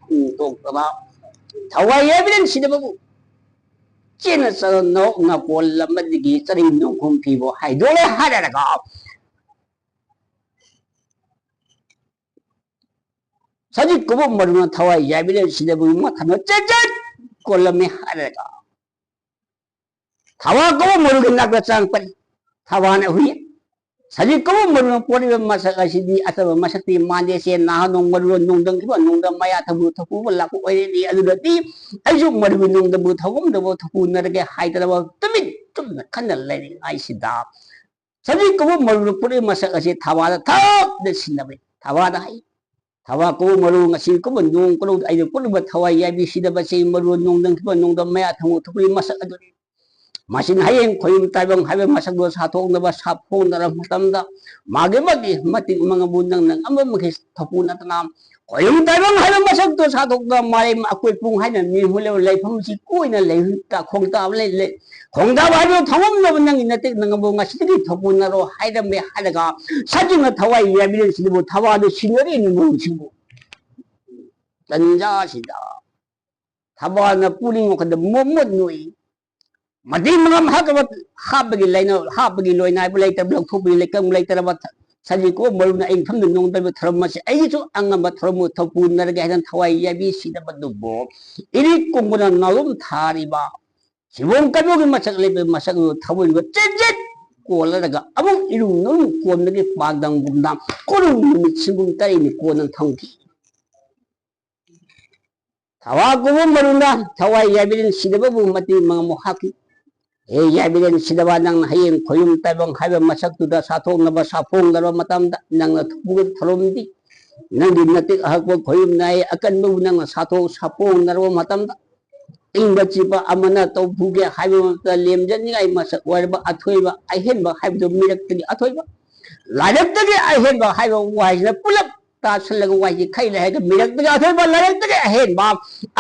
ꯍꯨꯟꯗꯣꯛꯇꯕ ꯊꯋꯥꯏ ꯌꯥꯕꯦꯟ ꯁꯤꯗꯕꯕꯨ ꯆꯦꯅ ꯆꯅ ꯅꯣꯛꯅ ꯀꯣꯜꯂꯝꯕꯗꯒꯤ ꯆꯔꯤꯡ ꯅꯣꯡꯈꯨꯝ ꯐꯤꯕꯨ ꯍꯥꯏꯗꯣꯛꯂꯦ ꯍꯥꯏꯔꯒ, ꯁꯖꯤꯛ ꯀꯧꯕ ꯃꯔꯨꯅ ꯊꯋꯥꯏ ꯌꯥꯏꯕꯤꯔꯦꯟ ꯁꯤꯗꯕꯨ ꯃꯊꯟꯗ ꯆꯦꯠ ꯆꯦꯠ ꯀꯣꯜꯂꯝꯃꯦ ꯍꯥꯏꯔꯒ, ꯊꯋꯥ ꯀꯧꯕ ꯃꯔꯨꯒꯤ ꯅꯥꯛꯇ ꯆꯪꯉꯛꯄꯅꯤ꯫ ꯊꯋꯥꯅ ꯍꯨꯏ, ꯁꯖꯤꯛ ꯀꯧꯕ ꯃꯔꯨꯅ ꯄꯣꯜꯂꯤꯕ ꯃꯁꯛ ꯑꯁꯤꯗꯤ ꯑꯆꯝꯕ ꯃꯁꯛꯇꯤ ꯃꯥꯟꯗꯦ꯫ ꯁꯦ ꯅꯍꯥ ꯅꯣꯡ ꯃꯔꯨ ꯅꯣꯡꯗꯝꯈꯤꯕ ꯅꯣꯡꯗꯝ ꯃꯌꯥ ꯊꯧꯕꯨ ꯊꯧꯀꯨꯕ ꯂꯥꯛꯄ ꯑꯣꯏꯔꯦꯅꯦ꯫ ꯑꯗꯨꯗꯗꯤ ꯑꯩꯁꯨ ꯃꯔꯨꯒꯤ ꯅꯣꯡꯗꯝꯕꯨ ꯊꯧꯒꯨꯝꯗꯕꯨ ꯊꯧꯀꯨꯅꯔꯒꯦ ꯍꯥꯏꯗꯅꯕ ꯇꯨꯃꯤꯟ ꯆꯨꯝꯅ ꯈꯟꯅ ꯂꯩꯔꯤꯉꯥꯏꯁꯤꯗ, ꯁꯖꯤꯛ ꯀꯧꯕ ꯃꯔꯨꯅ ꯄꯣꯠꯂꯤ ꯃꯁꯛ ꯑꯁꯤ ꯊꯋꯥꯗ ꯊꯛꯅ ꯁꯤꯟꯅꯕꯅꯤ꯫ ꯊꯋꯥꯗ ꯍꯥꯏ, "ꯊꯋꯥ ꯀꯧꯕ ꯃꯔꯨ, ꯉꯁꯤ ꯀꯧꯕ ꯅꯣꯡ ꯀꯧꯕ ꯑꯩꯅ ꯄꯣꯠꯂꯨꯕ ꯊꯋꯥꯏ ꯌꯥꯏꯕꯤ ꯁꯤꯗꯕꯁꯤ ꯃꯔꯨ ꯅꯣꯡꯗꯝꯈꯤꯕ ꯅꯣꯡꯗꯝ ꯃꯌꯥ ꯊꯪꯕ ꯊꯧꯕꯒꯤ ꯃꯁꯛ ꯑꯗꯨꯅꯤ꯫ ꯃꯁꯤꯅ ꯍꯌꯦꯡ ꯈꯣꯌꯨꯝ ꯇꯥꯏꯕꯪ ꯍꯥꯏꯕ ꯃꯁꯛꯇꯣ ꯁꯥꯊꯣꯛꯅꯕ ꯁꯥꯐꯣꯡꯅꯔꯕ ꯃꯇꯝꯗ ꯃꯥꯒꯤ ꯃꯥꯒꯤ ꯃꯇꯤꯛ ꯃꯉꯥꯕꯨ ꯅꯪꯅ ꯉꯝꯕ ꯃꯈꯩ ꯊꯧꯄꯨ ꯅꯠꯇꯅ ꯈꯣꯌꯨꯝ ꯇꯥꯏꯕꯪ ꯍꯥꯏꯕ ꯃꯁꯛꯇꯣ ꯁꯥꯊꯣꯛꯅ ꯃꯥꯂꯦꯝ ꯑꯀꯣꯏ ꯄꯨꯡ ꯍꯥꯏꯅ ꯃꯤ ꯍꯨꯜꯂꯕ ꯂꯩꯐꯝꯁꯤ ꯀꯣꯏꯅ ꯂꯩꯍꯨꯟ ꯈꯣꯡꯗꯥꯕ ꯂꯩ-, ꯂꯩ-, ꯈꯣꯡꯗꯥꯕ ꯍꯥꯏꯕꯗꯨ ꯊꯧꯉꯝꯅꯕ ꯅꯪꯒꯤ ꯅꯇꯦꯛ ꯅꯪꯕꯨ ꯉꯁꯤꯗꯒꯤ ꯊꯧꯄꯨꯅꯔꯣ" ꯍꯥꯏꯔꯝꯃꯦ ꯍꯥꯏꯔꯒ ꯁꯖꯤꯛꯅ ꯊꯋꯥꯏ ꯌꯥꯏꯕꯤꯔꯦꯟ ꯁꯤꯗꯕꯨ ꯊꯋꯥꯗꯨ ꯁꯤꯟꯅꯔꯤꯅꯤ ꯃꯔꯨꯁꯤꯡꯕꯨ꯫ ꯇꯟꯖꯥꯁꯤꯗ ꯊꯋꯥꯅ ꯄꯨꯛꯅꯤꯡ ꯋꯥꯈꯜꯗ ꯃꯣꯃꯣꯠ ꯅꯣꯛꯏ꯫ ꯃꯇꯦꯡ ꯃꯉꯝ ꯍꯥꯞꯇꯕ ꯍꯥꯞꯄꯒꯤ ꯂꯩꯅ-, ꯍꯥꯞꯄꯒꯤ ꯂꯣꯏꯅꯥꯏꯕ ꯂꯩꯇꯕ, ꯂꯧꯊꯣꯛꯄꯒꯤ ꯂꯩꯀꯪ ꯂꯩꯇ꯭ꯔꯕ ꯊ-, ꯁꯖꯤꯛ ꯀꯧꯕ ꯃꯔꯨꯅ ꯑꯩ ꯃꯐꯝꯗ ꯅꯣꯡꯗꯝꯕ ꯊꯧꯔꯝ ꯑꯁꯤ ꯑꯩꯒꯤꯁꯨ ꯑꯉꯝꯕ ꯊꯧꯔꯝꯕꯨ ꯊꯧꯄꯨꯅꯔꯒꯦ ꯍꯥꯏꯗꯅ ꯊꯋꯥꯏ ꯌꯥꯏꯕꯤ ꯁꯤꯗꯕꯗꯨꯕꯨ ꯏꯔꯤꯛ ꯀꯨꯝꯕꯅ ꯅꯥꯎꯔꯨꯝ ꯊꯥꯔꯤꯕ ꯁꯤꯕꯣꯡ ꯀꯩꯅꯣꯒꯤ ꯃꯁꯛ ꯂꯩꯕ ꯃꯁꯛ ꯑꯗꯨ ꯊꯧꯕꯅꯤꯕ ꯆꯦꯠ ꯆꯦꯠ ꯀꯣꯜꯂꯔꯒ ꯑꯃꯨꯛ ꯏꯔꯨꯝ ꯅꯨꯡ ꯀꯣꯟꯕꯒꯤ ꯄꯥꯡꯗꯝꯒꯨꯝꯅ ꯀꯣꯅꯨꯡ ꯅꯨꯃꯤꯠ ꯁꯤꯒꯨꯝ ꯇꯔꯦꯠꯅꯤ ꯀꯣꯟꯅ ꯊꯧꯈꯤ꯫ ꯊꯋꯥ ꯀꯧꯕ ꯃꯔꯨꯅ ꯊꯋꯥꯏ ꯌꯥꯏꯕꯤꯔꯦꯟ ꯁꯤꯗꯕꯕꯨ ꯃꯇꯦꯡ ꯃꯉꯝ ꯍꯥꯞꯈꯤ꯫ "ꯍꯦ ꯌꯥꯏꯕꯤꯔꯦꯟ ꯁꯤꯗꯕ, ꯅꯪꯅ ꯍꯌꯦꯡ ꯈꯣꯌꯨꯝ ꯇꯥꯏꯕꯪ ꯍꯥꯏꯕ ꯃꯁꯛꯇꯨꯗ ꯁꯥꯊꯣꯛꯅꯕ ꯁꯥꯐꯣꯡꯅꯔꯕ ꯃꯇꯝꯗ ꯅꯪꯅ ꯊꯣꯛꯄ ꯊꯧꯔꯝꯗꯤ ꯅꯪꯒꯤ ꯅꯇꯤꯛ ꯑꯍꯛꯄ ꯈꯣꯌꯨꯝ ꯅꯥꯏ ꯑꯀꯟꯕꯕꯨ ꯅꯪꯅ ꯁꯥꯊꯣꯛ ꯁꯥꯐꯣꯡꯅꯔꯕ ꯃꯇꯝꯗ ꯏꯪꯕ ꯆꯤꯛꯄ ꯑꯃꯅ ꯇꯧꯐꯨꯒꯦ ꯍꯥꯏꯕ ꯃꯇꯝꯗ ꯂꯦꯝꯖꯅꯤꯡꯉꯥꯏ ꯃꯁꯛ ꯑꯣꯏꯔꯕ ꯑꯊꯣꯏꯕ ꯑꯍꯦꯟꯕ ꯍꯥꯏꯕꯗꯨ ꯃꯤꯔꯛꯇꯒꯤ ꯑꯊꯣꯏꯕ, ꯂꯥꯏꯔꯛꯇꯒꯤ ꯑꯍꯦꯟꯕ ꯍꯥꯏꯕ ꯋꯥꯍꯩꯁꯤꯅ ꯄꯨꯂꯞ ꯇꯥꯁꯜꯂꯒ ꯋꯥꯍꯩꯁꯤ ꯈꯩ ꯂꯩ ꯍꯥꯏꯔꯒ ꯃꯤꯔꯛꯇꯒꯤ ꯑꯊꯣꯏꯕ, ꯂꯥꯏꯔꯛꯇꯒꯤ ꯑꯍꯦꯟꯕ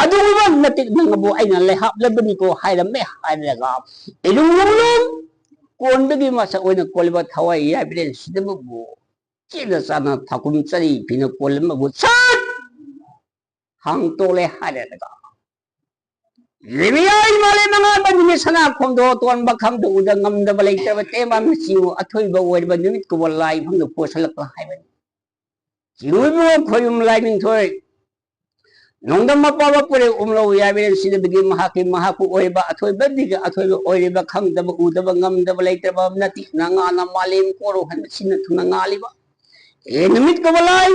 ꯑꯗꯨꯒꯨꯝꯕ ꯃꯇꯤꯛ ꯅꯪꯕꯨ ꯑꯩꯅ ꯂꯩꯍꯥꯞꯂꯕꯅꯤꯀꯣ" ꯍꯥꯏꯔꯝꯃꯦ ꯍꯥꯏꯔꯒ ꯏꯔꯨꯝ ꯂꯨꯝ ꯂꯨꯝ ꯀꯣꯟꯕꯒꯤ ꯃꯁꯛ ꯑꯣꯏꯅ ꯀꯣꯜꯂꯤꯕ ꯊꯋꯥꯏ ꯌꯥꯏꯕꯤꯔꯦꯟ ꯁꯤꯗꯕꯕꯨ ꯆꯦꯠꯅ ꯆꯥꯅ ꯊꯥꯀꯨꯝ ꯆꯔꯤ ꯐꯤꯅ ꯀꯣꯜꯂꯝꯕꯕꯨ ꯁꯠ ꯍꯥꯡꯇꯣꯛꯂꯦ ꯍꯥꯏꯔꯦꯗꯅ꯫ ꯂꯤꯃꯤꯌꯥꯏ ꯃꯥꯂꯦꯝ ꯑꯉꯥꯟꯕ ꯅꯨꯃꯤꯠ ꯁꯅꯥ ꯈꯣꯝꯗꯣ ꯇꯣꯟꯕ ꯈꯝꯗ ꯎꯗ ꯉꯝꯗꯕ ꯂꯩꯇ꯭ꯔꯕ ꯇꯦꯝꯕꯥ ꯃꯆꯤꯎ ꯑꯊꯣꯏꯕ ꯑꯣꯏꯔꯕ ꯅꯨꯃꯤꯠ ꯀꯧꯕ ꯂꯥꯏ ꯃꯐꯝꯗ ꯄꯣꯠꯁꯜꯂꯛꯄ ꯍꯥꯏꯕꯅꯤ꯫ ꯆꯤꯡꯃꯤꯕꯨ ꯈꯣꯏꯌꯨꯝ ꯂꯥꯏꯅꯤꯡꯊꯣꯏ ꯅꯣꯡꯗꯝ ꯃꯄꯥꯕ ꯄꯨꯔꯦ ꯎꯝꯂꯧ ꯌꯥꯏꯕꯤꯔꯦꯟ ꯁꯤꯗꯕꯒꯤ ꯃꯍꯥꯛꯀꯤ ꯃꯍꯥꯛꯄꯨ ꯑꯣꯏꯔꯤꯕ ꯑꯊꯣꯏꯕꯗꯒꯤ ꯑꯊꯣꯏꯕ ꯑꯣꯏꯔꯤꯕ ꯈꯪꯗꯕ ꯎꯗꯕ ꯉꯝꯗꯕ ꯂꯩꯇ꯭ꯔꯕ ꯅꯠꯇꯤ ꯅꯉꯥꯅ ꯃꯥꯂꯦꯝ ꯀꯣꯔꯧ ꯍꯟꯕ ꯁꯤꯟꯅ ꯊꯨꯡꯅ ꯉꯥꯜꯂꯤꯕ꯫ ꯑꯦ ꯅꯨꯃꯤꯠ ꯀꯧꯕ ꯂꯥꯏ,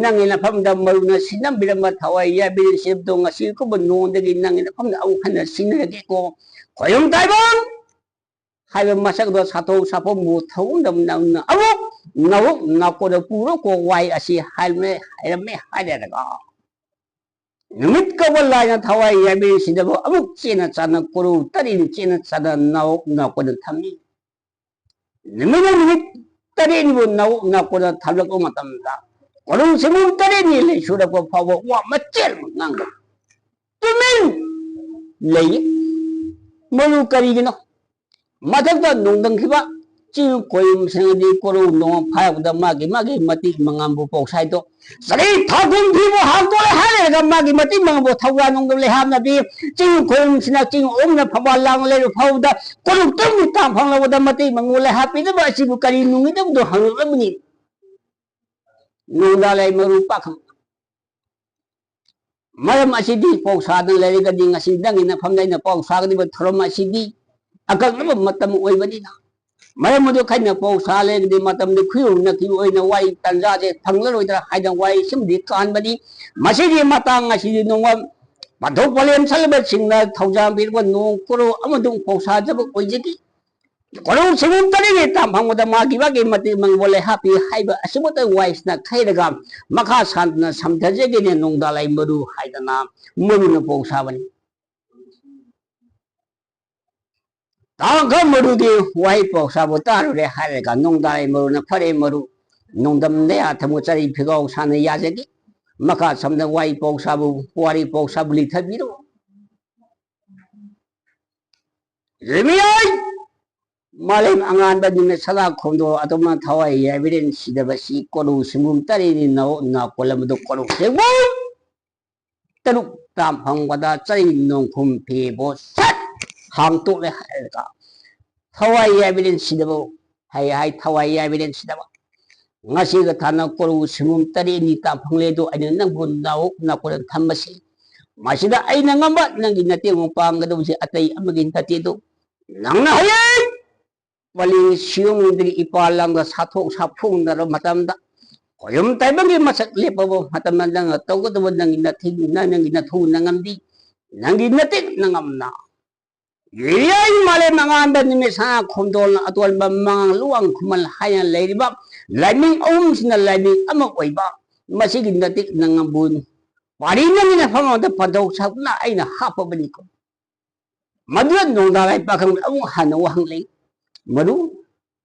ꯅꯪꯒꯤ ꯅꯐꯝꯗ ꯃꯔꯨꯅ ꯁꯤꯟꯅꯝꯕꯤꯔꯝꯕ ꯊꯋꯥꯏ ꯌꯥꯏꯕꯤꯔꯦꯟ ꯁꯤꯗꯕꯗꯣ ꯉꯁꯤ ꯀꯧꯕ ꯅꯣꯡꯗꯒꯤ ꯅꯪꯒꯤ ꯅꯐꯝꯗ ꯑꯃꯨꯛ ꯍꯟꯅ ꯁꯤꯟꯅꯔꯒꯦꯀꯣ꯫ ꯈꯣꯏꯌꯨꯝ ꯇꯥꯏꯕꯪ ꯍꯥꯏꯕ ꯃꯁꯛ ꯑꯗꯣ ꯁꯥꯊꯧ ꯁꯥꯐꯝꯕꯨ ꯊꯧꯒꯨꯝꯗ ꯅꯪꯅ ꯑꯃꯨꯛ ꯅꯧꯛ ꯅꯥꯀꯣꯗ ꯄꯨꯔꯣꯀꯣ ꯋꯥꯏ ꯑꯁꯤ ꯍꯥꯏꯔꯝꯃꯦ ꯍꯥꯏꯔꯝꯃꯦ ꯍꯥꯏꯔꯦꯔꯒ ꯅꯨꯃꯤꯠ ꯀꯧꯕ ꯂꯥꯏꯅ ꯊꯋꯥꯏ ꯌꯥꯏꯕꯤꯁꯤꯗꯕꯨ ꯑꯃꯨꯛ ꯆꯦꯅ ꯆꯥꯅ ꯀꯣꯔꯧ ꯇꯔꯦꯠ ꯆꯦꯅ ꯆꯥꯅ ꯅꯧꯛ ꯅꯥꯀꯣꯗ ꯊꯝꯃꯤ꯫ ꯅꯨꯃꯤꯠꯅ ꯅꯨꯃꯤꯠ ꯇꯔꯦꯠꯅꯤꯕꯨ ꯅꯧꯛ ꯅꯥꯀꯣꯗ ꯊꯝꯂꯛꯄ ꯃꯇꯝꯗ ꯀꯣꯔꯧ ꯁꯤꯃꯨ ꯇꯔꯦꯠꯅꯤ ꯂꯩ ꯁꯨꯔꯛꯄ ꯐꯥꯎꯕ ꯋꯥ ꯃꯆꯦꯠ ꯑꯃ ꯉꯥꯡꯗꯕ ꯇꯨꯃꯤꯟ ꯂꯩ꯫ ꯃꯗꯨ ꯀꯔꯤꯒꯤꯅꯣ? ꯃꯊꯛꯇ ꯅꯣꯡꯗꯝꯈꯤꯕ ꯆꯤꯡ ꯈꯣꯏꯌꯨꯝꯁꯤꯡ ꯑꯗꯤ ꯀꯣꯔꯧ ꯅꯣꯡ ꯐꯥꯔꯛꯄꯗ ꯃꯥꯒꯤ ꯃꯥꯒꯤ ꯃꯇꯤꯛ ꯃꯉꯥꯝꯕꯨ ꯄꯧꯁꯥꯏꯗꯣ ꯆꯍꯤ ꯊꯥ ꯀꯨꯟ ꯐꯤꯕꯨ ꯍꯥꯡꯗꯣꯛꯑꯦ ꯍꯥꯏꯔꯒ ꯃꯥꯒꯤ ꯃꯇꯤꯛ ꯃꯉꯥꯝꯕꯨ ꯊꯧꯖꯥꯜ ꯅꯣꯡꯗꯝ ꯂꯩꯍꯥꯞꯅꯕꯤ ꯆꯤꯡ ꯈꯣꯏꯌꯨꯝꯁꯤꯅ ꯆꯤꯡ ꯑꯍꯨꯝꯅ ꯐꯝꯕꯥꯜ ꯂꯥꯡ ꯂꯩꯔꯨ ꯐꯥꯎꯕꯗ ꯀꯣꯔꯧ ꯇꯔꯨꯛꯅꯤ ꯇꯥꯡ ꯐꯪꯂꯕꯗ ꯃꯇꯤꯛ ꯃꯉꯥꯝꯕꯨ ꯂꯩꯍꯥꯞꯄꯤꯗꯕ ꯑꯁꯤꯕꯨ ꯀꯔꯤ ꯅꯨꯡꯉꯤꯗꯕꯗꯣ ꯍꯪꯂꯛꯂꯕꯅꯤ꯫ ꯅꯣꯡꯗꯥ ꯂꯩ ꯃꯔꯨ ꯄꯥꯈꯪ ꯃꯔꯝ ꯑꯁꯤꯗꯤ ꯄꯧꯁꯥꯗ ꯂꯩꯔꯒꯗꯤ ꯉꯁꯤ ꯅꯪꯒꯤ ꯅꯐꯝꯗ ꯑꯩꯅ ꯄꯧꯁꯥꯒꯗꯕ ꯊꯧꯔꯝ ꯑꯁꯤꯗꯤ ꯑꯀꯛꯅꯕ ꯃꯇꯝ ꯑꯣꯏꯕꯅꯤꯅ ꯃꯔꯝ ꯑꯗꯨ ꯈꯩꯅ ꯄꯧꯁꯥ ꯂꯩꯔꯒꯗꯤ ꯃꯇꯝꯗꯨ ꯈꯨꯌꯧꯅꯈꯤꯕ ꯑꯣꯏꯅ ꯋꯥꯔꯤ ꯇꯥꯟꯖꯥꯁꯦ ꯐꯪꯂꯔꯣꯏꯗ꯭ꯔꯥ ꯍꯥꯏꯅ ꯋꯥꯔꯤ ꯁꯤꯃꯗꯤ ꯀꯥꯟꯕꯅꯤ꯫ ꯃꯁꯤꯒꯤ ꯃꯇꯥꯡ ꯑꯁꯤꯗꯤ ꯅꯣꯡꯃ ꯄꯥꯟꯊꯣꯛ ꯄꯥꯂꯦꯝ ꯁꯜꯂꯕꯁꯤꯡꯅ ꯊꯧꯖꯥꯜ ꯄꯤꯔꯕ ꯅꯣꯡ ꯀꯣꯔꯧ ꯑꯃꯁꯨꯡ ꯄꯧꯁꯥꯖꯕ ꯑꯣꯏꯖꯈꯤ꯫ ꯀꯣꯔꯧ ꯁꯤꯃꯨ ꯇꯔꯦꯠꯅꯤ ꯇꯥꯡ ꯐꯪꯕꯗ ꯃꯥꯒꯤ ꯃꯥꯒꯤ ꯃꯇꯤꯛ ꯃꯉꯥꯝꯕꯨ ꯂꯩꯍꯥꯞꯄꯤ ꯍꯥꯏꯕ ꯑꯁꯤꯃꯇ ꯋꯥꯏꯁꯤꯅ ꯈꯩꯔꯒ ꯃꯈꯥ ꯁꯥꯟꯅ ꯁꯝꯊꯖꯒꯦꯅꯦ ꯅꯣꯡꯗꯥ ꯂꯩ ꯃꯔꯨ ꯍꯥꯏꯗꯅ ꯃꯔꯨꯅ ꯄꯧꯁꯥꯕꯅꯤ꯫ ꯇꯥꯡꯈ ꯃꯔꯨꯗꯤ ꯋꯥꯍꯩ ꯄꯧꯁꯥꯕꯨ ꯇꯥꯔꯨꯔꯦ ꯍꯥꯏꯔꯒ ꯅꯣꯡꯗꯥ ꯂꯩ ꯃꯔꯨꯅ ꯐꯔꯦ ꯃꯔꯨ ꯅꯣꯡꯗꯝꯗ ꯌꯥꯊꯃꯨ ꯆꯔꯤ ꯐꯤꯒꯥꯎ ꯁꯥꯟꯅ ꯌꯥꯖꯒꯦ꯫ ꯃꯈꯥ ꯁꯝꯅ ꯋꯥꯍꯩ ꯄꯧꯁꯥꯕꯨ ꯋꯥꯔꯤ ꯄꯧꯁꯥꯕꯨ ꯂꯤꯊꯕꯤꯔꯣ꯫ ꯂꯤꯃꯤꯌꯥꯏ ꯃꯥꯂꯦꯝ ꯑꯉꯥꯟꯕ ꯅꯨꯃꯤꯠ ꯁꯗꯥ ꯈꯣꯝꯗꯣ ꯑꯗꯨꯝꯅ ꯊꯋꯥꯏ ꯌꯥꯏꯕꯤꯔꯦꯟ ꯁꯤꯗꯕꯁꯤ ꯀꯣꯔꯧ ꯁꯤꯃꯨ ꯇꯔꯦꯠꯅꯤ ꯅꯧꯛ ꯅꯥꯀꯣꯜ ꯑꯃꯗ ꯀꯣꯔꯧ ꯁꯤꯃꯨ ꯇꯔꯨꯛ ꯇꯥ ꯐꯪꯕꯗ ꯆꯩ ꯅꯣꯡꯈꯨꯝ ꯐꯤꯕꯨ ꯁꯠ ꯍꯥꯡꯇꯣꯛꯂꯦ ꯍꯥꯏꯔꯒ, ꯊꯋꯥꯏ ꯌꯥꯏꯕꯤꯔꯦꯟ ꯁꯤꯗꯕ, ꯍꯥꯏ ꯍꯥꯏ ꯊꯋꯥꯏ ꯌꯥꯏꯕꯤꯔꯦꯟ ꯁꯤꯗꯕ, ꯉꯁꯤꯒ ꯊꯥꯅ ꯀꯣꯔꯧ ꯁꯤꯃꯨꯝ ꯇꯔꯦꯠꯅꯤ ꯇꯥ ꯐꯪꯂꯦ ꯑꯗꯣ ꯑꯩꯅ ꯅꯪꯕꯨ ꯅꯥꯎ ꯅꯥꯀꯣꯟꯗ ꯊꯝꯕꯁꯤ꯫ ꯃꯁꯤꯗ ꯑꯩꯅ ꯉꯝꯕ ꯅꯪꯒꯤ ꯅꯇꯦꯡ ꯑꯃꯨꯛ ꯄꯥꯡꯒꯗꯕꯁꯤ ꯑꯇꯩ ꯑꯃꯒꯤ ꯅꯠꯇꯦ ꯑꯗꯣ, ꯅꯪꯅ ꯍꯌꯦꯡ ꯄꯂꯦꯜ ꯁꯤꯌꯣꯡꯗꯒꯤ ꯏꯄꯥ ꯂꯥꯡꯗ ꯁꯥꯊꯣꯛ ꯁꯥꯐꯣꯡꯅꯔꯕ ꯃꯇꯝꯗ, ꯈꯣꯏꯔꯨꯝ ꯇꯥꯏꯕꯪꯒꯤ ꯃꯁꯛ ꯂꯦꯞꯄꯕ ꯃꯇꯝꯗ ꯅꯪꯅ ꯇꯧꯒꯗꯕ ꯅꯪꯒꯤ ꯅꯊꯤꯡ-, ꯅꯪꯒꯤ ꯅꯊꯨ ꯅꯉꯝꯗꯤ, ꯅꯪꯒꯤ ꯅꯇꯦꯛ ꯅꯉꯝꯅ ꯌꯦꯔꯤꯌꯥꯏ ꯃꯥꯂꯦꯝ ꯑꯉꯥꯟꯕ ꯅꯨꯃꯤꯠ ꯁꯅꯥ ꯈꯣꯝꯗꯣꯜꯅ ꯑꯇꯣꯟꯕ ꯃꯉꯥꯡ ꯂꯨꯋꯥꯡ ꯈꯨꯃꯟ ꯍꯥꯏꯅ ꯂꯩꯔꯤꯕ ꯂꯥꯏꯅꯤꯡ ꯑꯍꯨꯝꯁꯤꯅ ꯂꯥꯏꯅꯤꯡ ꯑꯃ ꯑꯣꯏꯕ ꯃꯁꯤꯒꯤ ꯅꯇꯦꯛ ꯅꯉꯝꯕꯨ ꯄꯥꯔꯤ ꯅꯪꯒꯤ ꯅꯐꯝ ꯑꯃꯗ ꯄꯟꯊꯧ ꯁꯛꯅ ꯑꯩꯅ ꯍꯥꯞꯄꯕꯅꯤꯀꯣ꯫ ꯃꯗꯨꯗ ꯅꯣꯡꯗꯥ ꯂꯥꯏ ꯄꯥꯈꯪ ꯑꯃꯨꯛ ꯍꯟꯅ ꯋꯥꯍꯪ ꯂꯩ꯫ ꯃꯔꯨ,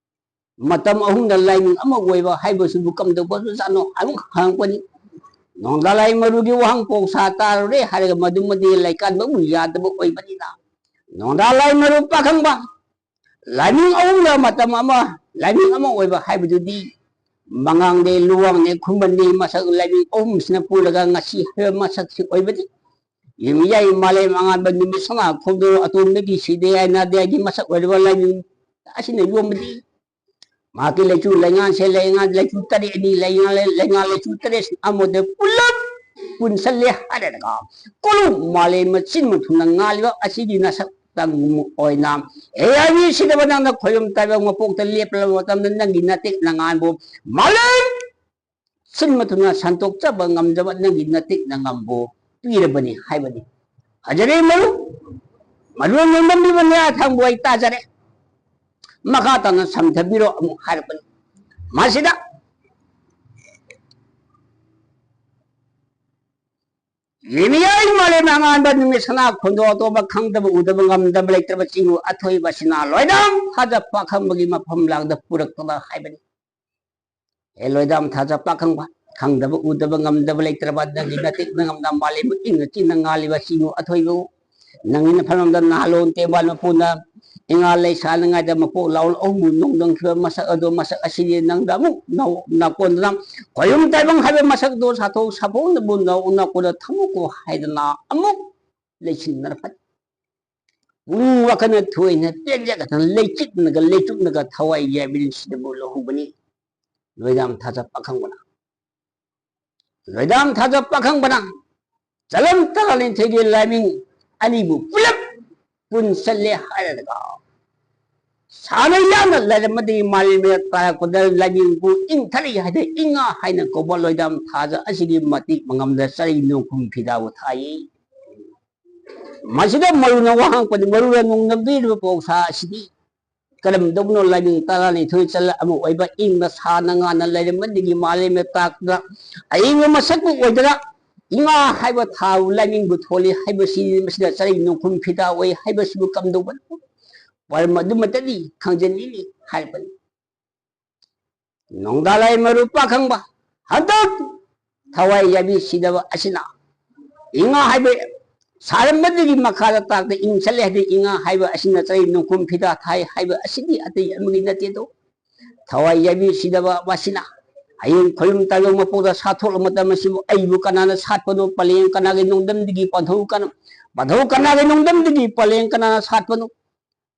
ꯃꯇꯝ ꯑꯍꯨꯝꯗ ꯂꯥꯏꯅꯤꯡ ꯑꯃ ꯑꯣꯏꯕ ꯍꯥꯏꯕꯁꯤꯕꯨ ꯀꯝꯗꯧꯕ ꯆꯥꯠꯅꯣ ꯑꯃꯨꯛ ꯍꯪꯉꯛꯄꯅꯤ꯫ ꯅꯣꯡꯗꯥ ꯂꯥꯏ ꯃꯔꯨꯒꯤ ꯋꯥꯍꯪ ꯄꯣꯛꯁꯥ ꯇꯥꯔꯨꯔꯦ ꯍꯥꯏꯔꯒ ꯃꯗꯨꯃꯗꯤ ꯂꯩꯀꯥꯟꯕꯕꯨ ꯌꯥꯗꯕ ꯑꯣꯏꯕꯅꯤꯅ, ꯅꯣꯡꯗꯥ ꯂꯥꯏ ꯃꯔꯨ ꯄꯥꯈꯪꯕ ꯂꯥꯏꯅꯤꯡ ꯑꯍꯨꯝꯗ ꯃꯇꯝ ꯑꯃ ꯂꯥꯏꯅꯤꯡ ꯑꯃ ꯑꯣꯏꯕ ꯍꯥꯏꯕꯗꯨꯗꯤ ꯃꯉꯥꯡꯅꯦ, ꯂꯨꯋꯥꯡꯅꯦ, ꯈꯨꯃꯟꯅꯦ, ꯃꯁꯛ ꯂꯥꯏꯅꯤꯡ ꯑꯍꯨꯝꯁꯤꯅ ꯄꯨꯜꯂꯒ ꯉꯁꯤ ꯍꯥꯏꯕ ꯃꯁꯛꯁꯤ ꯑꯣꯏꯕꯅꯤ꯫ ꯌꯨꯝꯌꯥꯏ ꯃꯥꯂꯦꯝ ꯑꯉꯥꯟꯕ ꯅꯨꯃꯤꯠ ꯁꯅꯥ ꯈꯣꯡꯗꯣꯟ ꯑꯇꯣꯟꯕꯒꯤ ꯁꯤꯗꯦ ꯅꯥꯗꯦꯒꯤ ꯃꯁꯛ ꯑꯣꯏꯔꯕ ꯂꯥꯏꯅꯤꯡ ꯑꯁꯤꯅ ꯌꯣꯝꯕꯗꯤ ꯃꯍꯥꯛꯀꯤ ꯂꯩꯆꯨ ꯂꯩꯉꯥꯟꯁꯦ ꯂꯩꯉꯥꯟ ꯂꯩꯆꯨ ꯇꯔꯦꯠꯅꯤ, ꯂꯩꯉꯥꯟ ꯂꯩꯉꯥꯟ ꯂꯩꯆꯨ ꯇꯔꯦꯠ ꯑꯃꯗ ꯄꯨꯂꯞ ꯄꯨꯟꯁꯜꯂꯦ ꯍꯥꯏꯔꯒ ꯀꯣꯂꯨ ꯃꯥꯂꯦꯝ ꯃꯆꯤꯟ ꯃꯊꯨꯝꯅ ꯉꯥꯜꯂꯤꯕ ꯑꯁꯤꯒꯤ ꯅꯁꯛ ꯇꯪ ꯑꯣꯏꯅ ꯍꯦ ꯍꯥꯏꯕꯤ ꯁꯤꯗꯕ ꯅꯪꯅ ꯈꯣꯏꯔꯨꯝ ꯇꯥꯏꯕ ꯃꯄꯣꯛꯇ ꯂꯦꯞꯂꯕ ꯃꯇꯝꯗ ꯅꯪꯒꯤ ꯅꯇꯦꯛ ꯅꯉꯥꯟꯕꯨ ꯃꯥꯂꯦꯝ ꯁꯤꯟꯕ ꯊꯨꯡꯅ ꯁꯟꯗꯣꯛꯆꯕ ꯉꯝꯖꯕ ꯅꯪꯒꯤ ꯅꯇꯤꯛ ꯅꯉꯝꯕꯨ ꯄꯤꯔꯕꯅꯤ ꯍꯥꯏꯕꯅꯤ꯫ ꯐꯖꯔꯦ ꯃꯔꯨꯞ, ꯃꯔꯨꯞ ꯅꯣꯡꯗꯝꯕꯤꯕ ꯅꯌꯥ ꯊꯥꯡꯕꯨ ꯑꯩ ꯇꯥꯖꯔꯦ꯫ ꯃꯈꯥ ꯇꯥꯅ ꯁꯝꯊꯕꯤꯔꯣ ꯑꯃꯨꯛ ꯍꯥꯏꯔꯛꯄꯅꯤ꯫ ꯃꯁꯤꯗ ꯌꯦꯃꯤꯌꯥꯏ ꯃꯥꯂꯦꯝ ꯑꯉꯥꯟꯕ ꯅꯨꯃꯤꯠ ꯁꯅꯥ ꯈꯣꯟꯗꯣ ꯑꯇꯣꯞꯄ ꯈꯪꯗꯕ ꯎꯗꯕ ꯉꯝꯗꯕ ꯂꯩꯇ꯭ꯔꯕ ꯆꯤꯡꯉꯨ ꯑꯊꯣꯏꯕ ꯁꯤꯅꯥ ꯂꯣꯏꯅ ꯐꯖ ꯄꯥꯈꯪꯕꯒꯤ ꯃꯐꯝ ꯂꯥꯡꯗ ꯄꯨꯔꯛꯇꯨꯅ ꯍꯥꯏꯕꯅꯤ꯫ ꯍꯦ ꯂꯣꯏꯗꯥꯝ ꯊꯥꯖ ꯄꯥꯈꯪꯕ, ꯈꯪꯗꯕ ꯎꯗꯕ ꯉꯝꯗꯕ ꯂꯩꯇ꯭ꯔꯕ ꯅꯪꯒꯤ ꯅꯇꯤꯛ ꯅꯉꯝꯗ ꯃꯥꯂꯦꯝꯕꯨ ꯏꯪꯅ ꯆꯤꯟꯅ ꯉꯥꯜꯂꯤꯕ ꯁꯤꯡꯉꯨ ꯑꯊꯣꯏꯕꯨ, ꯅꯪꯒꯤ ꯅꯐꯝꯂꯣꯝꯗ ꯅꯍꯥꯂꯣꯟ ꯇꯦꯡꯕꯥꯜ ꯃꯄꯨꯅ ꯏꯉꯥ ꯂꯩꯁꯥꯅꯉꯥꯏꯗ ꯃꯄꯣꯛ ꯂꯥꯎ ꯑꯍꯨꯝꯕꯨ ꯅꯣꯡꯗꯝꯈꯤꯕ ꯃꯁꯛ ꯑꯗꯣ, ꯃꯁꯛ ꯑꯁꯤꯗꯤ ꯅꯪꯗ ꯑꯃꯨꯛ ꯅꯧ-, ꯅꯥꯀꯣꯟꯗꯅ ꯈꯣꯌꯨꯝ ꯇꯥꯏꯕꯪ ꯍꯥꯏꯕ ꯃꯁꯛꯇꯣ ꯁꯥꯊꯧ ꯁꯥꯐꯣꯡꯗꯕꯨ ꯅꯧ-, ꯅꯥꯀꯣꯟꯗ ꯊꯝꯃꯨꯀꯣ ꯍꯥꯏꯗꯅ ꯑꯃꯨꯛ ꯂꯩꯁꯤꯟꯅꯔꯛꯄꯅꯤ꯫ ꯄꯨꯛꯅꯤꯡ ꯋꯥꯈꯜꯅ ꯊꯣꯏꯅ ꯄꯦꯟꯖꯒꯗꯅ ꯂꯩꯆꯤꯛꯅꯒ ꯂꯩꯆꯨꯞꯅꯒ ꯊꯋꯥꯏ ꯌꯥꯏꯕꯤꯔꯤꯁꯤꯗꯕꯨ ꯂꯨꯍꯣꯡꯕꯅꯤ꯫ ꯂꯣꯏꯗꯥꯝ ꯊꯥꯖ ꯄꯥꯈꯪꯕꯅ, ꯂꯣꯏꯗꯥꯝ ꯊꯥꯖ ꯄꯥꯈꯪꯕꯅ ꯆꯂꯝ ꯇꯔꯥꯅꯤꯊꯣꯏꯒꯤ ꯂꯥꯏꯃꯤꯡ ꯑꯅꯤꯕꯨ ꯄꯨꯂꯞ ꯄꯨꯟꯁꯜꯂꯦ ꯍꯥꯏꯔꯒ ꯁꯥꯟꯅ ꯌꯥꯅ ꯂꯩꯔꯝꯃꯗꯤ ꯃꯥꯂꯦꯝꯗ ꯇꯥꯔꯛꯄꯗ ꯂꯥꯏꯃꯤꯡꯕꯨ ꯏꯪꯊꯔꯛꯏ ꯍꯥꯏꯗꯤ ꯏꯉꯥ ꯍꯥꯏꯅ ꯀꯧꯕ ꯂꯣꯏꯗꯥꯝ ꯊꯥꯖ ꯑꯁꯤꯒꯤ ꯃꯇꯤꯛ ꯃꯉꯝꯗ ꯆꯔꯩ ꯅꯣꯡꯈꯨꯝ ꯐꯤꯗꯥꯕꯨ ꯊꯥꯏ꯫ ꯃꯁꯤꯗ ꯃꯔꯨꯅ ꯋꯥꯍꯪ ꯄꯗꯤ ꯃꯔꯨꯅ ꯅꯣꯡꯗꯝꯕꯤꯔꯤꯕ ꯄꯧꯁꯥ ꯑꯁꯤꯗꯤ ꯀꯔꯝꯗꯧꯕꯅꯣ? ꯂꯥꯏꯅꯤꯡ ꯇꯔꯥꯅꯤꯊꯣꯏ ꯆꯜꯂ ꯑꯃ ꯑꯣꯏꯕ ꯏꯪꯅ ꯁꯥꯅ ꯉꯥꯅ ꯂꯩꯔꯝꯕꯗꯒꯤ ꯃꯥꯂꯦꯝꯗ ꯇꯥꯛꯇ ꯑꯏꯪꯕ ꯃꯁꯛꯄꯨ ꯑꯣꯏꯗꯅ ꯏꯉꯥ ꯍꯥꯏꯕ ꯊꯥꯕꯨ ꯂꯥꯏꯅꯤꯡꯕꯨ ꯊꯣꯜꯂꯤ ꯍꯥꯏꯕꯁꯤ ꯃꯁꯤꯗ ꯆꯔꯩ ꯅꯣꯡꯈꯨꯝ ꯐꯤꯗꯥ ꯑꯣꯏ ꯍꯥꯏꯕꯁꯤꯕꯨ ꯀꯝꯗꯧꯕꯅꯣ? ꯃꯔꯝ ꯑꯗꯨꯃꯠꯇꯗꯤ ꯈꯪꯖꯅꯤꯡꯏ ꯍꯥꯏꯔꯛꯄꯅꯤ꯫ ꯅꯣꯡꯗꯥꯂꯥꯏ ꯃꯔꯨ ꯄꯥꯈꯪꯕ ꯍꯟꯗꯛ ꯊꯋꯥꯏ ꯌꯥꯕꯤ ꯁꯤꯗꯕ ꯑꯁꯤꯅ ꯏꯉꯥ ꯍꯥꯏꯕ ꯁꯥꯔꯝꯕꯗꯒꯤ ꯃꯈꯥꯗ ꯇꯥꯛꯇ ꯏꯪ ꯆꯠꯂꯦ ꯍꯥꯏꯗꯤ ꯏꯉꯥ ꯍꯥꯏꯕ ꯑꯁꯤꯅ ꯆꯍꯤ ꯅꯣꯡꯈꯨꯝ ꯐꯤꯗꯥ ꯊꯥꯏ ꯍꯥꯏꯕ ꯑꯁꯤꯗꯤ ꯑꯇꯩ ꯑꯃꯒꯤ ꯅꯠꯇꯦꯗꯣ꯫ ꯊꯋꯥꯏ ꯌꯥꯕꯤ ꯁꯤꯗꯕ ꯑꯁꯤꯅ ꯍꯌꯦꯡ ꯈꯣꯏꯔꯨꯝ ꯇꯥꯏꯕꯪ ꯃꯄꯣꯛꯇ ꯁꯥꯊꯣꯛꯂꯕ ꯃꯇꯝ ꯑꯁꯤꯕꯨ ꯑꯩꯕꯨ ꯀꯅꯥꯅ ꯁꯥꯠꯄꯅꯣ? ꯄꯂꯦꯡ ꯀꯅꯥꯒꯤ ꯅꯣꯡꯗꯝꯗꯒꯤ ꯄꯟꯊꯧ ꯀꯅꯥ, ꯄꯟꯊꯧ ꯀꯅꯥꯒꯤ ꯅꯣꯡꯗꯝꯗꯒꯤ ꯄꯂꯦꯡ ꯀꯅꯥꯅ ꯁꯥꯠꯄꯅꯣ?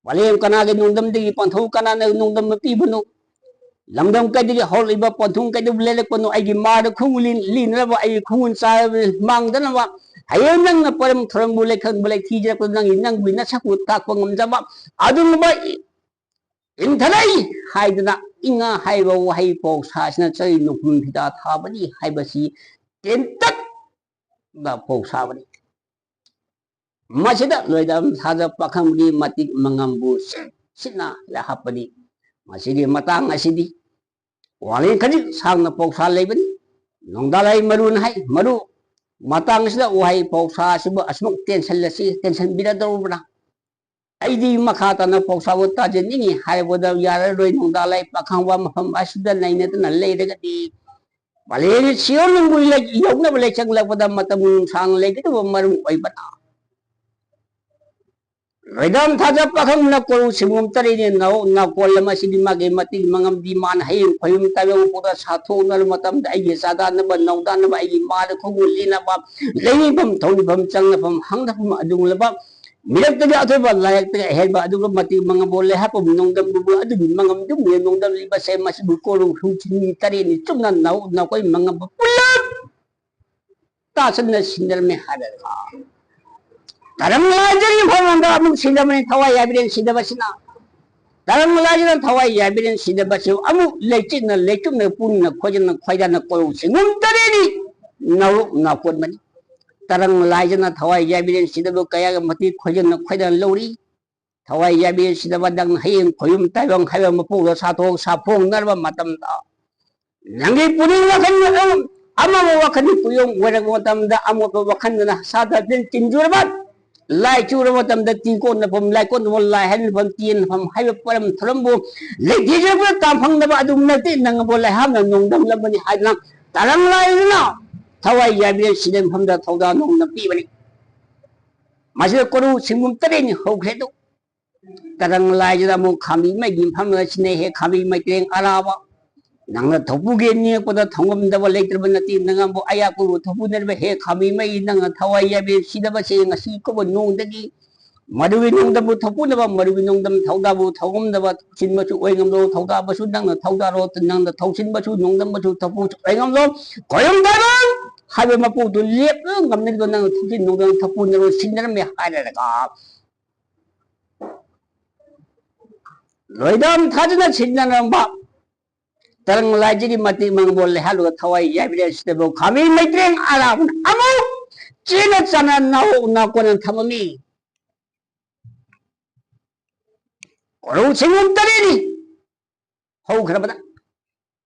ꯄꯂꯦꯝ ꯀꯅꯥꯒꯤ ꯅꯣꯡꯗꯝꯗꯒꯤ ꯄꯟꯊꯧ ꯀꯅꯥꯅ ꯅꯣꯡꯗꯝ ꯄꯤꯕꯅꯣ? ꯂꯝꯗꯝ ꯀꯩꯗꯒꯤ ꯍꯧꯔꯛꯂꯤꯕ ꯄꯟꯊꯨꯡ ꯀꯩꯗꯕꯨ ꯂꯩꯔꯛꯄꯅꯣ? ꯑꯩꯒꯤ ꯃꯥꯔꯗ ꯈꯣꯡꯎ ꯂꯤ-, ꯂꯤꯅꯅꯕ, ꯑꯩꯒꯤ ꯈꯣꯡꯎ ꯆꯥꯔꯕ ꯃꯥꯡꯗꯅꯕ, ꯍꯌꯦꯡ ꯅꯪꯅ ꯄꯔꯝ ꯊꯧꯔꯝꯕꯨ ꯂꯩꯈꯪꯕ ꯂꯩꯊꯤꯖꯔꯛꯄꯗ ꯅꯪꯒꯤ, ꯅꯪꯒꯤ ꯅꯁꯛꯄꯨ ꯇꯥꯛꯄ ꯉꯝꯖꯕ ꯑꯗꯨꯒꯨꯝꯕ ꯏ-, ꯏꯟꯊꯔꯛꯏ ꯍꯥꯏꯗꯅ ꯏꯉꯥ ꯍꯥꯏꯕ ꯋꯥꯍꯩ ꯄꯥꯎꯁꯥꯁꯤꯅ ꯆꯔꯤ ꯅꯣꯡꯈꯨꯝ ꯐꯤꯗꯥ ꯊꯥꯕꯅꯤ ꯍꯥꯏꯕꯁꯤ ꯇꯦꯟꯇꯛꯅ ꯄꯥꯎꯁꯥꯕꯅꯤ꯫ ꯃꯁꯤꯗ ꯂꯣꯏꯗꯝ ꯊꯥꯖ ꯄꯥꯈꯪꯒꯤ ꯃꯇꯤꯛ ꯃꯉꯝꯕꯨ ꯁꯤꯠ ꯁꯤꯠꯅ ꯍꯥꯞꯄꯅꯤ꯫ ꯃꯁꯤꯒꯤ ꯃꯇꯥꯡ ꯑꯁꯤꯗꯤ ꯋꯥꯔꯤ ꯈꯖꯤꯛ ꯁꯥꯡꯅ ꯄꯥꯎꯁꯥ ꯂꯩꯕꯅꯤ꯫ ꯅꯣꯡꯗꯥꯂꯥꯏ ꯃꯔꯨꯅ ꯍꯥꯏ, ꯃꯔꯨ ꯃꯇꯥꯡ ꯑꯁꯤꯗ ꯋꯥꯍꯩ ꯄꯥꯎꯁꯥ ꯑꯁꯤꯕꯨ ꯑꯁꯨꯃꯛ ꯇꯦꯟꯁꯤꯜꯂꯁꯤ, ꯇꯦꯟꯁꯤꯟꯕꯤꯔꯗꯧꯕ꯭ꯔꯥ? ꯑꯩꯗꯤ ꯃꯈꯥ ꯇꯥꯅ ꯄꯥꯎꯁꯥꯕ ꯇꯥꯖꯅꯤꯡꯉꯤ ꯍꯥꯏꯕꯗ ꯌꯥꯔꯔꯣꯏ꯫ ꯅꯣꯡꯗꯥꯂꯥꯏ ꯄꯥꯈꯪꯕ ꯃꯐꯝ ꯑꯁꯤꯗ ꯅꯩꯅꯗꯨꯅ ꯂꯩꯔꯒꯗꯤ ꯃꯥꯂꯦꯝꯒꯤ ꯁꯤꯌꯣꯟ ꯅꯨꯡꯕꯨ ꯂꯩ-, ꯌꯧꯅꯕ ꯂꯩꯆꯪꯂꯛꯄꯗ ꯃꯇꯝ ꯁꯥꯡꯅ ꯂꯩꯒꯗꯕ ꯃꯔꯝ ꯑꯣꯏꯕꯅ ꯂꯣꯏꯗꯥꯝ ꯊꯥꯖ ꯄꯥꯈꯪꯅ ꯀꯣꯔꯧ ꯁꯤꯡꯒꯣꯝ ꯇꯔꯦꯠꯅꯤ ꯅꯥꯎ ꯅꯥꯀꯣꯜ ꯑꯃ ꯁꯤꯗꯤ ꯃꯥꯒꯤ ꯃꯇꯤꯛ ꯃꯉꯝꯗꯤ ꯃꯥꯅ ꯍꯌꯦꯡ ꯈꯣꯏꯌꯨꯝ ꯇꯥꯏꯕꯪ ꯄꯣꯛꯇ ꯁꯥꯊꯣꯛꯅꯔ ꯃꯇꯝꯗ ꯑꯩꯒꯤ ꯆꯥꯗꯥꯅꯕ ꯅꯧꯗꯥꯅꯕ ꯑꯩꯒꯤ ꯃꯥꯗ ꯈꯣꯡꯒꯨꯜ ꯂꯤꯅꯕ ꯂꯩꯅꯤꯐꯝ ꯊꯧꯅꯤꯐꯝ ꯆꯪꯅꯐꯝ ꯍꯪꯅꯐꯝ ꯑꯗꯨꯒꯨꯝꯂꯕ ꯃꯤꯔꯛꯇꯒꯤ ꯑꯊꯣꯏꯕ ꯂꯥꯏꯔꯛꯇꯒꯤ ꯑꯍꯦꯟꯕ ꯑꯗꯨꯒ ꯃꯇꯤꯛ ꯃꯉꯝꯕꯨ ꯂꯩꯍꯥꯞꯄ ꯅꯣꯡꯗꯝꯕꯨ ꯑꯗꯨꯒꯤ ꯃꯉꯝꯗꯨ ꯅꯣꯡꯗꯝꯂꯤꯕꯁꯦ ꯃꯁꯤꯕꯨ ꯀꯣꯔꯧ ꯁꯤꯡꯒꯣꯝ ꯇꯔꯦꯠꯅꯤ ꯆꯨꯝꯅ ꯅꯥꯎ ꯅꯥꯀꯣꯏ ꯃꯉꯝꯕ ꯄꯨꯂꯞ ꯇꯥꯁꯟꯅ ꯁꯤꯟꯅꯔꯝꯃꯦ ꯍꯥꯏꯔꯒ ꯇꯔꯪ ꯂꯥꯏꯖꯒꯤ ꯐꯝꯂꯝꯗ ꯑꯃꯨꯛ ꯁꯤꯟꯅꯕꯅꯤ ꯊꯋꯥꯏ ꯌꯥꯏꯕꯤꯔꯦꯟ ꯁꯤꯟꯅꯕꯁꯤꯅ꯫ ꯇꯔꯪ ꯂꯥꯏꯖꯅ ꯊꯋꯥꯏ ꯌꯥꯏꯕꯤꯔꯦꯟ ꯁꯤꯟꯅꯕꯁꯤ ꯑꯃꯨꯛ ꯂꯩꯆꯤꯠꯅ ꯂꯩꯆꯨꯞꯅ ꯄꯨꯟꯅ ꯈꯣꯏꯖꯅ ꯈꯣꯏꯗꯅ ꯀꯣꯔꯧ ꯁꯤꯡꯒꯣꯝ ꯇꯔꯦꯠꯅꯤ ꯅꯥꯎ ꯅꯥꯀꯣꯟꯕꯅꯤ꯫ ꯇꯔꯪ ꯂꯥꯏꯖꯅ ꯊꯋꯥꯏ ꯌꯥꯏꯕꯤꯔꯦꯟ ꯁꯤꯟꯅꯕ ꯀꯌꯥꯒꯤ ꯃꯇꯤꯛ ꯈꯣꯏꯖꯅ ꯈꯣꯏꯗꯅ ꯂꯧꯔꯤ꯫ ꯊꯋꯥꯏ ꯌꯥꯏꯕꯤꯔꯦꯟ ꯁꯤꯟꯅꯕ ꯅꯪ ꯍꯌꯦꯡ ꯈꯣꯏꯌꯨꯝ ꯇꯥꯏꯕꯪ ꯍꯥꯏꯕ ꯃꯄꯣꯛꯇ ꯁꯥꯊꯣꯛ ꯁꯥꯐꯣꯡꯅꯔꯕ ꯃꯇꯝꯗ ꯅꯪꯒꯤ ꯄꯨꯛꯅꯤꯡ ꯋꯥꯈꯜ ꯑꯃ ꯑꯃ ꯋꯥꯈꯜ ꯄꯨꯌꯣꯡ ꯑꯣꯏꯔꯛꯄ ꯃꯇꯝꯗ ꯑꯃꯣꯠꯄ ꯋꯥꯈꯜꯗꯨꯅ ꯁꯥꯗ ꯇꯤꯟ ꯇꯤꯟꯖꯨꯔꯕ ꯂꯥꯏ ꯆꯨꯔꯕ ꯃꯇꯝꯗ ꯇꯤꯡꯀꯣꯠꯅꯐꯝ ꯂꯥꯏꯀꯣꯠꯅꯐꯝ ꯂꯥꯏ ꯍꯟꯐꯝ ꯇꯦꯟꯐꯝ ꯍꯥꯏꯕ ꯄꯔꯝ ꯊꯧꯔꯝꯕꯨ ꯂꯩꯊꯤꯖꯔꯛꯄ ꯇꯥꯝꯐꯪꯗꯕ ꯑꯗꯨꯝ ꯅꯠꯇꯦ ꯅꯪꯕꯨ ꯂꯩꯍꯥꯝꯅ ꯅꯣꯡꯗꯝꯂꯝꯕꯅꯤ ꯍꯥꯏꯗꯨꯅ ꯇꯔꯪ ꯂꯥꯏꯗꯨꯅ ꯊꯋꯥꯏ ꯌꯥꯏꯕꯤꯔꯦꯟ ꯁꯤꯟꯅꯐꯝꯗ ꯊꯧꯗꯥ ꯅꯣꯡꯗꯝ ꯄꯤꯕꯅꯤ꯫ ꯃꯁꯤꯗ ꯀꯣꯔꯧ ꯁꯤꯡꯒꯣꯝ ꯇꯔꯦꯠꯅꯤ ꯍꯧꯈ꯭ꯔꯦ ꯑꯗꯨ ꯇꯔꯪ ꯂꯥꯏꯁꯤꯗ ꯑꯃꯨꯛ ꯈꯥꯝꯕꯤ ꯃꯩꯒꯤ ꯃꯐꯝꯗ ꯁꯤꯟꯅꯩ ꯍꯦ ꯈꯥꯝꯕꯤ ꯃꯩꯇ꯭ꯔꯦꯡ ꯑꯔꯥꯕ꯫ ꯅꯪꯅ ꯊꯧꯄꯨꯒꯦ ꯅꯤꯡꯉꯛꯄꯗ ꯊꯧꯉꯝꯗꯕ ꯂꯩꯇ꯭ꯔꯕ ꯅꯠꯇꯦ ꯅꯉꯝꯕꯨ ꯑꯌꯥꯛꯄꯕꯨ ꯊꯧꯄꯨꯅꯔꯕ ꯍꯦ ꯈꯥꯝꯕꯤ ꯃꯩ ꯅꯪꯅ ꯊꯋꯥꯏ ꯌꯥꯏꯕꯤ ꯁꯤꯗꯕꯁꯦ ꯉꯁꯤ ꯀꯧꯕ ꯅꯣꯡꯗꯒꯤ ꯃꯗꯨꯒꯤ ꯅꯣꯡꯗꯝꯕꯨ ꯊꯧꯄꯨꯅꯕ ꯃꯗꯨꯒꯤ ꯅꯣꯡꯗꯝ ꯊꯧꯗꯥꯕꯨ ꯊꯧꯉꯝꯗꯕ ꯊꯧꯁꯤꯟꯕꯁꯨ ꯑꯣꯏꯉꯝꯂꯣ ꯊꯧꯗꯥꯕꯁꯨ ꯅꯪꯅ ꯊꯧꯗꯥꯔꯣ ꯅꯪꯅ ꯊꯧꯁꯤꯟꯕꯁꯨ ꯅꯣꯡꯗꯝꯕꯁꯨ ꯊꯧꯄꯨꯁꯨ ꯑꯣꯏꯉꯝꯂꯣ ꯈꯣꯏꯔꯝꯗꯕ ꯍꯥꯏꯕ ꯃꯄꯨꯗꯨ ꯂꯦꯞꯄ ꯉꯝꯅꯔꯤꯕ ꯅꯪꯅ ꯊꯧꯁꯤꯟ ꯅꯣꯡꯗꯝ ꯊꯧꯄꯨꯅꯔꯣ ꯁꯤꯟꯅꯔꯝꯃꯦ ꯍꯥꯏꯔꯒ ꯂꯣꯏꯗꯥꯝ ꯊꯥꯖꯅ ꯁꯤꯟꯅꯔꯝꯕ ꯇꯔꯪ ꯂꯥꯏꯖꯒꯤ ꯃꯇꯤꯛ ꯃꯉꯝꯕꯨ ꯂꯩꯍꯜꯂꯒ ꯊꯋꯥꯏ ꯌꯥꯏꯕꯤꯔꯦ ꯁꯤꯗꯕꯨ ꯈꯥꯃꯤ ꯃꯩꯇ꯭ꯔꯦꯡ ꯑꯔꯥꯕꯅ ꯑꯃꯨꯛ ꯆꯦꯅ ꯆꯥꯅ ꯅꯥꯎ ꯅꯥꯀꯣꯟꯅ ꯊꯝꯃꯝꯃꯤ꯫ ꯀꯣꯔꯧ ꯁꯤꯡꯒꯣꯝ ꯇꯔꯦꯠꯅꯤ ꯍꯧꯈ꯭ꯔꯕꯗ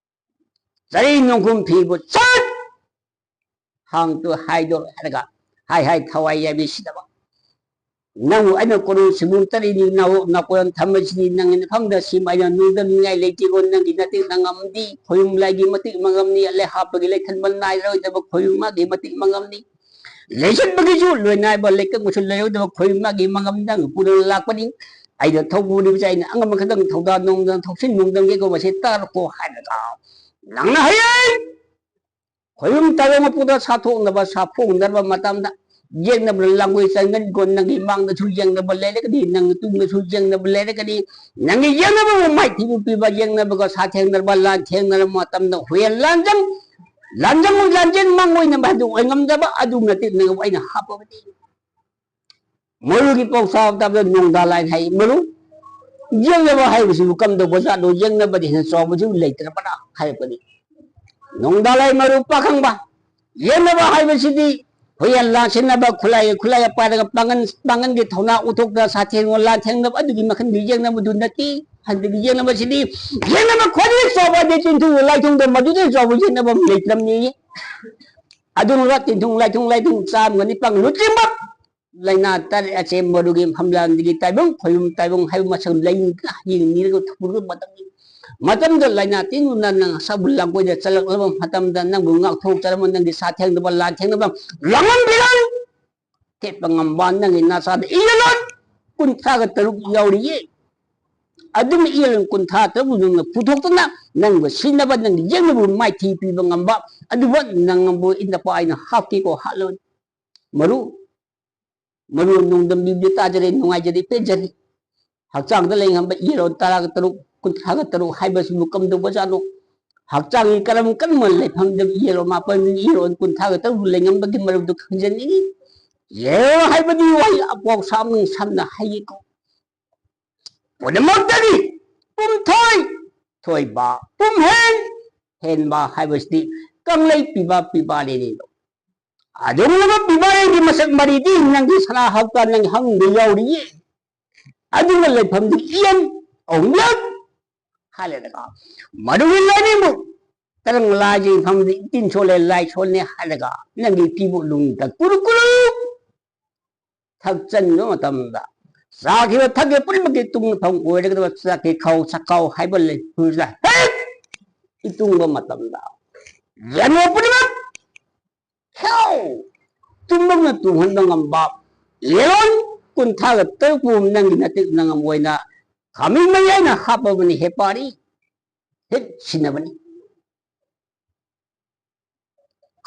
ꯆꯔꯤ ꯅꯣꯡꯈꯨꯝ ꯐꯤꯕꯨ ꯆꯠ ꯍꯥꯡꯇꯨ ꯍꯥꯏꯗꯣ ꯍꯥꯏꯔꯒ ꯍꯥꯏ ꯍꯥꯏ ꯊꯋꯥꯏ ꯌꯥꯏꯕꯤ ꯁꯤꯗꯕ ꯅꯪꯕꯨ ꯑꯩꯅ ꯀꯣꯔꯧ ꯁꯤꯡꯒꯣꯝ ꯇꯔꯦꯠꯅꯤ ꯅꯥꯎ ꯅꯥꯀꯣꯟ ꯊꯝꯕꯁꯤꯅꯤ ꯅꯪꯒꯤ ꯅꯐꯝꯗ ꯁꯤꯃꯥꯏꯅ ꯅꯨꯡꯗꯅꯤꯡꯉꯥꯏ ꯂꯩꯇꯦꯀꯣ ꯅꯪꯒꯤ ꯅꯇꯤꯛ ꯅꯉꯝꯗꯤ ꯈꯣꯌꯨꯝ ꯂꯥꯏꯒꯤ ꯃꯇꯤꯛ ꯃꯉꯝꯅꯤ ꯑꯂꯦ ꯍꯥꯞꯄꯒꯤ ꯂꯩꯊꯟꯕ ꯅꯥꯏꯔꯣꯏꯗꯕ ꯈꯣꯌꯨꯝ ꯃꯥꯒꯤ ꯃꯇꯤꯛ ꯃꯉꯝꯅꯤ꯫ ꯂꯩꯁꯤꯟꯕꯒꯤꯁꯨ ꯂꯣꯏꯅꯥꯏꯕ ꯂꯩꯀꯪꯕꯁꯨ ꯂꯩꯍꯧꯗꯕ ꯈꯣꯏ ꯃꯥꯒꯤ ꯃꯉꯝꯗꯪ ꯄꯨꯔ ꯂꯥꯛꯄꯅꯤ꯫ ꯑꯩꯅ ꯊꯧꯕꯨꯔꯤꯕꯁꯦ ꯑꯩꯅ ꯑꯉꯝꯕ ꯈꯛꯇꯪ ꯊꯧꯗꯥ ꯅꯣꯡꯗ ꯊꯧꯁꯤꯟ ꯅꯨꯡꯗꯪꯒꯦ ꯀꯧꯕꯁꯦ ꯇꯥꯔꯛꯀꯣ ꯍꯥꯏꯔꯒ ꯅꯪꯅ ꯍꯌꯦꯡ ꯈꯣꯏꯔꯨꯝ ꯇꯥꯏꯕꯪ ꯃꯄꯨꯗ ꯁꯥꯊꯣꯛꯅꯕ ꯁꯥꯐꯣꯡꯅꯕ ꯃꯇꯝꯗ ꯌꯦꯡꯅꯕ ꯂꯥꯡꯒꯣꯏ ꯆꯪꯒꯅꯤꯀꯣ꯫ ꯅꯪꯒꯤ ꯃꯥꯡꯗꯁꯨ ꯌꯦꯡꯅꯕ ꯂꯩꯔꯒꯅꯤ, ꯅꯪꯒꯤ ꯇꯨꯡꯗꯁꯨ ꯌꯦꯡꯅꯕ ꯂꯩꯔꯒꯅꯤ꯫ ꯅꯪꯒꯤ ꯌꯦꯡꯅꯕ ꯃꯥꯏꯊꯤꯕ ꯄꯤꯕ ꯌꯦꯡꯅꯕꯒ ꯁꯥꯊꯦꯡꯅꯔꯕ ꯂꯥꯟꯊꯦꯡꯅꯔꯕ ꯃꯇꯝꯗ ꯍꯨꯌꯦꯟ ꯂꯥꯟꯖꯪ ꯂꯥꯟꯖꯪ ꯂꯥꯟꯖꯦꯟ ꯃꯥꯡ ꯑꯣꯏꯅꯕ ꯍꯥꯏꯕꯗꯨ ꯑꯣꯏꯉꯝꯗꯕ ꯑꯗꯨ ꯅꯠꯇꯦ ꯅꯪꯕꯨ ꯑꯩꯅ ꯍꯥꯞꯄꯕꯗꯤ꯫ ꯃꯔꯨꯒꯤ ꯄꯥꯎꯇꯥꯛ ꯇꯥꯕꯗ ꯅꯣꯡꯗꯥ ꯂꯥꯏ ꯍꯥꯏ ꯃꯔꯨ꯫ ꯌꯦꯡꯅꯕ ꯍꯥꯏꯕꯁꯤꯕꯨ ꯀꯝꯗꯧꯕ ꯖꯥꯠꯅꯣ? ꯌꯦꯡꯅꯕꯗꯤ ꯍꯦꯟꯅ ꯆꯥꯎꯕꯁꯨ ꯂꯩꯇ꯭ꯔꯕꯅ ꯍꯥꯏꯔꯛꯄꯅꯤ꯫ ꯅꯣꯡꯗꯥ ꯂꯥꯏ ꯃꯔꯨ ꯄꯥꯈꯪꯕ꯫ ꯌꯦꯡꯅꯕ ꯍꯥꯏꯕꯁꯤꯗꯤ ꯍꯨꯌꯦꯟ ꯂꯥꯟꯁꯤꯟꯅꯕ ꯈꯨꯠꯂꯥꯏ ꯈꯨꯠꯂꯥꯏ ꯄꯥꯏꯔꯒ ꯄꯥꯡꯒꯟ ꯄꯥꯡꯒꯟꯒꯤ ꯊꯧꯅꯥ ꯎꯠꯊꯣꯛꯇꯅ ꯁꯥꯊꯦꯡꯅ ꯂꯥꯟꯊꯦꯡꯅꯕ ꯑꯗꯨꯒꯤ ꯃꯈꯜꯒꯤ ꯌꯦꯡꯅꯕꯗꯨ ꯅꯠꯇꯦ꯫ ꯍꯟꯗꯛꯀꯤ ꯌꯦꯡꯅꯕꯁꯤꯗꯤ ꯌꯦꯡꯅꯕ ꯈ꯭ꯋꯥꯏꯗꯒꯤ ꯆꯥꯎꯕ ꯍꯥꯏꯗꯤ ꯆꯤꯟꯊꯨ ꯂꯥꯏꯊꯣꯡꯗ ꯃꯗꯨꯗꯒꯤ ꯆꯥꯎꯕ ꯌꯦꯡꯅꯕ ꯑꯃ ꯂꯩꯇ꯭ꯔꯕꯅꯤ꯫ ꯑꯗꯨꯅ ꯇꯤꯟꯊꯨꯡ ꯂꯥꯏꯊꯨꯡ ꯂꯥꯏꯊꯨꯡ ꯆꯥꯝꯃꯒ ꯅꯤꯄꯥꯟ ꯂꯨꯆꯤꯡꯕ ꯂꯥꯏꯅꯥ ꯇꯔꯦꯠ ꯑꯁꯦ ꯃꯗꯨꯒꯤ ꯐꯝꯂꯥꯟꯗꯒꯤ ꯇꯥꯏꯕꯪ ꯈꯣꯏꯕꯨꯝ ꯇꯥꯏꯕꯪ ꯍꯥꯏꯕ ꯃꯁꯛ ꯂꯥꯏꯅꯤꯡ ꯍꯌꯦꯡ ꯅꯤꯔꯒ ꯊꯨꯒꯠꯄ ꯃꯇꯝꯅꯤ꯫ ꯃꯇꯝꯗ ꯂꯥꯏꯅꯥ ꯇꯤꯟꯗꯨꯅ ꯅꯪ ꯑꯁꯥꯕꯨ ꯂꯥꯡꯒꯣꯏꯗ ꯆꯠꯂꯛꯂꯕ ꯃꯇꯝꯗ ꯅꯪꯕꯨ ꯉꯥꯛꯊꯣꯛꯆꯔꯝꯕ ꯅꯪꯒꯤ ꯁꯥ ꯊꯦꯡꯅꯕ ꯂꯥꯟ ꯊꯦꯡꯅꯕ ꯂꯥꯡꯍꯟꯕꯤꯔꯣꯏ꯫ ꯊꯦꯠꯄ ꯉꯝꯕ ꯅꯪꯒꯤ ꯅꯆꯥꯗ ꯏꯌꯦꯂꯣꯟ ꯀꯨꯟꯊ꯭ꯔꯥꯒ ꯇꯔꯨꯛ ꯌꯥꯎꯔꯤꯌꯦ꯫ ꯑꯗꯨꯝ ꯏꯌꯦꯂꯣꯟ ꯀꯨꯟꯊ꯭ꯔꯥ ꯇꯔꯨꯛ ꯅꯪꯅ ꯄꯨꯊꯣꯛꯇꯨꯅ ꯅꯪꯕꯨ ꯁꯤꯅꯕ ꯅꯪꯒꯤ ꯌꯦꯛꯅꯕ ꯃꯥꯏꯊꯤ ꯄꯤꯕ ꯉꯝꯕ ꯑꯗꯨꯕꯨ ꯅꯪꯕꯨ ꯏꯟꯗꯄ ꯑꯩꯅ ꯍꯥꯞꯀꯦꯀꯣ ꯍꯥꯠꯂꯣꯏ꯫ ꯃꯔꯨ ꯃꯔꯨ ꯅꯣꯡꯗꯝꯕꯤꯕꯗꯤ ꯇꯥꯖꯔꯦ, ꯅꯨꯡꯉꯥꯏꯖꯔꯦ, ꯄꯦꯟꯖꯔꯦ꯫ ꯍꯛꯆꯥꯡꯗ ꯂꯩꯉꯝꯕ ꯏꯌꯦꯂꯣꯟ ꯇꯔꯥꯒ ꯇꯔꯨꯛ ꯀꯨꯟꯊ꯭ꯔꯥꯒ ꯇꯔꯨꯛ ꯍꯥꯏꯕꯁꯤꯕꯨ ꯀꯝꯗꯧꯕꯖꯥꯠꯅꯣ? ꯍꯛꯆꯥꯡꯒꯤ ꯀꯔꯝ ꯀꯔꯝꯕ ꯂꯩꯐꯝꯗ ꯏꯌꯦꯂꯣꯟ ꯃꯥꯄꯟ ꯏꯌꯦꯂꯣꯟ ꯀꯨꯟꯊ꯭ꯔꯥꯒ ꯇꯔꯨꯛ ꯂꯩꯉꯝꯕꯒꯤ ꯃꯔꯨꯗꯨ ꯈꯪꯖꯅꯤꯡꯏ꯫ ꯏꯌꯦꯂꯣꯟ ꯍꯥꯏꯕꯗꯤ ꯋꯥꯍꯩ ꯑꯄꯥꯎ ꯁꯥꯡꯅ ꯁꯝꯅ ꯍꯥꯏꯒꯦꯀꯣ꯫ ꯄꯨꯝꯅꯃꯛꯇꯒꯤ ꯄꯨꯝꯊꯣꯏ ꯊꯣꯏꯕ ꯄꯨꯝꯍꯦꯟ ꯍꯦꯟꯕ ꯍꯥꯏꯕꯁꯤꯗꯤ ꯀꯪꯂꯩ ꯄꯤꯕ ꯄꯤꯕꯥꯂꯤꯅꯤꯗꯣ꯫ ꯑꯗꯨꯒꯨꯝꯂꯕ ꯄꯤꯕꯥꯂꯤꯒꯤ ꯃꯁꯛ ꯃꯔꯤꯗꯤ ꯅꯪꯒꯤ ꯁꯅꯥ ꯍꯛꯇ ꯅꯪ ꯍꯪꯕ ꯌꯥꯎꯔꯤꯌꯦ꯫ ꯑꯗꯨꯒ ꯂꯩꯐꯝꯗꯤ ꯏꯌꯦꯟ ꯑꯍꯨꯝꯂꯛ ꯍꯥꯏꯔꯦꯗꯅ꯫ ꯃꯗꯨꯒꯤ ꯂꯥꯏꯅꯤꯡꯕꯨ ꯇꯔꯪ ꯂꯥꯏꯒꯤ ꯃꯐꯝꯗꯤ ꯏꯇꯤꯟ ꯁꯣꯜꯂꯦ ꯂꯥꯏ ꯁꯣꯜꯅꯦ ꯍꯥꯏꯔꯒ ꯅꯪꯒꯤ ꯏꯄꯤꯕꯨ ꯂꯨꯡꯗ ꯀꯨꯔꯨ ꯀꯨꯔꯨ ꯊꯛꯆꯟꯕ ꯃꯇꯝꯗ ꯆꯥꯈꯤꯕ ꯊꯛꯈꯤꯕ ꯄꯨꯝꯅꯃꯛꯀꯤ ꯇꯨꯡꯐꯝ ꯑꯣꯏꯔꯒꯗꯕ ꯆꯥꯛꯀꯤ ꯈꯥꯎ ꯆꯥꯛꯈꯥꯎ ꯍꯥꯏꯕ ꯂꯩꯐꯝꯁꯤꯗ ꯍꯦꯛ ꯏꯇꯨꯡꯕ ꯃꯇꯝꯗ ꯌꯦꯟꯕ ꯄꯨꯝꯅꯃꯛ ꯈꯦꯌꯥꯎ ꯇꯨꯝꯕ ꯉꯝꯅ ꯇꯨꯝꯍꯟꯕ ꯉꯝꯕ, ꯂꯦꯂꯣꯟ ꯀꯨꯟꯊ꯭ꯔꯥꯒ ꯇꯔꯨꯛꯄꯨ ꯅꯪꯒꯤ ꯅꯇꯤꯛ ꯅꯉꯝ ꯑꯣꯏꯅ ꯈꯥꯝꯕꯤ ꯃꯩ ꯍꯥꯏꯅ ꯍꯥꯞꯄꯕꯅꯤ꯫ ꯍꯦ ꯄꯥꯔꯤ, ꯍꯦꯛ ꯁꯤꯟꯅꯕꯅꯤ꯫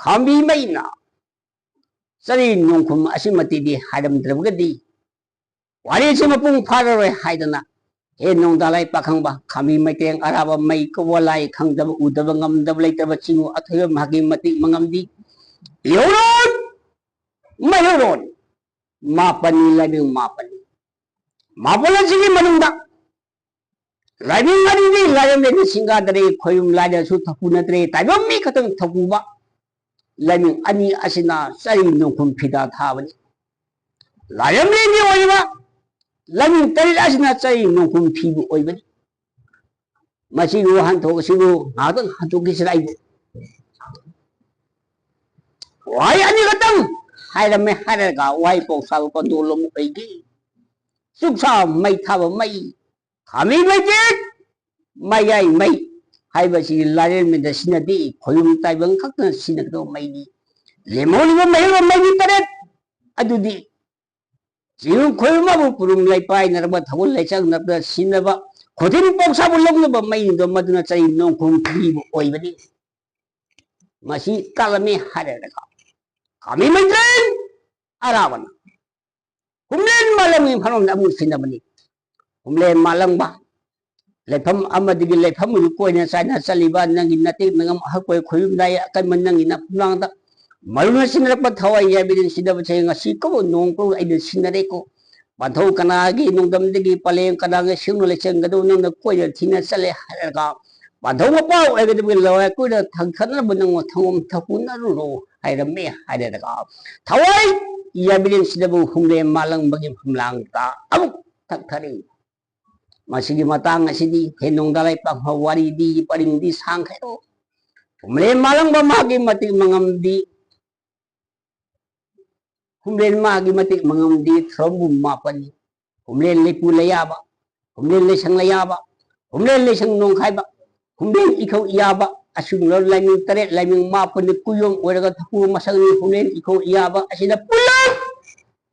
ꯈꯥꯝꯕꯤ ꯃꯩꯅ ꯆꯔꯤ ꯅꯣꯡꯈꯨꯝ ꯑꯁꯤꯃꯛꯇꯤꯗꯤ ꯍꯥꯏꯔꯝꯗ꯭ꯔꯕꯒꯗꯤ ꯋꯥꯔꯤꯁꯤ ꯃꯄꯨꯡ ꯐꯥꯔꯔꯣꯏ ꯍꯥꯏꯗꯅ, ꯍꯦ ꯅꯣꯡꯗꯥꯂꯥꯏ ꯄꯥꯈꯪꯕ, ꯈꯥꯝꯕꯤ ꯃꯩꯇꯦꯡ ꯑꯔꯥꯕ ꯃꯩ ꯀꯧꯕ ꯂꯥꯏ ꯈꯪꯗꯕ ꯎꯗꯕ ꯉꯝꯗꯕ ꯂꯩꯇꯕ ꯆꯤꯡꯉꯨ ꯑꯊꯣꯏꯕ ꯃꯍꯥꯛꯀꯤ ꯃꯇꯤꯛ ꯃꯉꯝꯗꯤ ꯏꯍꯧꯔꯣꯟ ꯃꯩꯍꯧꯔꯣꯟ ꯃꯥꯄꯟꯅꯤ, ꯂꯥꯏꯕꯤꯡ ꯃꯥꯄꯟꯅꯤ꯫ ꯃꯥꯄꯟ ꯑꯁꯤꯒꯤ ꯃꯅꯨꯡꯗ ꯂꯥꯏꯕꯨꯡ ꯑꯅꯤꯗꯤ ꯂꯥꯏꯔꯦꯝꯂꯦꯟꯅ ꯁꯤꯡꯒꯥꯗ꯭ꯔꯦ, ꯈꯣꯏꯌꯨꯝ ꯂꯥꯏꯗꯁꯨ ꯊꯧꯄꯨ ꯅꯠꯇ꯭ꯔꯦ, ꯇꯥꯏꯕꯪ ꯃꯤ ꯈꯛꯇꯪ ꯊꯧꯄꯨꯕ ꯂꯥꯏꯕꯨꯡ ꯑꯅꯤ ꯑꯁꯤꯅ ꯆꯔꯤ ꯅꯣꯡꯈꯨꯝ ꯐꯤꯗꯥ ꯊꯥꯕꯅꯤ꯫ ꯂꯥꯏꯔꯦꯝꯂꯦꯟꯒꯤ ꯑꯣꯏꯔꯤꯕ ꯂꯥꯏꯕꯨꯡ ꯇꯔꯦꯠ ꯑꯁꯤꯅ ꯆꯔꯤ ꯅꯣꯡꯈꯨꯝ ꯐꯤꯕꯨ ꯑꯣꯏꯕꯅꯤ꯫ ꯃꯁꯤꯕꯨ ꯍꯟꯊꯣꯛ ꯑꯁꯤꯕꯨ ꯉꯥꯏꯍꯥꯛꯇꯪ ꯍꯟꯊꯣꯛꯈꯤꯁꯤꯔ ꯑꯩꯕꯨ? ꯋꯥꯍꯩ ꯑꯅꯤꯈꯛꯇꯪ ꯍꯥꯏꯔꯝꯃꯦ ꯍꯥꯏꯔꯒ ꯋꯥꯍꯩ ꯄꯥꯎꯁꯥꯕ ꯄꯟꯊꯣꯛꯂꯝꯃꯨ ꯑꯩꯒꯤ ꯆꯨꯛꯁꯥ ꯃꯩ ꯊꯥꯕ ꯃꯩ, ꯈꯥꯝꯕꯤ ꯃꯩꯇꯦꯛ, ꯃꯌꯥꯏ ꯃꯩ ꯍꯥꯏꯕꯁꯤ ꯂꯥꯏꯔꯦꯝꯕꯤꯗ ꯁꯤꯖꯤꯟꯅꯗꯦ, ꯈꯣꯏꯌꯨꯝ ꯇꯥꯏꯕꯪ ꯈꯛꯇꯅ ꯁꯤꯖꯤꯟꯅꯒꯗꯕ ꯃꯩꯅꯤ꯫ ꯂꯦꯝꯍꯧꯔꯤꯕ ꯃꯩ ꯃꯩꯅꯤ ꯇꯔꯦꯠ ꯑꯗꯨꯗꯤ ꯆꯤꯡ ꯈꯣꯏꯌꯨꯝ ꯑꯃꯕꯨ ꯄꯨꯔꯨꯝ ꯂꯩꯄꯥꯏꯅꯔꯕ ꯊꯧꯒꯜ ꯂꯩꯆꯪꯅꯕꯗ ꯁꯤꯖꯤꯟꯅꯕ ꯈꯣꯊꯤꯟ ꯄꯧꯁꯥꯕꯨ ꯂꯧꯅꯕ ꯃꯩꯗꯣ ꯃꯗꯨꯅ ꯆꯍꯤ ꯅꯣꯡꯈꯨꯝ ꯄꯤꯕ ꯑꯣꯏꯕꯅꯤ꯫ ꯃꯁꯤ ꯀꯥꯂꯝꯃꯤ ꯍꯥꯏꯔꯒ ꯈꯥꯝꯕꯤ ꯃꯩꯇ꯭ꯔꯦꯟ ꯑꯔꯥꯕꯅ ꯍꯨꯝꯂꯦꯟ ꯃꯥꯂꯪꯒꯤ ꯃꯐꯝꯗ ꯑꯃꯨꯛ ꯁꯤꯟꯅꯕꯅꯤ꯫ ꯍꯨꯝꯂꯦꯟ ꯃꯥꯂꯪꯕ, ꯂꯩꯐꯝ ꯑꯃꯗꯒꯤ ꯂꯩꯐꯝ ꯑꯃꯗ ꯀꯣꯏꯅ ꯆꯥꯏꯅ ꯆꯠꯂꯤꯕ ꯅꯪꯒꯤ ꯅꯇꯦꯛ ꯅꯉꯝ ꯑꯍꯛꯄ ꯈꯣꯏꯌꯨꯝꯗꯥꯏ ꯑꯀꯟꯕ ꯅꯪꯒꯤ ꯅꯐꯨꯂꯥꯡꯗ ꯃꯔꯨꯅ ꯁꯤꯟꯅꯔꯛꯄ ꯊꯋꯥꯏ ꯌꯥꯏꯕꯤꯗꯤꯟ ꯁꯤꯟꯅꯕꯁꯦ ꯉꯁꯤ ꯀꯧꯕ ꯅꯣꯡ ꯀꯧꯕ ꯑꯩꯅ ꯁꯤꯟꯅꯔꯦꯀꯣ꯫ ꯄꯥꯟꯊꯧ ꯀꯅꯥꯒꯤ ꯅꯣꯡꯗꯝꯗꯒꯤ ꯄꯂꯦꯝ ꯀꯅꯥꯒꯤ ꯁꯤꯡꯅ ꯂꯩꯆꯪꯒꯗꯧ ꯅꯪꯅ ꯀꯣꯏꯅ ꯊꯤꯅ ꯆꯠꯂꯦ ꯍꯥꯏꯔꯒ ꯄꯥꯟꯊꯧ ꯃꯄꯥ ꯑꯣꯏꯒꯗꯕꯒꯤ ꯂꯋꯥꯏ ꯀꯣꯏꯅ ꯊꯥꯡꯈꯠꯅꯕ ꯅꯪ ꯊꯪꯒꯣꯝ ꯊꯛꯄꯨꯅꯔꯨꯔꯣ ꯍꯥꯏꯔꯝꯃꯦ ꯍꯥꯏꯔꯒ ꯊꯋꯥꯏ ꯌꯥꯏꯕꯤꯔꯦꯟꯁꯤꯗꯕꯨ ꯍꯨꯝꯂꯦꯟ ꯃꯥꯂꯪꯕꯒꯤ ꯍꯨꯝꯂꯥꯡꯗ ꯑꯃꯨꯛ ꯊꯛꯊꯔꯤ꯫ ꯃꯁꯤꯒꯤ ꯃꯇꯥꯡ ꯑꯁꯤꯗꯤ ꯍꯦꯟ ꯅꯣꯡꯗꯥ ꯂꯩꯄꯥꯛ ꯋꯥꯔꯤꯗꯤ ꯄꯔꯤꯡꯗꯤ ꯁꯥꯡꯈ꯭ꯔꯦ꯫ ꯍꯨꯝꯂꯦꯟ ꯃꯥꯂꯪꯕ ꯃꯥꯒꯤ ꯃꯇꯤꯛ ꯃꯉꯝꯗꯤ ꯍꯨꯝꯂꯦꯟ ꯃꯥꯒꯤ ꯃꯇꯤꯛ ꯃꯉꯝꯗꯤ ꯊꯧꯔꯝꯕꯨ ꯃꯥꯄꯟꯅꯤ꯫ ꯍꯨꯝꯂꯦꯟ ꯂꯩꯄꯨ ꯂꯩꯌꯥꯕ, ꯍꯨꯝꯂꯦꯟ ꯂꯩꯁꯪ ꯂꯩꯌꯥꯕ, ꯍꯨꯝꯂꯦꯟ ꯂꯩꯁꯪ ꯅꯣꯡꯈꯥꯏꯕ, ꯍꯨꯝꯂꯦꯟ ꯏꯈꯧ ꯏꯌꯥꯕ, ꯑꯁꯤꯒꯨꯝꯂꯕ ꯂꯥꯏꯅꯤꯡ ꯇꯔꯦꯠ, ꯂꯥꯏꯅꯤꯡ ꯃꯥꯄꯟꯅ ꯀꯨꯌꯣꯝ ꯑꯣꯏꯔꯒ ꯊꯀꯨ ꯃꯁꯛꯅꯤ ꯍꯨꯂꯦꯟ ꯏꯈꯣꯡ ꯌꯥꯕ ꯑꯁꯤꯗ ꯄꯨꯂꯞ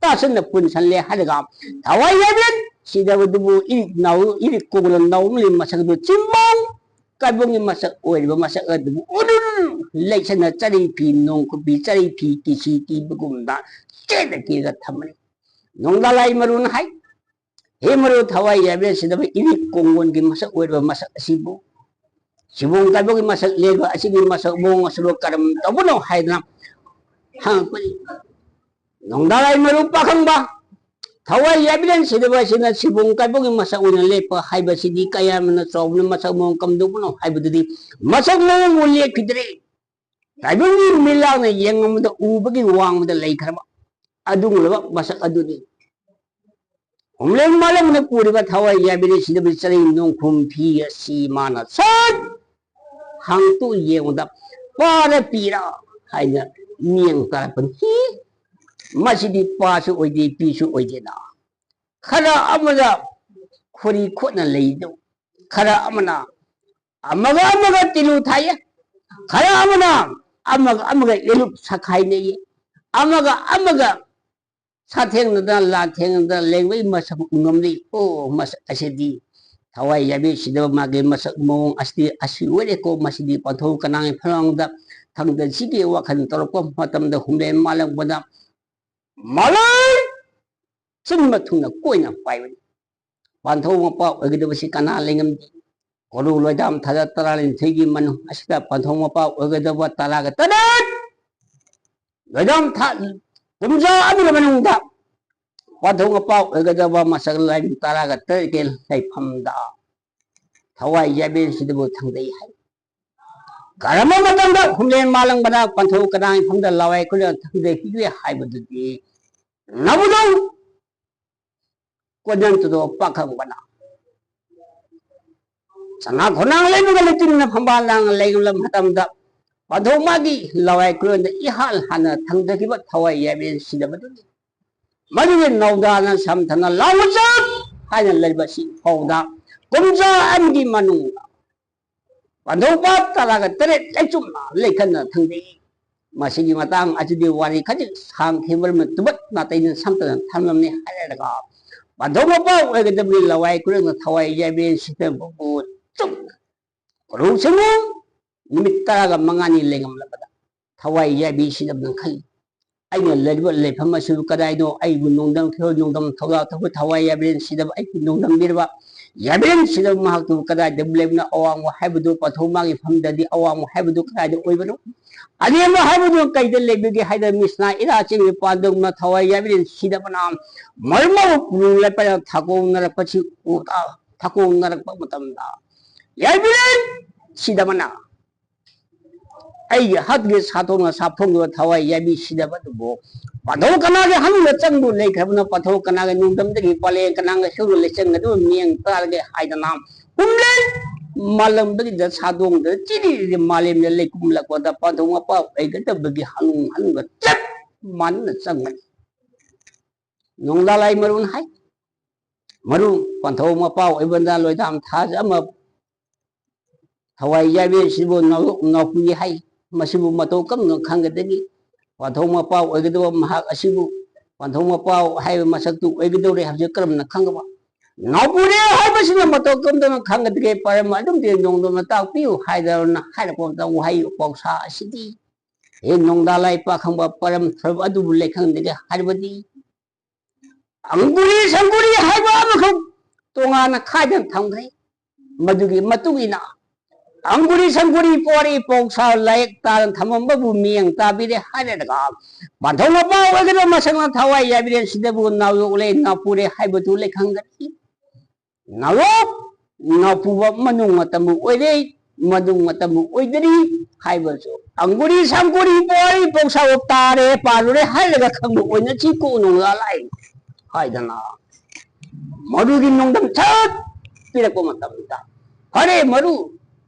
ꯇꯥꯁꯟꯅ ꯄꯨꯟꯁꯜꯂꯦ ꯍꯥꯏꯔꯒ ꯊꯋꯥꯏ ꯌꯥꯏꯕꯦꯟ ꯁꯤꯗꯕꯗꯨꯕꯨ ꯏꯔꯤꯛ ꯅꯥꯎ, ꯏꯔꯤꯛ ꯀꯣꯡꯅ ꯅꯥꯎꯃꯂꯤ ꯃꯁꯛ ꯑꯗꯨ ꯆꯤꯡꯕꯣꯡ ꯀꯥꯏꯕꯣꯡꯒꯤ ꯃꯁꯛ ꯑꯣꯏꯔꯤꯕ ꯃꯁꯛ ꯑꯗꯨꯕꯨ ꯎꯔꯨꯔꯨ ꯂꯩꯁꯟꯅ ꯆꯔꯩ ꯐꯤ, ꯅꯣꯡ ꯈꯨꯕꯤ ꯆꯔꯩ ꯐꯤ ꯀꯤꯁꯤ ꯀꯤꯕꯒꯨꯝꯅ ꯆꯦꯠꯅ ꯀꯤꯔꯒ ꯊꯝꯃꯅꯤ꯫ ꯅꯣꯡꯗꯥꯂꯥꯏ ꯃꯔꯨꯅ ꯍꯥꯏ, "ꯍꯦ ꯃꯔꯨ ꯊꯋꯥꯏ ꯌꯥꯏꯕꯦꯟ ꯁꯤꯗꯕ ꯏꯔꯤꯛ ꯀꯣꯡꯒꯣꯟꯒꯤ ꯃꯁꯛ ꯑꯣꯏꯔꯤꯕ ꯃꯁꯛ ꯑꯁꯤꯕꯨ ꯁꯤꯕꯣꯡ ꯀꯥꯏꯕꯣꯡꯒꯤ ꯃꯁꯛ ꯂꯦꯟꯕ ꯑꯁꯤꯒꯤ ꯃꯁꯛ ꯃꯑꯣꯡ ꯑꯁꯤꯕꯨ ꯀꯔꯝ ꯇꯧꯕꯅꯣ?" ꯍꯥꯏꯗꯅ ꯍꯪꯉꯛꯄꯅꯤ꯫ ꯅꯣꯡꯗꯥꯂꯥꯏ ꯃꯔꯨ ꯄꯥꯈꯪꯕ ꯊꯋꯥꯏ ꯌꯥꯏꯕꯦꯟ ꯁꯤꯗꯕ ꯑꯁꯤꯅ ꯁꯤꯕꯣꯡ ꯀꯥꯏꯕꯣꯡꯒꯤ ꯃꯁꯛ ꯑꯣꯏꯅ ꯂꯦꯞꯄ ꯍꯥꯏꯕꯁꯤꯗꯤ ꯀꯌꯥꯝꯅ ꯆꯥꯎꯕꯅ ꯃꯁꯛ ꯃꯑꯣꯡ ꯀꯝꯗꯧꯕꯅꯣ ꯍꯥꯏꯕꯗꯨꯗꯤ ꯃꯁꯛ ꯃꯑꯣꯡꯕꯨ ꯂꯦꯞꯈꯤꯗ꯭ꯔꯦ꯫ ꯇꯥꯏꯕꯪꯒꯤ ꯃꯤꯠꯂꯥꯡꯅ ꯌꯦꯡꯉꯝꯕꯗ ꯎꯕꯒꯤ ꯋꯥꯡꯃꯗ ꯂꯩꯈ꯭ꯔꯕ ꯑꯗꯨꯒꯨꯝꯂꯕ ꯃꯁꯛ ꯑꯗꯨꯅꯤ꯫ ꯍꯨꯝꯂꯦꯟ ꯃꯥꯂꯪꯅ ꯄꯨꯔꯤꯕ ꯊꯋꯥꯏ ꯌꯥꯏꯕꯤꯔꯦ ꯁꯤꯗꯕꯤ ꯆꯔꯩ ꯅꯣꯡꯈꯨꯝ ꯐꯤ ꯑꯁꯤ ꯃꯥꯅ ꯁꯠ ꯍꯥꯡꯇꯣꯛ ꯌꯦꯡꯕꯗ ꯄꯥꯔ ꯄꯤꯔ ꯍꯥꯏꯅ ꯃꯤꯡ ꯇꯥꯔꯛꯄꯅꯤ꯫ ꯍꯤ! ꯃꯁꯤꯗꯤ ꯄꯥꯁꯨ ꯑꯣꯏꯗꯦ, ꯄꯤꯁꯨ ꯑꯣꯏꯗꯦꯅ꯫ ꯈꯔ ꯑꯃꯗ ꯈꯣꯔꯤ ꯈꯣꯠꯅ ꯂꯩꯗꯧ, ꯈꯔ ꯑꯃꯅ ꯑꯃꯒ ꯑꯃꯒ ꯇꯤꯂꯨ ꯊꯥꯏꯌꯦ, ꯈꯔ ꯑꯃꯅ ꯑꯃꯒ ꯑꯃꯒ ꯏꯂꯨꯞ ꯁꯈꯥꯏꯅꯩꯌꯦ, ꯑꯃꯒ ꯑꯃꯒ ꯁꯥꯊꯦꯡꯅꯗꯅ ꯂꯥꯟꯊꯦꯡꯅꯗꯅ ꯂꯦꯡꯕꯒꯤ ꯃꯁꯛ ꯎ ꯉꯝꯂꯤ꯫ ꯑꯣ, ꯃꯁꯛ ꯑꯁꯤꯗꯤ ꯊꯋꯥꯏ ꯌꯥꯕꯤ ꯁꯤꯗꯕ ꯃꯥꯒꯤ ꯃꯁꯛ ꯃꯑꯣꯡ ꯑꯁꯤꯗꯤ ꯑꯁꯤ ꯑꯣꯏꯔꯦꯀꯣ꯫ ꯃꯁꯤꯗꯤ ꯄꯥꯟꯊꯧ ꯀꯅꯥꯒꯤ ꯐꯂꯥꯡꯗ ꯊꯥꯡꯗ ꯁꯤꯒꯤ ꯋꯥꯈꯜ ꯇꯧꯔꯛꯄ ꯃꯇꯝꯗ ꯍꯨꯝꯂꯦꯟ ꯃꯥꯂꯪꯕꯅ ꯃꯥꯂꯪ ꯆꯤꯟꯕ ꯊꯨꯡꯅ ꯀꯣꯏꯅ ꯄꯥꯏꯕꯅꯤ꯫ ꯄꯥꯟꯊꯧ ꯃꯄꯥ ꯑꯣꯏꯒꯗꯕꯁꯤ ꯀꯅꯥ ꯂꯩꯉꯝꯗꯦ? ꯀꯣꯂꯨ ꯂꯣꯏꯗꯥꯝ ꯊꯥꯗ ꯇꯔꯥꯅꯤꯊꯣꯏꯒꯤ ꯃꯅꯨꯡ ꯑꯁꯤꯗ ꯄꯥꯟꯊꯧ ꯃꯄꯥ ꯑꯣꯏꯒꯗꯕ ꯇꯔꯥꯒ ꯇꯔꯦꯠ ꯂꯣꯏꯗꯥꯝ ꯊꯥ ꯀꯨꯝꯖꯥ ꯑꯗꯨꯒꯤ ꯃꯅꯨꯡꯗ ꯄꯥꯟꯊꯧ ꯃꯄꯥ ꯑꯣꯏꯒꯗꯕ ꯃꯁꯛ ꯂꯥꯏꯅꯤꯡ ꯇꯔꯥꯒ ꯇꯔꯦꯠꯀꯤ ꯂꯩꯐꯝꯗ ꯊꯋꯥꯏ ꯌꯥꯏꯕꯦꯟ ꯁꯤꯗꯕꯨ ꯊꯥꯡꯗꯩ ꯍꯥꯏ꯫ ꯀꯔꯝꯕ ꯃꯇꯝꯗ ꯍꯨꯝꯂꯦꯟ ꯃꯥꯂꯪꯕꯅ ꯄꯥꯟꯊꯧ ꯀꯅꯥꯒꯤ ꯃꯐꯝꯗ ꯂꯋꯥꯏ ꯀꯨꯂꯦꯟ ꯊꯥꯡꯗꯩꯈꯤꯒꯦ ꯍꯥꯏꯕꯗꯨꯗꯤ ꯅꯕꯨꯗꯧ ꯀꯣꯟꯖꯟ ꯇꯨꯗꯣ ꯄꯥꯈꯪꯕꯅ ꯆꯅꯥ ꯈꯣꯅꯥꯡ ꯂꯩꯕꯒ ꯂꯩꯇꯤꯟꯅ ꯐꯝꯕꯥꯜ ꯂꯥꯡꯅ ꯂꯩꯔꯝꯂꯕ ꯃꯇꯝꯗ ꯄꯥꯟꯊꯧ ꯃꯥꯒꯤ ꯂꯋꯥꯏ ꯀꯨꯂꯣꯟꯗ ꯏꯍꯥꯟ ꯍꯥꯟꯅ ꯊꯥꯡꯗꯈꯤꯕ ꯊꯋꯥꯏ ꯌꯥꯏꯕꯦꯟ ꯁꯤꯗꯕꯗꯨꯅꯤ꯫ ꯃꯗꯨꯒꯤ ꯅꯧꯗꯥꯅ ꯁꯝꯊꯅ ꯂꯥꯎꯅ ꯆꯞ ꯍꯥꯏꯅ ꯂꯩꯕꯁꯤ ꯐꯥꯎꯗ ꯀꯨꯝꯖꯥ ꯑꯃꯒꯤ ꯃꯅꯨꯡꯗ ꯄꯥꯟꯊꯧ ꯃꯄꯥ ꯇꯔꯥꯒ ꯇꯔꯦꯠ ꯂꯩꯆꯨꯝꯅ ꯂꯩꯈꯠꯅ ꯊꯝꯖꯩ꯫ ꯃꯁꯤꯒꯤ ꯃꯇꯥꯡ ꯑꯁꯤꯗꯤ ꯋꯥꯔꯤ ꯈꯖꯤꯛ ꯁꯥꯡꯈꯤꯕ ꯃꯔꯝꯅ ꯇꯨꯕꯠ ꯅꯥꯇꯩꯅ ꯁꯝꯇꯅ ꯊꯝꯂꯝꯅꯤ ꯍꯥꯏꯔꯒ, ꯄꯥꯟꯊꯧ ꯃꯄꯥ ꯑꯣꯏꯒꯗꯕꯅꯤ ꯂꯋꯥꯏ ꯈꯨꯔꯦꯟꯅ ꯊꯋꯥꯏ ꯌꯥꯏꯕꯤ ꯁꯤꯗꯕꯕꯨ ꯆꯨꯝꯅ ꯀꯣꯔꯧ ꯁꯤꯡꯕꯨ ꯅꯨꯃꯤꯠ ꯇꯔꯥꯒ ꯃꯉꯥꯅꯤ ꯂꯩꯉꯝꯂꯕꯗ ꯊꯋꯥꯏ ꯌꯥꯏꯕꯤ ꯁꯤꯗꯕꯅ ꯈꯜꯂꯤ, "ꯑꯩꯅ ꯂꯩꯔꯤꯕ ꯂꯩꯐꯝ ꯑꯁꯤꯕꯨ ꯀꯗꯥꯏꯅꯣ? ꯑꯩꯕꯨ ꯅꯣꯡꯗꯝ ꯈꯤꯔꯣ ꯅꯣꯡꯗꯝ ꯊꯧꯗꯥ ꯊꯧꯕ ꯊꯋꯥꯏ ꯌꯥꯏꯕꯤ ꯁꯤꯗꯕ ꯑꯩꯕꯨ ꯅꯣꯡꯗꯝꯕꯤꯔꯕ ꯌꯥꯏꯕꯤ ꯁꯤꯗꯕ ꯃꯍꯥꯛꯇꯨꯕꯨ ꯀꯗꯥꯏꯗ ꯂꯩꯕꯅꯣ? ꯑꯋꯥꯡꯕ ꯍꯥꯏꯕꯗꯨ ꯄꯥꯟꯊꯧ ꯃꯥꯒꯤ ꯐꯝꯗꯗꯤ ꯑꯋꯥꯡꯕ ꯍꯥꯏꯕꯗꯨ ꯀꯗꯥꯏꯗ ꯑꯣꯏꯕꯅꯣ? ꯑꯅꯦꯝꯕ ꯍꯥꯏꯕꯗꯨ ꯀꯩꯗ ꯂꯩꯕꯒꯦ?" ꯍꯥꯏꯗꯅ ꯃꯤꯁꯅꯥ ꯏꯔꯥ ꯆꯦꯟꯕꯤ ꯄꯥꯟꯗꯧꯅ ꯊꯋꯥꯏ ꯌꯥꯏꯕꯤ ꯁꯤꯗꯕꯅ ꯃꯔꯨ ꯃꯔꯨ ꯄꯨꯔꯨ ꯂꯦꯞꯄꯗ ꯊꯥꯀꯣꯡꯅꯔꯛꯄꯁꯤ ꯎ-, ꯊꯥꯀꯣꯡꯅꯔꯛꯄ ꯃꯇꯝꯗ ꯌꯥꯏꯕꯤꯔꯦꯟ ꯁꯤꯗꯕꯅ ꯑꯩꯒꯤ ꯍꯛꯀꯤ ꯁꯥꯊꯣꯡꯅ ꯁꯥꯐꯣꯡꯗꯨꯅ ꯊꯋꯥꯏ ꯌꯥꯏꯕꯤ ꯁꯤꯗꯕ ꯑꯗꯨꯕꯨ ꯄꯥꯟꯊꯧ ꯀꯅꯥꯒꯤ ꯍꯅꯨꯅ ꯆꯪꯗꯨ ꯂꯩꯈ꯭ꯔꯕꯅ ꯄꯥꯟꯊꯧ ꯀꯅꯥꯒꯤ ꯅꯨꯡꯗꯝꯗꯒꯤ ꯄꯂꯦꯟ ꯀꯅꯥꯒ ꯁꯨꯔꯨ ꯂꯩꯆꯪ ꯑꯗꯨ ꯃꯤꯌꯦꯡ ꯇꯥꯔꯒꯦ ꯍꯥꯏꯗꯅ ꯀꯨꯝꯂꯦꯟ ꯃꯥꯂꯪꯗꯒꯤꯗ ꯁꯥꯗꯣꯡꯗ ꯆꯤꯔꯤꯔꯤ ꯃꯥꯂꯦꯝꯗ ꯂꯩꯀꯨꯝꯂꯛꯄꯗ ꯄꯥꯟꯊꯧ ꯃꯄꯥ ꯑꯣꯏꯒꯗꯕꯒꯤ ꯍꯅꯨ ꯍꯅꯨꯒ ꯆꯞ ꯃꯥꯟꯅꯅ ꯆꯪꯒꯅꯤ꯫ ꯅꯣꯡꯗꯥ ꯂꯥꯏ ꯃꯔꯨꯅ ꯍꯥꯏ, ꯃꯔꯨ ꯄꯥꯟꯊꯧ ꯃꯄꯥ ꯑꯣꯏꯕꯅ ꯂꯣꯏꯗꯥꯝ ꯊꯥꯖ ꯑꯃ ꯊꯋꯥꯏ ꯌꯥꯏꯕꯤꯁꯤꯕꯨ ꯅꯥꯎ-, ꯅꯥꯎꯄꯨꯏ ꯍꯥꯏ꯫ ꯃꯁꯤꯕꯨ ꯃꯇꯧ ꯀꯔꯝꯅ ꯈꯪꯒꯗꯒꯦ? ꯄꯥꯟꯊꯧ ꯃꯄꯥ ꯑꯣꯏꯒꯗꯕ ꯃꯍꯥꯛ ꯑꯁꯤꯕꯨ ꯄꯥꯟꯊꯧ ꯃꯄꯥ ꯍꯥꯏꯕ ꯃꯁꯛꯇꯨ ꯑꯣꯏꯒꯗꯧꯔꯦ ꯍꯥꯏꯕꯁꯤ ꯀꯔꯝꯅ ꯈꯪꯒꯕ? ꯅꯥꯎꯄꯨꯔꯦ ꯍꯥꯏꯕꯁꯤꯅ ꯃꯇꯧ ꯀꯔꯝꯅ ꯈꯪꯒꯗꯒꯦ? ꯄꯔꯝ ꯑꯗꯨꯝꯗꯤ ꯅꯣꯡꯗꯝꯅ ꯇꯥꯛꯄꯤꯌꯨ ꯍꯥꯏꯗꯅ ꯍꯥꯏꯔꯛꯄ ꯃꯇꯝ ꯋꯥꯍꯩ ꯄꯥꯎꯁꯥ ꯑꯁꯤꯗꯤ ꯍꯦ ꯅꯣꯡꯗꯥ ꯂꯥꯏ ꯄꯥꯈꯪꯕ ꯄꯔꯝ ꯁꯔꯨꯛ ꯑꯗꯨꯕꯨ ꯂꯩꯈꯪꯗꯒꯦ ꯍꯥꯏꯕꯗꯤ ꯑꯪꯒꯨꯔꯤ ꯁꯪꯒꯨꯔꯤ ꯍꯥꯏꯕ ꯑꯃꯈꯛ ꯇꯣꯉꯥꯟꯅ ꯈꯥꯏꯗꯅ ꯊꯝꯈ꯭ꯔꯦ꯫ ꯃꯗꯨꯒꯤ ꯃꯇꯨꯡ ꯏꯟꯅ ꯑꯪꯒꯨꯔꯤ ꯁꯪꯒꯨꯔꯤ ꯄꯣꯔꯤ ꯄꯧꯁꯥ ꯂꯥꯏꯔꯤꯛ ꯇꯥꯅ ꯊꯝꯃꯝꯕꯕꯨ ꯃꯤꯌꯦꯡ ꯇꯥꯕꯤꯔꯦ ꯍꯥꯏꯔꯒ ꯄꯥꯟꯊꯧ ꯃꯄꯥ ꯑꯣꯏꯒꯗꯕ ꯃꯁꯛꯅ ꯊꯋꯥꯏ ꯌꯥꯕꯤꯔꯦ ꯁꯤꯗꯕꯨ ꯅꯥꯎꯌꯣꯛꯂꯦ ꯅꯥꯎꯄꯨꯔꯦ ꯍꯥꯏꯕꯗꯨ ꯂꯩꯈꯪꯒꯅꯤ꯫ ꯅꯥꯎꯌꯣꯛ ꯅꯥꯎꯄꯨꯕ ꯃꯅꯨꯡ ꯃꯇꯝꯕꯨ ꯑꯣꯏꯔꯦ, ꯃꯅꯨꯡ ꯃꯇꯝꯕꯨ ꯑꯣꯏꯗꯔꯤ ꯍꯥꯏꯕꯁꯨ ꯑꯪꯒꯨꯔꯤ ꯁꯪꯒꯨꯔꯤ ꯄꯣꯔꯤ ꯄꯧꯁꯥ ꯇꯥꯔꯦ ꯄꯥꯜꯂꯨꯔꯦ ꯍꯥꯏꯔꯒ ꯈꯪꯕ ꯑꯣꯏꯅ ꯆꯤ ꯀꯣꯛ ꯅꯨꯡ ꯂꯥ ꯂꯥꯛꯏ ꯍꯥꯏꯗꯅ ꯃꯗꯨꯒꯤ ꯅꯣꯡꯗꯝ ꯁꯠ ꯄꯤꯔꯛꯄ ꯃꯇꯝꯗ, "ꯐꯔꯦ ꯃꯔꯨ,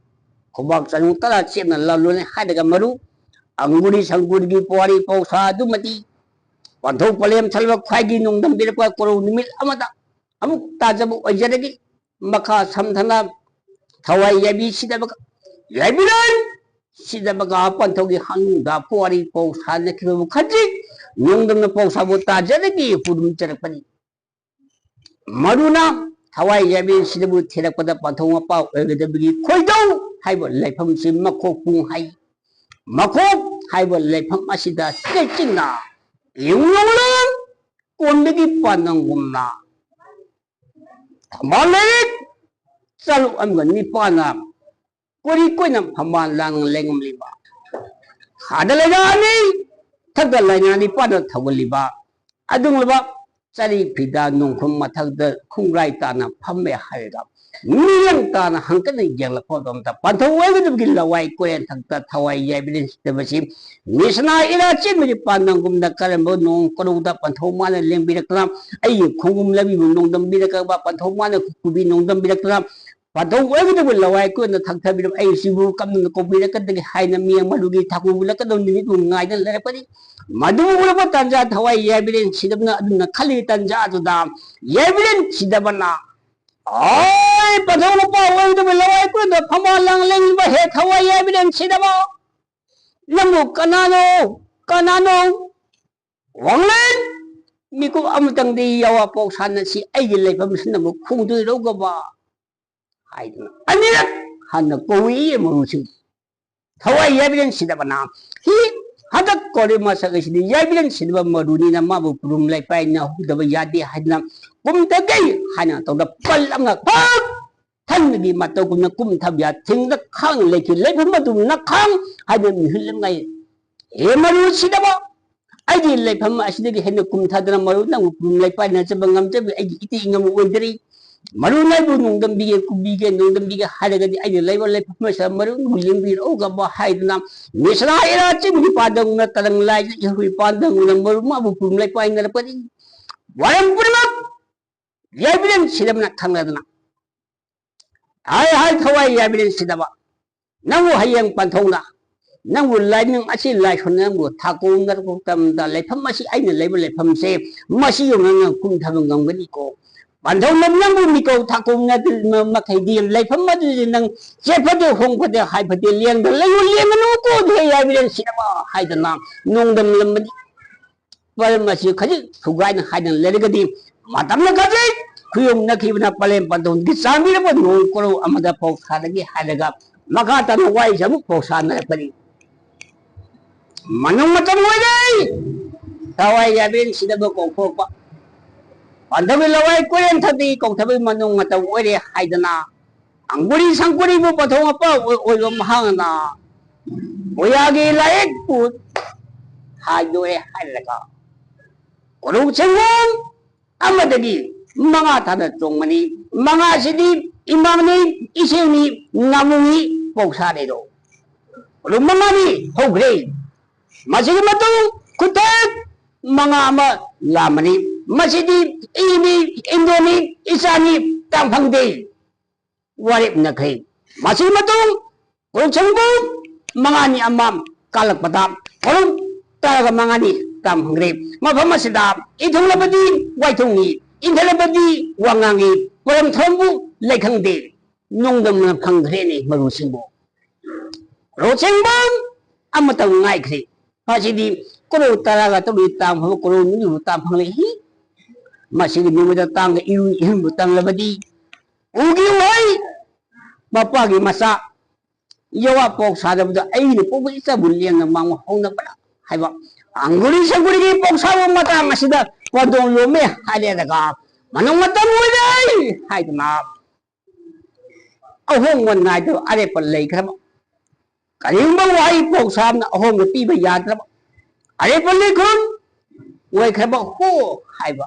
ꯈꯨꯕꯥꯛ ꯆꯅꯨ ꯇꯔꯥ ꯆꯦꯠꯅ ꯂꯜꯂꯨꯅꯦ" ꯍꯥꯏꯔꯒ ꯃꯔꯨ ꯑꯪꯒꯨꯔꯤ ꯁꯪꯒꯨꯔꯤꯒꯤ ꯄꯨꯋꯥꯔꯤ ꯄꯧꯁꯥ ꯑꯗꯨꯃꯗꯤ ꯄꯥꯟꯊꯧ ꯄꯂꯦꯝ ꯁꯜꯕ ꯈ꯭ꯋꯥꯏꯒꯤ ꯅꯣꯡꯗꯝꯕꯤꯔꯛꯄ ꯀꯣꯔꯧ ꯅꯨꯃꯤꯠ ꯑꯃꯗ ꯑꯃꯨꯛ ꯇꯥꯖꯕ ꯑꯣꯏꯖꯔꯒꯦ꯫ ꯃꯈꯥ ꯁꯝꯊꯅ ꯊꯋꯥꯏ ꯌꯥꯏꯕꯤ ꯁꯤꯗꯕ ꯌꯥꯏꯕꯤꯔꯦꯟ ꯁꯤꯗꯕꯒ ꯄꯟꯊꯧꯒꯤ ꯍꯪꯗ ꯄꯨꯋꯥꯔꯤ ꯄꯥꯎ ꯁꯥꯟꯅꯈꯤꯕꯕꯨ ꯈꯖꯤꯛ ꯅꯣꯡꯗꯝꯅ ꯄꯥꯎ ꯁꯥꯕꯨ ꯇꯥꯖꯔꯒꯦ ꯄꯨꯗꯨꯝ ꯆꯔꯛꯄꯅꯤ꯫ ꯃꯔꯨꯅ ꯊꯋꯥꯏ ꯌꯥꯏꯕꯤꯔꯦꯟ ꯁꯤꯗꯕꯨ ꯊꯤꯔꯛꯄꯗ ꯄꯟꯊꯧ ꯃꯄꯥ ꯑꯣꯏꯒꯗꯕꯒꯤ ꯈꯣꯏꯗꯧ ꯍꯥꯏꯕ ꯂꯩꯐꯝꯁꯤ ꯃꯈꯣꯛ ꯄꯨꯡ ꯍꯥꯏ꯫ ꯃꯈꯣꯛ ꯍꯥꯏꯕ ꯂꯩꯐꯝ ꯑꯁꯤꯗ ꯆꯦꯛꯁꯤꯟꯅ ꯌꯨꯝꯂꯣꯡꯂꯣꯟ ꯀꯣꯟꯕꯒꯤ ꯄꯥꯟꯗꯝꯒꯨꯝꯅ ꯊꯝꯕꯥꯜ ꯂꯩꯔꯤꯛ ꯆꯥꯂꯨꯛ ꯑꯃꯒ ꯅꯤꯄꯥꯟꯅ ꯀꯣꯔꯤ ꯀꯣꯏꯅ ꯐꯝꯕꯥꯜ ꯂꯥꯡꯅ ꯂꯩꯉꯝꯂꯤꯕ, ꯈꯥꯗ ꯂꯩꯅꯥ ꯑꯅꯤ, ꯊꯛꯇ ꯂꯩꯅꯥ ꯅꯤꯄꯥꯟꯅ ꯊꯧꯒꯜꯂꯤꯕ ꯑꯗꯨꯒꯨꯝꯂꯕ ꯆꯔꯤ ꯐꯤꯗꯥ ꯅꯣꯡꯈꯨꯝ ꯃꯊꯛꯇ ꯈꯣꯡꯒ꯭ꯔꯥꯏ ꯇꯥꯅ ꯐꯝꯃꯦ ꯍꯥꯏꯔꯒ ꯃꯤꯠꯌꯦꯡ ꯇꯥꯅ ꯍꯪꯀꯠꯅ ꯌꯦꯡꯂꯛꯄ ꯃꯇꯝꯗ ꯄꯟꯊꯧ ꯑꯣꯏꯒꯗꯕꯒꯤ ꯂꯋꯥꯏ ꯀꯣꯏꯔꯦꯟ ꯊꯛꯇ ꯊꯋꯥꯏ ꯌꯥꯏꯕꯤꯔꯦꯟ ꯁꯤꯗꯕꯁꯤ ꯅꯤꯁꯅꯥ ꯏꯔꯥ ꯆꯦꯟꯕꯒꯤ ꯄꯥꯟꯗꯝꯒꯨꯝꯅ ꯀꯔꯝꯕ ꯅꯣꯡ ꯀꯔꯧꯗ ꯄꯟꯊꯧ ꯃꯥꯅ ꯂꯦꯡꯕꯤꯔꯛꯇꯅ ꯑꯩꯒꯤ ꯈꯣꯡꯒꯨꯝ ꯂꯝꯕꯤꯕꯨ ꯅꯣꯡꯗꯝꯕꯤꯔꯛꯂꯕ ꯄꯟꯊꯧ ꯃꯥꯅ ꯈꯨꯕꯤ ꯅꯣꯡꯗꯝꯕꯤꯔꯛꯇꯅ ꯄꯟꯊꯧ ꯑꯣꯏꯒꯗꯕ ꯂꯋꯥꯏ ꯀꯣꯏꯅ ꯊꯛꯊꯕꯤꯔꯕ ꯑꯩꯁꯤꯕꯨ ꯀꯝꯗꯧꯅ ꯀꯧꯕꯤꯔꯛꯀꯗꯒꯦ ꯍꯥꯏꯅ ꯃꯤ ꯑꯃꯗꯨꯒꯤ ꯊꯥꯀꯨ ꯎꯠꯂꯛꯀꯗꯕ ꯅꯨꯃꯤꯠꯄꯨ ꯉꯥꯏꯗꯨꯅ ꯂꯩꯔꯛꯄꯅꯤ꯫ ꯃꯗꯨ ꯎꯔꯕ ꯇꯥꯟꯖꯥ ꯊꯋꯥꯏ ꯌꯥꯏꯕꯤꯔꯦꯟ ꯁꯤꯗꯕꯅ ꯑꯗꯨꯝꯅ ꯈꯜꯂꯤ ꯇꯥꯟꯖꯥ ꯑꯗꯨꯗ ꯌꯥꯏꯕꯤꯔꯦꯟ ꯁꯤꯗꯕꯅ, "ꯑꯣꯏ, ꯄꯟꯊꯧ ꯃꯄꯥ ꯑꯣꯏꯒꯗꯕ ꯂꯋꯥꯏ ꯀꯣꯏꯅ ꯐꯝꯕꯥꯜ ꯂꯥꯡ ꯂꯦꯡꯂꯤꯕ ꯍꯦ ꯊꯋꯥꯏ ꯌꯥꯏꯕꯤꯔꯦꯟ ꯁꯤꯗꯕ, ꯅꯪꯕꯨ ꯀꯅꯥꯅꯣ, ꯀꯅꯥꯅꯣ?" ꯋꯥꯡꯂꯦꯟ ꯃꯤꯀꯨꯞ ꯑꯃꯇꯪꯗꯤ ꯌꯥꯋꯥ ꯄꯥꯎ ꯁꯥꯟꯅꯁꯤ, ꯑꯩꯒꯤ ꯂꯩꯐꯝꯁꯤꯅ ꯑꯃꯨꯛ ꯈꯣꯡꯗꯣꯏꯔꯧꯒꯕ ꯍꯥꯏꯗꯨꯅ ꯑꯅꯤꯔꯛ ꯍꯟꯅ ꯀꯧꯏ ꯃꯔꯨꯁꯤꯡ꯫ ꯊꯋꯥꯏ ꯌꯥꯏꯕꯤꯔꯦꯟ ꯁꯤꯗꯕꯅ ꯍꯤ ꯍꯟꯗꯛ ꯀꯧꯔꯤꯕ ꯃꯁꯛ ꯑꯁꯤꯗꯤ ꯌꯥꯏꯕꯤꯔꯦꯟ ꯁꯤꯗꯕ ꯃꯔꯨꯅꯤꯅ ꯃꯥꯕꯨ ꯄꯨꯔꯨꯝ ꯂꯩꯄꯥꯏꯅ ꯍꯧꯗꯕ ꯌꯥꯗꯦ ꯍꯥꯏꯗꯅ ꯀꯨꯝꯊꯒꯩ ꯍꯥꯏꯅ ꯇꯧꯗ ꯄꯜ ꯑꯃꯅ ꯐꯛ ꯊꯟꯕꯒꯤ ꯃꯇꯧꯒꯨꯝꯅ ꯀꯨꯝꯊꯕ ꯌꯥ ꯊꯤꯡꯗ ꯈꯥꯡ ꯂꯩꯈꯤ꯫ ꯂꯩꯐꯝ ꯑꯗꯨ ꯅꯈꯥꯡ ꯍꯥꯏꯗꯨꯅ ꯃꯤꯍꯨꯠꯂꯝꯉꯥꯏ꯫ ꯍꯦ ꯃꯔꯨ ꯁꯤꯗꯕ, ꯑꯩꯒꯤ ꯂꯩꯐꯝ ꯑꯁꯤꯗꯒꯤ ꯍꯦꯟꯅ ꯀꯨꯝꯊꯗꯅ ꯃꯔꯨ ꯅꯪꯕꯨ ꯄꯨꯔꯨꯝ ꯂꯩꯄꯥꯏꯅ ꯆꯠꯄ ꯉꯝꯖꯕ ꯑꯩꯒꯤ ꯏꯇꯤ ꯏꯉꯝ ꯑꯣꯏꯗ꯭ꯔꯤ꯫ ꯃꯔꯨ ꯅꯪꯕꯨ ꯅꯣꯡꯗꯝꯕꯤꯒꯦ, ꯀꯨꯝꯕꯤꯒꯦ, ꯅꯣꯡꯗꯝꯕꯤꯒꯦ ꯍꯥꯏꯔꯒꯗꯤ ꯑꯩꯅ ꯂꯩꯕ ꯂꯩꯐꯝ ꯑꯁꯤꯗ ꯃꯔꯨ ꯅꯪꯕꯨ ꯂꯦꯡꯕꯤꯔꯛꯎꯒꯕ ꯍꯥꯏꯗꯨꯅ ꯃꯤꯁꯅꯥ ꯏꯔꯥ ꯆꯤꯡꯒꯤ ꯄꯥꯟꯗꯝꯅ ꯇꯔꯪ ꯂꯥꯏ ꯏꯍꯨꯏ ꯄꯥꯟꯗꯝꯅ ꯃꯔꯨ ꯃꯥꯕꯨ ꯄꯨꯔꯨꯝ ꯂꯩꯄꯥꯏꯅꯔꯛꯄꯅꯤ꯫ ꯋꯥꯔꯝ ꯄꯨꯝꯅꯃꯛ ꯌꯥꯏꯕꯤꯔꯦꯟ ꯁꯤꯗꯕꯅ ꯈꯪꯂꯗꯅ ꯍꯥꯏ ꯍꯥꯏ ꯊꯋꯥꯏ ꯌꯥꯏꯕꯤꯔꯦꯟ ꯁꯤꯗꯕ꯫ ꯅꯪꯕꯨ ꯍꯌꯦꯡ ꯄꯟꯊꯧꯅ ꯅꯪꯕꯨ ꯂꯥꯏꯅꯤꯡ ꯑꯁꯤ ꯂꯥꯏꯁꯣꯟ ꯅꯪꯕꯨ ꯊꯥꯀꯣꯡꯗ ꯇꯝꯗ ꯂꯩꯐꯝ ꯑꯁꯤ ꯑꯩꯅ ꯂꯩꯕ ꯂꯩꯐꯝꯁꯦ ꯃꯁꯤ ꯌꯧꯅ ꯅꯪ ꯀꯨꯝꯊꯕ ꯉꯝꯒꯅꯤꯀꯣ꯫ ꯄꯥꯟꯊꯧꯅ ꯅꯪꯕꯨ ꯃꯤꯀꯧ ꯊꯥꯀꯧꯅ ꯃꯈꯩꯗꯤ ꯂꯩꯐꯝ ꯑꯗꯨꯗꯤ ꯅꯪ ꯆꯦꯠ ꯐꯗꯦ ꯍꯣꯡ ꯐꯗꯦ ꯍꯥꯏ ꯐꯗꯦ ꯂꯦꯡꯗ ꯂꯩꯌꯨ ꯂꯦꯡꯒꯅꯨ ꯀꯣꯟꯊꯦ ꯍꯥꯏꯕꯤꯔꯦ ꯁꯤꯅꯕ ꯍꯥꯏꯗꯅ ꯅꯣꯡꯗꯝꯂꯝꯕꯅꯤ꯫ ꯃꯔꯝ ꯑꯁꯤ ꯈꯖꯤꯛ ꯊꯨꯒꯥꯏꯅ ꯍꯥꯏꯗꯅ ꯂꯩꯔꯒꯗꯤ ꯃꯇꯝꯅ ꯈꯖꯤꯛ ꯈꯨꯌꯧꯅꯈꯤꯕꯅ ꯄꯂꯦꯝ ꯄꯟꯊꯧꯒꯤ ꯆꯥꯟꯕꯤꯔꯕ ꯅꯣꯡ ꯀꯣꯔꯧ ꯑꯃꯗ ꯄꯧꯁꯥꯗꯒꯤ ꯍꯥꯏꯔꯒ ꯃꯈꯥ ꯇꯥꯅ ꯋꯥꯔꯤꯁꯦ ꯑꯃꯨꯛ ꯄꯧꯁꯥꯅꯔꯛꯄꯅꯤ꯫ ꯃꯅꯨꯡ ꯃꯇꯝ ꯑꯣꯏꯔꯦ꯫ ꯊꯋꯥꯏ ꯌꯥꯕꯦꯟ ꯁꯤꯗꯕ ꯀꯧꯊꯣꯛꯄ꯫ ꯄꯥꯟꯊꯧꯒꯤ ꯂꯋꯥꯏ ꯀꯣꯏꯔꯦꯟ ꯊꯛꯇꯒꯤ ꯀꯧꯊꯕꯒꯤ ꯃꯅꯨꯡ ꯃꯇꯝ ꯑꯣꯏꯔꯦ ꯍꯥꯏꯗꯅ ꯑꯪꯒꯨꯔꯤ ꯁꯪꯒꯨꯔꯤꯕꯨ ꯄꯊꯧ ꯃꯄꯥ ꯑꯣꯏ-, ꯑꯣꯏꯕ ꯃꯍꯥꯛꯅ ꯃꯣꯌꯥꯒꯤ ꯂꯥꯏꯌꯦꯛꯄꯨ ꯍꯥꯏꯗꯣꯛꯑꯦ ꯍꯥꯏꯔꯒ ꯀꯣꯔꯧ ꯁꯦꯡꯒꯣꯝ ꯑꯃꯗꯒꯤ ꯃꯉꯥ ꯊꯥꯗ ꯆꯣꯡꯕꯅꯤ꯫ ꯃꯉꯥꯁꯤꯗꯤ ꯏꯃꯥꯅꯤ, ꯏꯆꯦꯅꯤ, ꯉꯥꯃꯨꯅꯤ, ꯄꯧꯁꯥꯅꯤꯗꯣ꯫ ꯀꯣꯔꯧ ꯃꯉꯥꯅꯤ ꯍꯧꯈ꯭ꯔꯦ꯫ ꯃꯁꯤꯒꯤ ꯃꯇꯨꯡ ꯈꯨꯊꯦꯛ ꯃꯉꯥ ꯑꯃ ꯂꯥꯛꯑꯝꯕꯅꯤ꯫ ꯃꯁꯤꯗꯤ ꯏꯅꯤ, ꯏꯟꯗꯣꯅꯤ, ꯏꯆꯥꯅꯤ, ꯇꯥꯡ ꯐꯪꯗꯦ꯫ ꯋꯥꯔꯦꯞꯅꯈ꯭ꯔꯦ꯫ ꯃꯁꯤꯒꯤ ꯃꯇꯨꯡ ꯀꯣꯔꯧ ꯁꯪꯒꯣꯝ ꯃꯉꯥꯅꯤ ꯑꯃ ꯀꯥꯜꯂꯛꯄꯗ ꯀꯣꯔꯧ ꯇꯔꯥꯒ ꯃꯉꯥꯅꯤ ꯇꯥꯡ ꯐꯪꯈ꯭ꯔꯦ꯫ ꯃꯐꯝ ꯑꯁꯤꯗ ꯏꯊꯨꯡꯂꯕꯗꯤ ꯋꯥꯏꯊꯨꯡꯉꯤ, ꯏꯟꯊꯂꯕꯗꯤ ꯋꯥꯉꯥꯡꯉꯤ, ꯄꯣꯔꯝ ꯊꯧꯔꯝꯕꯨ ꯂꯩꯈꯪꯗꯦ꯫ ꯅꯣꯡꯗꯝꯅ ꯐꯪꯈ꯭ꯔꯦꯅꯦ ꯃꯔꯨꯁꯤꯡꯕꯨ꯫ ꯀꯣꯔꯧ ꯁꯦꯡꯕꯝ ꯑꯃꯇꯪ ꯉꯥꯏꯈ꯭ꯔꯦ꯫ ꯃꯁꯤꯗꯤ ꯀꯣꯔꯧ ꯇꯔꯥꯒ ꯇꯔꯨꯛ ꯇꯥꯡ ꯐꯥꯎꯕ ꯀꯣꯔꯧ ꯅꯤꯅꯤꯕꯨ ꯇꯥꯡ ꯐꯪꯂꯛꯏ꯫ ꯃꯁꯤꯒꯤ ꯅꯨꯃꯤꯠꯇ ꯇꯥꯡꯒ ꯏꯔꯨ ꯏꯍꯟꯕꯨ ꯇꯝꯂꯕꯗꯤ ꯎꯒꯤ ꯎꯍꯩ ꯃꯄꯥꯒꯤ ꯃꯆꯥ ꯌꯋꯥ ꯄꯣꯛ ꯁꯥꯗꯕꯗ ꯑꯩꯅ ꯄꯣꯛꯄ ꯏꯆꯥꯕꯨ ꯂꯦꯡꯅ ꯃꯥꯡꯕ ꯍꯧꯅꯕ꯭ꯔꯥ ꯍꯥꯏꯕ ꯑꯪꯒꯨꯔꯤ ꯁꯪꯒꯨꯔꯤꯒꯤ ꯄꯣꯛꯁꯥꯕ ꯃꯇꯥꯡ ꯑꯁꯤꯗ ꯄꯟꯊꯧ ꯂꯣꯝꯃꯦ ꯍꯥꯏꯔꯦꯗꯒ ꯃꯅꯨꯡ ꯃꯇꯝ ꯑꯣꯏꯔꯦ ꯍꯥꯏꯗꯨꯅ ꯑꯍꯣꯡꯕ ꯅꯥꯏꯗꯕ ꯑꯔꯦꯞꯄ ꯂꯩꯈ꯭ꯔꯕ꯫ ꯀꯔꯤꯒꯨꯝꯕ ꯋꯥꯍꯩ ꯄꯣꯛꯁꯥꯝꯅ ꯑꯍꯣꯡꯕ ꯄꯤꯕ ꯌꯥꯗ꯭ꯔꯕ꯫ ꯑꯔꯦꯞꯄ ꯂꯩꯈ꯭ꯔꯨꯝ ꯑꯣꯏꯈ꯭ꯔꯕ ꯍꯣ ꯍꯥꯏꯕ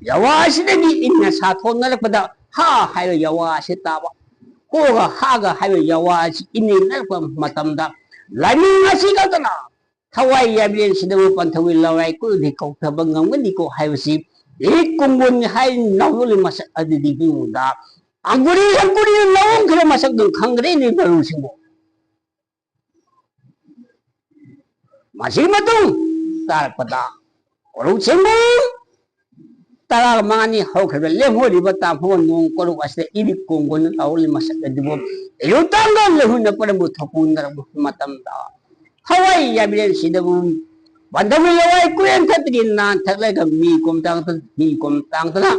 ꯌꯋꯥ ꯑꯁꯤꯗꯒꯤ ꯏꯟꯅ ꯁꯥꯊꯣꯛꯅꯔꯛꯄꯗ ꯍꯥ ꯍꯥꯏꯕ ꯌꯋꯥ ꯑꯁꯤ ꯇꯥꯕ꯫ ꯍꯣꯒ ꯍꯥꯒ ꯍꯥꯏꯕ ꯌꯋꯥ ꯑꯁꯤ ꯏꯟꯅꯔꯛꯄ ꯃꯇꯝꯗ ꯂꯥꯏꯅꯤꯡ ꯑꯁꯤ ꯈꯛꯇꯅ ꯊꯋꯥꯏ ꯌꯥꯏꯕꯤꯔꯦꯟ ꯁꯤꯗꯕꯨ ꯄꯟꯊꯧꯒꯤ ꯂꯋꯥꯏ ꯀꯨꯜꯗꯤ ꯀꯧꯊꯕ ꯉꯝꯒꯅꯤꯀꯣ ꯍꯥꯏꯕꯁꯤ ꯏꯍꯤꯛ ꯀꯨꯝꯕꯣꯟꯒꯤ ꯍꯥꯏ ꯅꯥꯎꯌꯣꯜꯂꯤ ꯃꯁꯛ ꯑꯗꯨꯗꯤ ꯃꯤꯉꯣꯟꯗ ꯑꯪꯒꯨꯔꯤ ꯑꯪꯒꯨꯔꯤ ꯂꯧꯔꯝꯈꯤꯕ ꯃꯁꯛꯇꯨ ꯈꯪꯈ꯭ꯔꯦꯅꯦ ꯃꯔꯨꯁꯤꯡꯕꯨ꯫ ꯃꯁꯤꯒꯤ ꯃꯇꯨꯡ ꯇꯥꯔꯛꯄꯗ ꯀꯣꯔꯧ ꯁꯦꯡꯕꯨ ꯇꯔꯥꯃꯉꯥꯅꯤ ꯍꯧꯈ꯭ꯔꯕ ꯂꯦꯝꯍꯧꯔꯤꯕ ꯇꯥꯡꯐꯝ ꯅꯣꯡ ꯀꯣꯔꯧ ꯑꯁꯤꯗ ꯏꯔꯤꯛ ꯀꯣꯡꯒꯣꯟ ꯇꯧꯔꯤ ꯃꯁꯛ ꯑꯗꯨꯕꯨ ꯏꯔꯨ ꯇꯥꯡꯒ ꯂꯩꯍꯨꯅ ꯄꯔꯝꯕꯨ ꯊꯣꯛꯄꯨꯅꯔꯛꯄ ꯃꯇꯝꯗ ꯍꯋꯥꯏ ꯌꯥꯕꯤꯔꯦꯟ ꯁꯤꯗꯕꯨ ꯄꯟꯊꯧꯒꯤ ꯂꯋꯥꯏ ꯀꯨꯌꯦꯟ ꯊꯠꯇꯒꯤ ꯅꯥꯟ ꯊꯛꯂꯒ ꯃꯤ ꯀꯣꯝ ꯇꯥꯡꯗ-, ꯃꯤ ꯀꯣꯝ ꯇꯥꯡꯗꯅ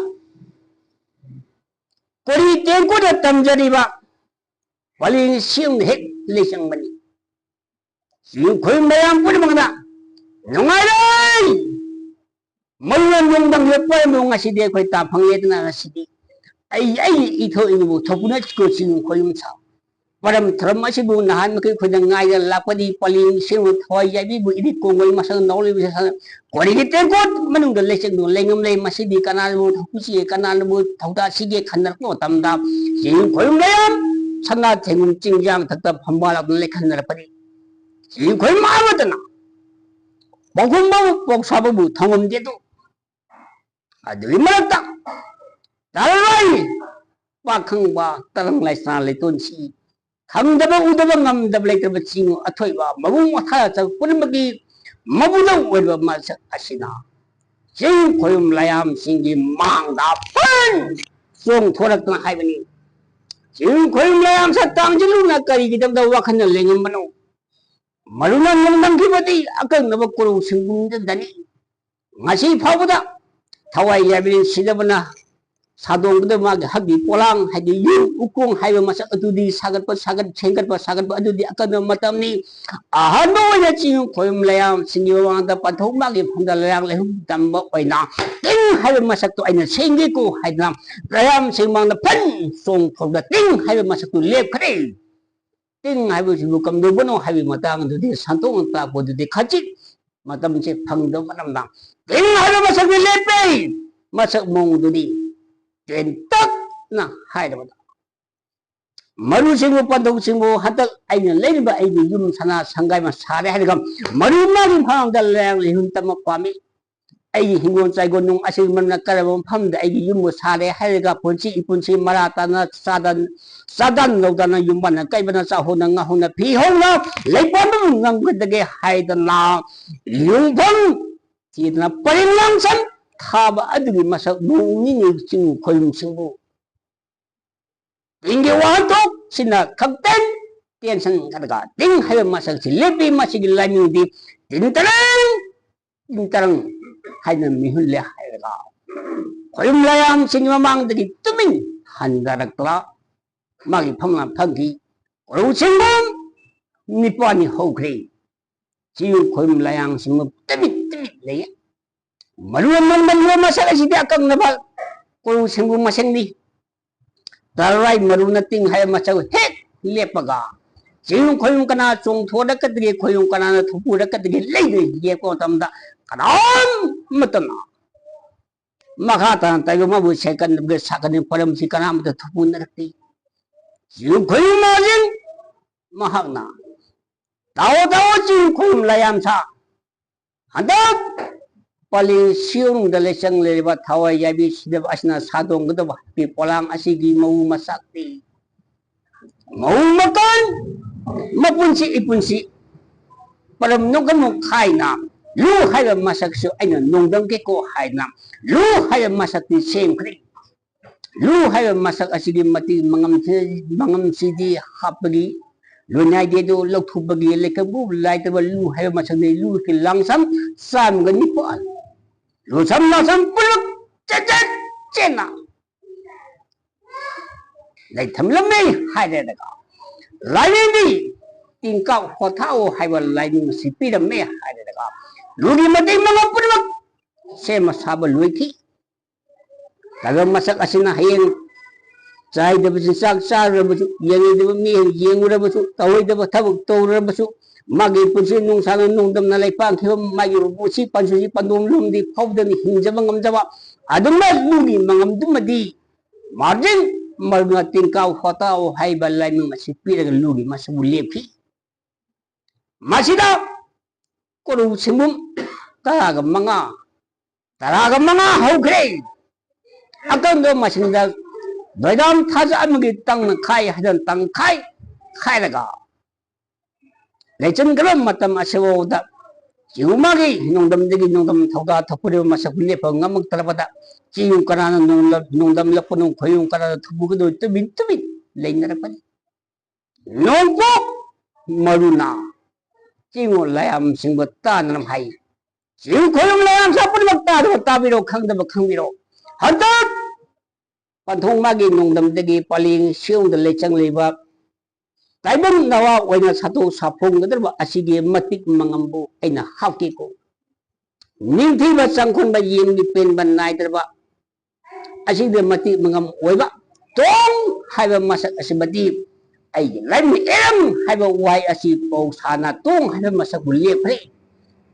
ꯀꯣꯔꯤ ꯇꯦꯡꯀꯣꯠꯅ ꯇꯝꯖꯔꯤꯕ ꯄꯂꯦꯟ ꯁꯤꯡꯅ ꯍꯦꯛ ꯂꯩꯆꯪꯕꯅꯤ꯫ ꯆꯤꯡꯈꯣꯏ ꯃꯌꯥꯝ ꯄꯨꯝꯅꯃꯛꯅ ꯅꯨꯡꯉꯥꯏꯔꯦ꯫ ꯃꯔꯨꯅ ꯅꯣꯡꯗꯝ ꯂꯦꯞꯄ ꯏꯃꯨꯡ ꯉꯁꯤꯗꯤ ꯑꯩꯈꯣꯏ ꯇꯥ ꯐꯪꯉꯦꯗꯅ ꯉꯁꯤꯗꯤ ꯑꯩ, ꯑꯩ ꯏꯊꯣꯛ ꯏꯃꯨꯡ ꯊꯣꯛꯄꯅ ꯆꯤꯀꯣ ꯆꯤꯡ ꯈꯣꯏ ꯌꯨꯝ ꯁꯥ꯫ ꯄꯔꯝ ꯊꯔꯝ ꯑꯁꯤꯕꯨ ꯅꯍꯥꯟ ꯃꯈꯩ ꯑꯩꯈꯣꯏꯅ ꯉꯥꯏꯗꯅ ꯂꯥꯛꯄꯗꯤ ꯄꯂꯦꯟ ꯁꯤꯡꯅ ꯊꯋꯥꯏ ꯌꯥꯏꯕꯤꯕꯨ ꯏꯗꯤ ꯀꯣꯡꯒꯣꯜ ꯃꯁꯛ ꯅꯧꯔꯤꯕꯁꯤ ꯁꯥ-, ꯀꯣꯔꯤꯒꯤ ꯇꯦꯡꯀꯣꯠ ꯃꯅꯨꯡꯗ ꯂꯩꯆꯠꯗꯨꯅ ꯂꯩꯉꯝ ꯂꯩ꯫ ꯃꯁꯤꯗꯤ ꯀꯅꯥꯅꯕꯨ ꯊꯧꯁꯤꯒꯦ, ꯀꯅꯥꯅꯕꯨ ꯊꯧꯗꯥ ꯁꯤꯒꯦ ꯈꯟꯅꯔꯛꯄ ꯃꯇꯝꯗ ꯆꯤꯡ ꯈꯣꯏ ꯌꯨꯝ ꯃꯌꯥꯝ ꯁꯅꯥ ꯊꯦꯡꯒꯨꯝ ꯆꯤꯡꯖꯥꯡ ꯊꯛꯇ ꯐꯝꯕꯥꯜꯂꯛꯇꯨꯅ ꯂꯩꯈꯟꯅꯔꯛꯄꯅꯤ꯫ ꯆꯤꯡ ꯈꯣꯏ ꯃꯥ ꯑꯃꯠꯇꯅ ꯄꯥꯎꯈꯨꯝꯕꯕꯨ ꯄꯥꯎꯁꯥꯕꯕꯨ ꯊꯝꯃꯝꯗꯦꯗꯣ꯫ ꯑꯗꯨꯒꯤ ꯃꯔꯛꯇ ꯇꯔꯥꯏ ꯄꯥꯈꯪꯕ ꯇꯔꯪ ꯂꯥꯏꯁꯅꯥ ꯂꯩꯇꯣꯟꯁꯤ ꯈꯪꯗꯕ ꯎꯗꯕ ꯉꯝꯗꯕ ꯂꯩꯇꯕ ꯆꯤꯡ ꯑꯊꯣꯏꯕ ꯃꯕꯨꯡ ꯃꯈꯥ ꯆꯠꯄ ꯄꯨꯝꯅꯃꯛꯀꯤ ꯃꯕꯨꯗꯧ ꯑꯣꯏꯕ ꯃꯁꯛ ꯑꯁꯤꯅ ꯆꯤꯡ ꯈꯣꯏꯌꯨꯝ ꯂꯥꯏꯌꯥꯝꯁꯤꯡꯒꯤ ꯃꯥꯡꯗ ꯐꯟ ꯆꯣꯡꯊꯣꯔꯛꯇꯨꯅ ꯍꯥꯏꯕꯅꯤ꯫ ꯆꯤꯡ ꯈꯣꯏꯌꯨꯝ ꯂꯥꯏꯌꯥꯝ ꯁꯛ ꯇꯥꯡꯁꯤꯜꯂꯨꯅ ꯀꯔꯤꯒꯤꯗꯃꯛꯇ ꯋꯥꯈꯜꯅ ꯂꯦꯡꯉꯝꯕꯅꯣ? ꯃꯔꯨꯅ ꯅꯣꯡꯗꯝꯈꯤꯕꯗꯤ ꯑꯀꯪꯅꯕ ꯀꯣꯔꯧ ꯁꯤꯡꯒꯨꯝꯗꯅꯤ꯫ ꯉꯁꯤ ꯐꯥꯎꯕꯗ ꯊꯋꯥꯏ ꯌꯥꯏꯕꯤ ꯁꯤꯗꯕꯅ ꯁꯥꯗꯣꯡꯕꯗ ꯃꯥꯒꯤ ꯍꯛꯀꯤ ꯄꯣꯂꯥꯡ ꯍꯥꯏꯗꯤ ꯌꯨꯝ ꯎꯀꯣꯡ ꯍꯥꯏꯕ ꯃꯁꯛ ꯑꯗꯨꯗꯤ ꯁꯥꯒꯠꯄ, ꯁꯥꯒꯠ-, ꯁꯦꯝꯒꯠꯄ, ꯁꯥꯒꯠꯄ ꯑꯗꯨꯗꯤ ꯑꯀꯟꯕ ꯃꯇꯝꯅꯤ꯫ ꯑꯍꯥꯟꯕ ꯑꯣꯏꯅ ꯆꯤꯡ ꯈꯣꯏꯌꯨꯝ ꯂꯩꯌꯥꯝꯁꯤꯡꯒꯤ ꯃꯃꯥꯡꯗ ꯄꯟꯊꯧ ꯃꯥꯒꯤ ꯐꯝꯗ ꯂꯩꯔꯥꯡ ꯂꯩꯍꯨꯝ ꯇꯝꯕ ꯑꯣꯏꯅ ꯇꯤꯡ ꯍꯥꯏꯕ ꯃꯁꯛꯇꯣ ꯑꯩꯅ ꯁꯦꯝꯒꯦꯀꯣ ꯍꯥꯏꯗꯅ ꯂꯩꯌꯥꯝꯁꯤꯡ ꯃꯥꯡꯗ ꯐꯟ ꯆꯣꯡꯊꯣꯛꯇ ꯇꯤꯡ ꯍꯥꯏꯕ ꯃꯁꯛꯇꯨ ꯂꯦꯞꯈ꯭ꯔꯦ꯫ ꯇꯤꯡ ꯍꯥꯏꯕꯁꯤꯕꯨ ꯀꯝꯗꯧꯕꯅꯣ ꯍꯥꯏꯕꯒꯤ ꯃꯇꯥꯡ ꯑꯗꯨꯗꯤ ꯁꯟꯗꯣꯛꯅ ꯇꯥꯛꯄꯗꯨꯗꯤ ꯈꯖꯤꯛ ꯃꯇꯝꯁꯦ ꯐꯪꯗꯕ ꯃꯔꯝꯅ ꯇꯤꯡ ꯍꯥꯏꯕ ꯃꯁꯛꯇꯤ ꯂꯦꯞꯄꯦ꯫ ꯃꯁꯛ ꯃꯑꯣꯡꯗꯨꯗꯤ ꯇꯦꯟꯇꯛꯅ ꯍꯥꯏꯔꯕꯗ ꯃꯔꯨꯁꯤꯡꯕꯨ, ꯄꯟꯊꯧꯁꯤꯡꯕꯨ, ꯍꯟꯗꯛ ꯑꯩꯅ ꯂꯩꯔꯤꯕ ꯑꯩꯒꯤ ꯌꯨꯝ ꯁꯅꯥ ꯁꯪꯒꯥꯏ ꯑꯃ ꯁꯥꯔꯦ ꯍꯥꯏꯔꯒ ꯃꯔꯨ ꯃꯥꯒꯤ ꯐꯥꯔꯝꯗ ꯂꯩꯔꯥꯡ ꯂꯩꯍꯨꯝ ꯇꯝꯕ ꯄꯥꯝꯃꯤ꯫ ꯑꯩꯒꯤ ꯍꯤꯡꯒꯣꯜ ꯆꯥꯏꯒꯣꯜ ꯅꯨꯡ ꯑꯁꯤꯒꯤ ꯃꯔꯝꯅ ꯀꯔꯝꯕ ꯃꯐꯝꯗ ꯑꯩꯒꯤ ꯌꯨꯝꯕꯨ ꯁꯥꯔꯦ ꯍꯥꯏꯔꯒ ꯄꯨꯟꯁꯤ ꯏꯄꯨꯟꯁꯤ ꯃꯔꯥ ꯇꯥꯅ ꯆꯥꯗ-, ꯆꯥꯗ ꯂꯧꯗꯅ ꯌꯨꯝꯕꯥꯟꯅ ꯀꯩꯕꯅ ꯆꯥꯍꯧꯅ ꯉꯥꯍꯧꯅ ꯐꯤ ꯍꯧꯅ ꯂꯩꯄꯥꯛ ꯉꯝꯒꯗꯒꯦ ꯍꯥꯏꯗꯅ ꯌꯨꯝꯐꯝ ꯊꯤꯗꯅ ꯄꯔꯦꯡ ꯂꯥꯡꯁꯟ ꯊꯥꯕ ꯑꯗꯨꯒꯤ ꯃꯁꯛ ꯅꯣꯡ ꯅꯤꯅꯤ ꯆꯤꯡ ꯈꯣꯏꯕꯨꯝꯁꯤꯡꯕꯨ ꯇꯤꯡꯒꯤ ꯋꯥꯍꯟꯊꯣꯛꯁꯤꯅ ꯈꯛꯇꯪ ꯇꯦꯟꯁꯟ ꯀꯠꯂꯒ ꯇꯤꯡ ꯍꯥꯏꯕ ꯃꯁꯛꯁꯤ ꯂꯦꯞꯄꯤ꯫ ꯃꯁꯤꯒꯤ ꯂꯥꯏꯅꯤꯡꯗꯤ ꯇꯤꯟ ꯇꯔꯪ ꯇꯤꯟ ꯇꯔꯪ ꯍꯥꯏꯅ ꯃꯤꯍꯨꯜꯂꯦ ꯍꯥꯏꯔꯒ ꯈꯣꯏꯕꯨꯝ ꯂꯥꯏꯌꯥꯝꯁꯤꯡꯒꯤ ꯃꯃꯥꯡꯗꯒꯤ ꯇꯨꯃꯤꯟ ꯍꯟꯊꯔꯛꯂ ꯃꯥꯒꯤ ꯐꯝꯅ ꯐꯝꯈꯤ꯫ ꯀꯣꯔꯧ ꯁꯦꯡꯕꯨꯝ ꯅꯤꯄꯥꯅꯤ ꯍꯧꯈ꯭ꯔꯦ꯫ ꯆꯤꯡ ꯈꯣꯏꯕꯨꯝ ꯂꯥꯏꯌꯥꯝꯁꯤꯡꯕꯨ ꯇꯨꯃꯤꯠ ꯇꯨꯃꯤꯠ ꯂꯩꯌꯦ꯫ ꯃꯔꯨ ꯑꯃ, ꯃꯔꯨ ꯑꯃ ꯃꯁꯛ ꯑꯁꯤꯗꯤ ꯑꯀꯛꯅꯕ ꯀꯣꯔꯧ ꯁꯦꯡꯕꯨꯝ ꯃꯁꯦꯡꯅꯤ꯫ ꯇꯔꯥꯏ ꯃꯔꯨꯅ ꯇꯤꯡ ꯍꯥꯏꯕ ꯃꯁꯛ ꯍꯦꯛ ꯂꯦꯞꯄꯒ ꯆꯤꯡ ꯈꯣꯏꯕꯨꯝ ꯀꯅꯥ ꯆꯣꯡꯊꯣꯔꯛꯀꯗꯒꯦ, ꯈꯣꯏꯕꯨꯝ ꯀꯅꯥꯅ ꯊꯣꯛꯄꯨꯔꯛꯀꯗꯒꯦ ꯂꯩꯗꯣꯏ ꯌꯦꯡꯕ ꯃꯇꯝꯗ ꯀꯅꯥꯝꯇꯅ ꯃꯈꯥ ꯇꯥꯅ ꯇꯥꯏꯕꯪ ꯃꯥꯕꯨ ꯁꯦꯀꯟꯒ ꯁꯥꯀꯟꯒꯤ ꯄꯣꯔꯝꯁꯤ ꯀꯅꯥꯝꯇ ꯊꯣꯛꯄꯨꯅꯔꯛꯇꯦ꯫ ꯆꯤꯡ ꯈꯣꯏꯕꯨꯝ ꯃꯥꯁꯤꯡ ꯃꯍꯥꯛꯅ ꯇꯥꯑꯣ, ꯇꯥꯑꯣ, ꯆꯤꯡ ꯈꯣꯏꯕꯨꯝ ꯂꯥꯏꯌꯥꯝꯁꯥ, ꯍꯟꯗꯛ ꯄꯂꯦꯜ ꯁꯤꯌꯣꯡꯗ ꯂꯩꯆꯪ ꯂꯩꯔꯤꯕ ꯊꯋꯥꯏ ꯌꯥꯏꯕꯤ ꯁꯤꯗꯕ ꯑꯁꯤꯅ ꯁꯥꯗꯣꯡꯒꯗꯕ ꯍꯥꯏꯕꯤ ꯄꯣꯂꯥꯡ ꯑꯁꯤꯒꯤ ꯃꯑꯣꯡ ꯃꯁꯛꯇꯤ ꯃꯑꯣꯡ ꯃꯀꯟ, ꯃꯄꯨꯟꯁꯤ ꯏꯄꯨꯟꯁꯤ ꯄꯔꯝ ꯅꯣꯛꯀꯅꯨ ꯍꯥꯏꯅ ꯂꯨ ꯍꯥꯏꯕ ꯃꯁꯛꯁꯨ ꯑꯩꯅ ꯅꯣꯡꯗꯝꯒꯦꯀꯣ ꯍꯥꯏꯅ ꯂꯨ ꯍꯥꯏꯕ ꯃꯁꯛꯇꯤ ꯁꯦꯝꯈ꯭ꯔꯦ꯫ ꯂꯨ ꯍꯥꯏꯕ ꯃꯁꯛ ꯑꯁꯤꯒꯤ ꯃꯇꯤꯛ ꯃꯉꯝꯁꯤ-, ꯃꯉꯝꯁꯤꯗꯤ ꯍꯥꯞꯄꯒꯤ ꯂꯣꯏꯅꯥꯏꯗꯦ ꯑꯗꯨ ꯂꯧꯊꯣꯛꯄꯒꯤ ꯂꯩꯀꯪꯕꯨ ꯂꯥꯏꯇꯕ ꯂꯨ ꯍꯥꯏꯕ ꯃꯁꯛꯅꯤ꯫ ꯂꯨꯒꯤ ꯂꯥꯡꯁꯝ ꯆꯥꯝꯃꯒ ꯅꯤꯄꯥꯜ꯫ ꯂꯨꯁꯝ ꯂꯥꯁꯝ ꯄꯨꯝꯅꯃꯛ ꯆꯦꯠ ꯆꯦꯠ ꯆꯦꯠꯅ ꯂꯩꯊꯝꯂꯝꯃꯤ ꯍꯥꯏꯔꯦꯗꯅ꯫ ꯂꯥꯏꯅꯤꯡꯗꯤ ꯇꯤꯡꯀꯥꯎ ꯍꯣꯊꯥꯎ ꯍꯥꯏꯕ ꯂꯥꯏꯅꯤꯡ ꯑꯁꯤ ꯄꯤꯔꯝꯃꯦ ꯍꯥꯏꯔꯦꯗꯅ꯫ ꯂꯨꯒꯤ ꯃꯇꯤꯛ ꯃꯉꯝ ꯄꯨꯝꯅꯃꯛ ꯁꯦꯝꯕ ꯁꯥꯕ ꯂꯣꯏꯈꯤ꯫ ꯇꯥꯏꯕꯪ ꯃꯁꯛ ꯑꯁꯤꯅ ꯍꯌꯦꯡ ꯆꯥꯏꯗꯕꯁꯨ ꯆꯥꯛ ꯆꯥꯔꯨꯔꯕꯁꯨ, ꯌꯦꯡꯉꯣꯏꯗꯕ ꯃꯤ ꯌꯦꯡꯉꯨꯔꯕꯁꯨ, ꯇꯧꯔꯣꯏꯗꯕ ꯊꯕꯛ ꯇꯧꯔꯨꯔꯕꯁꯨ, ꯃꯥꯒꯤ ꯄꯨꯟꯁꯤ ꯅꯨꯡꯁꯥꯅ ꯅꯣꯡꯗꯝꯅ ꯂꯩꯄꯥꯛꯈꯤꯕ ꯃꯥꯒꯤ ꯄꯨꯟꯁꯤ ꯄꯥꯟꯖꯤ ꯄꯥꯟꯗꯣꯝ ꯂꯨꯝꯗꯤ ꯐꯥꯎꯗꯅ ꯍꯤꯡꯖꯕ ꯉꯝꯖꯕ ꯑꯗꯨꯝꯕ ꯂꯨꯒꯤ ꯃꯉꯝꯗꯨꯃꯗꯤ ꯃꯥꯔꯖꯤꯡ ꯃꯔꯨꯅ ꯇꯤꯡꯀꯥꯎ ꯍꯣꯇꯥꯎ ꯍꯥꯏꯕ ꯂꯥꯏꯅꯤꯡ ꯑꯁꯤ ꯄꯤꯔꯒ ꯂꯨꯒꯤ ꯃꯁꯛꯕꯨ ꯂꯦꯞꯈꯤ꯫ ꯃꯁꯤꯗ ꯀꯣꯔꯧ ꯁꯤꯡꯕꯨꯝ ꯇꯔꯥꯒ ꯃꯉꯥ, ꯇꯔꯥꯒ ꯃꯉꯥ ꯍꯧꯈ꯭ꯔꯦ꯫ ꯑꯀꯪꯕ ꯃꯁꯤꯡꯗ ꯗꯣꯏꯗꯥꯝ ꯊꯥꯖ ꯑꯃꯒꯤ ꯇꯪꯈꯥꯏ ꯍꯥꯏꯗꯅ ꯇꯪꯈꯥꯏ ꯈꯥꯏꯔꯒ ꯂꯩꯆꯟꯈ꯭ꯔꯕ ꯃꯇꯝ ꯑꯁꯤꯐꯥꯎꯗ ꯆꯤꯡ ꯃꯥꯒꯤ ꯅꯣꯡꯗꯝꯗꯒꯤ ꯅꯣꯡꯗꯝ ꯊꯧꯗꯥ ꯊꯧꯄꯨꯔꯤꯕ ꯃꯁꯛꯄꯨ ꯂꯦꯞꯄ ꯉꯝꯃꯛꯇ꯭ꯔꯕꯗ, ꯆꯤꯡ ꯀꯅꯥꯅ ꯅꯣꯡꯂꯞ-, ꯅꯣꯡꯗꯝꯂꯛꯄꯅꯣ, ꯈꯣꯏꯌꯨꯝ ꯀꯅꯥꯅ ꯊꯧꯕꯨꯒꯗꯣ ꯇꯨꯃꯤꯟ ꯇꯨꯃꯤꯟ ꯂꯩꯅꯔꯛꯄꯅꯤ꯫ ꯅꯣꯡꯄꯣꯛ ꯃꯔꯨꯅ ꯆꯤꯡꯉꯨ ꯂꯥꯌꯥꯝꯁꯤꯡꯕꯨ ꯇꯥꯅꯅꯕ ꯍꯥꯏ꯫ ꯆꯤꯡ ꯈꯣꯏꯌꯨꯝ ꯂꯥꯌꯥꯝꯁꯥ ꯄꯨꯝꯅꯃꯛ ꯇꯥꯗꯕ ꯇꯥꯕꯤꯔꯣ, ꯈꯪꯗꯕ ꯈꯪꯕꯤꯔꯣ꯫ ꯍꯟꯗꯛ ꯄꯟꯊꯣꯡ ꯃꯥꯒꯤ ꯅꯣꯡꯗꯝꯗꯒꯤ ꯄꯂꯦꯡ ꯁꯤꯌꯣꯡꯗ ꯂꯩꯆꯪꯂꯤꯕ ꯇꯥꯏꯕꯪ ꯅꯋꯥ ꯑꯣꯏꯅ ꯁꯥꯊꯨ ꯁꯥꯐꯣꯡꯒꯗꯧꯔꯤꯕ ꯑꯁꯤꯒꯤ ꯃꯇꯤꯛ ꯃꯉꯝꯕꯨ ꯑꯩꯅ ꯍꯥꯞꯀꯦꯀꯣ꯫ ꯅꯤꯡꯊꯤꯕ ꯆꯪꯈꯣꯟꯕ ꯌꯦꯟꯒꯤ ꯄꯦꯟꯕ ꯅꯥꯏꯗ꯭ꯔꯕ ꯑꯁꯤꯗ ꯃꯇꯤꯛ ꯃꯉꯝ ꯑꯣꯏꯕ ꯇꯣꯡ ꯍꯥꯏꯕ ꯃꯁꯛ ꯑꯁꯤꯃꯗꯤ ꯑꯩꯒꯤ ꯂꯥꯏꯕꯛ ꯏꯔꯝ ꯍꯥꯏꯕ ꯋꯥꯍꯩ ꯑꯁꯤ ꯄꯧꯁꯥꯅ ꯇꯣꯡ ꯍꯥꯏꯕ ꯃꯁꯛꯄꯨ ꯂꯦꯞꯈ꯭ꯔꯦ꯫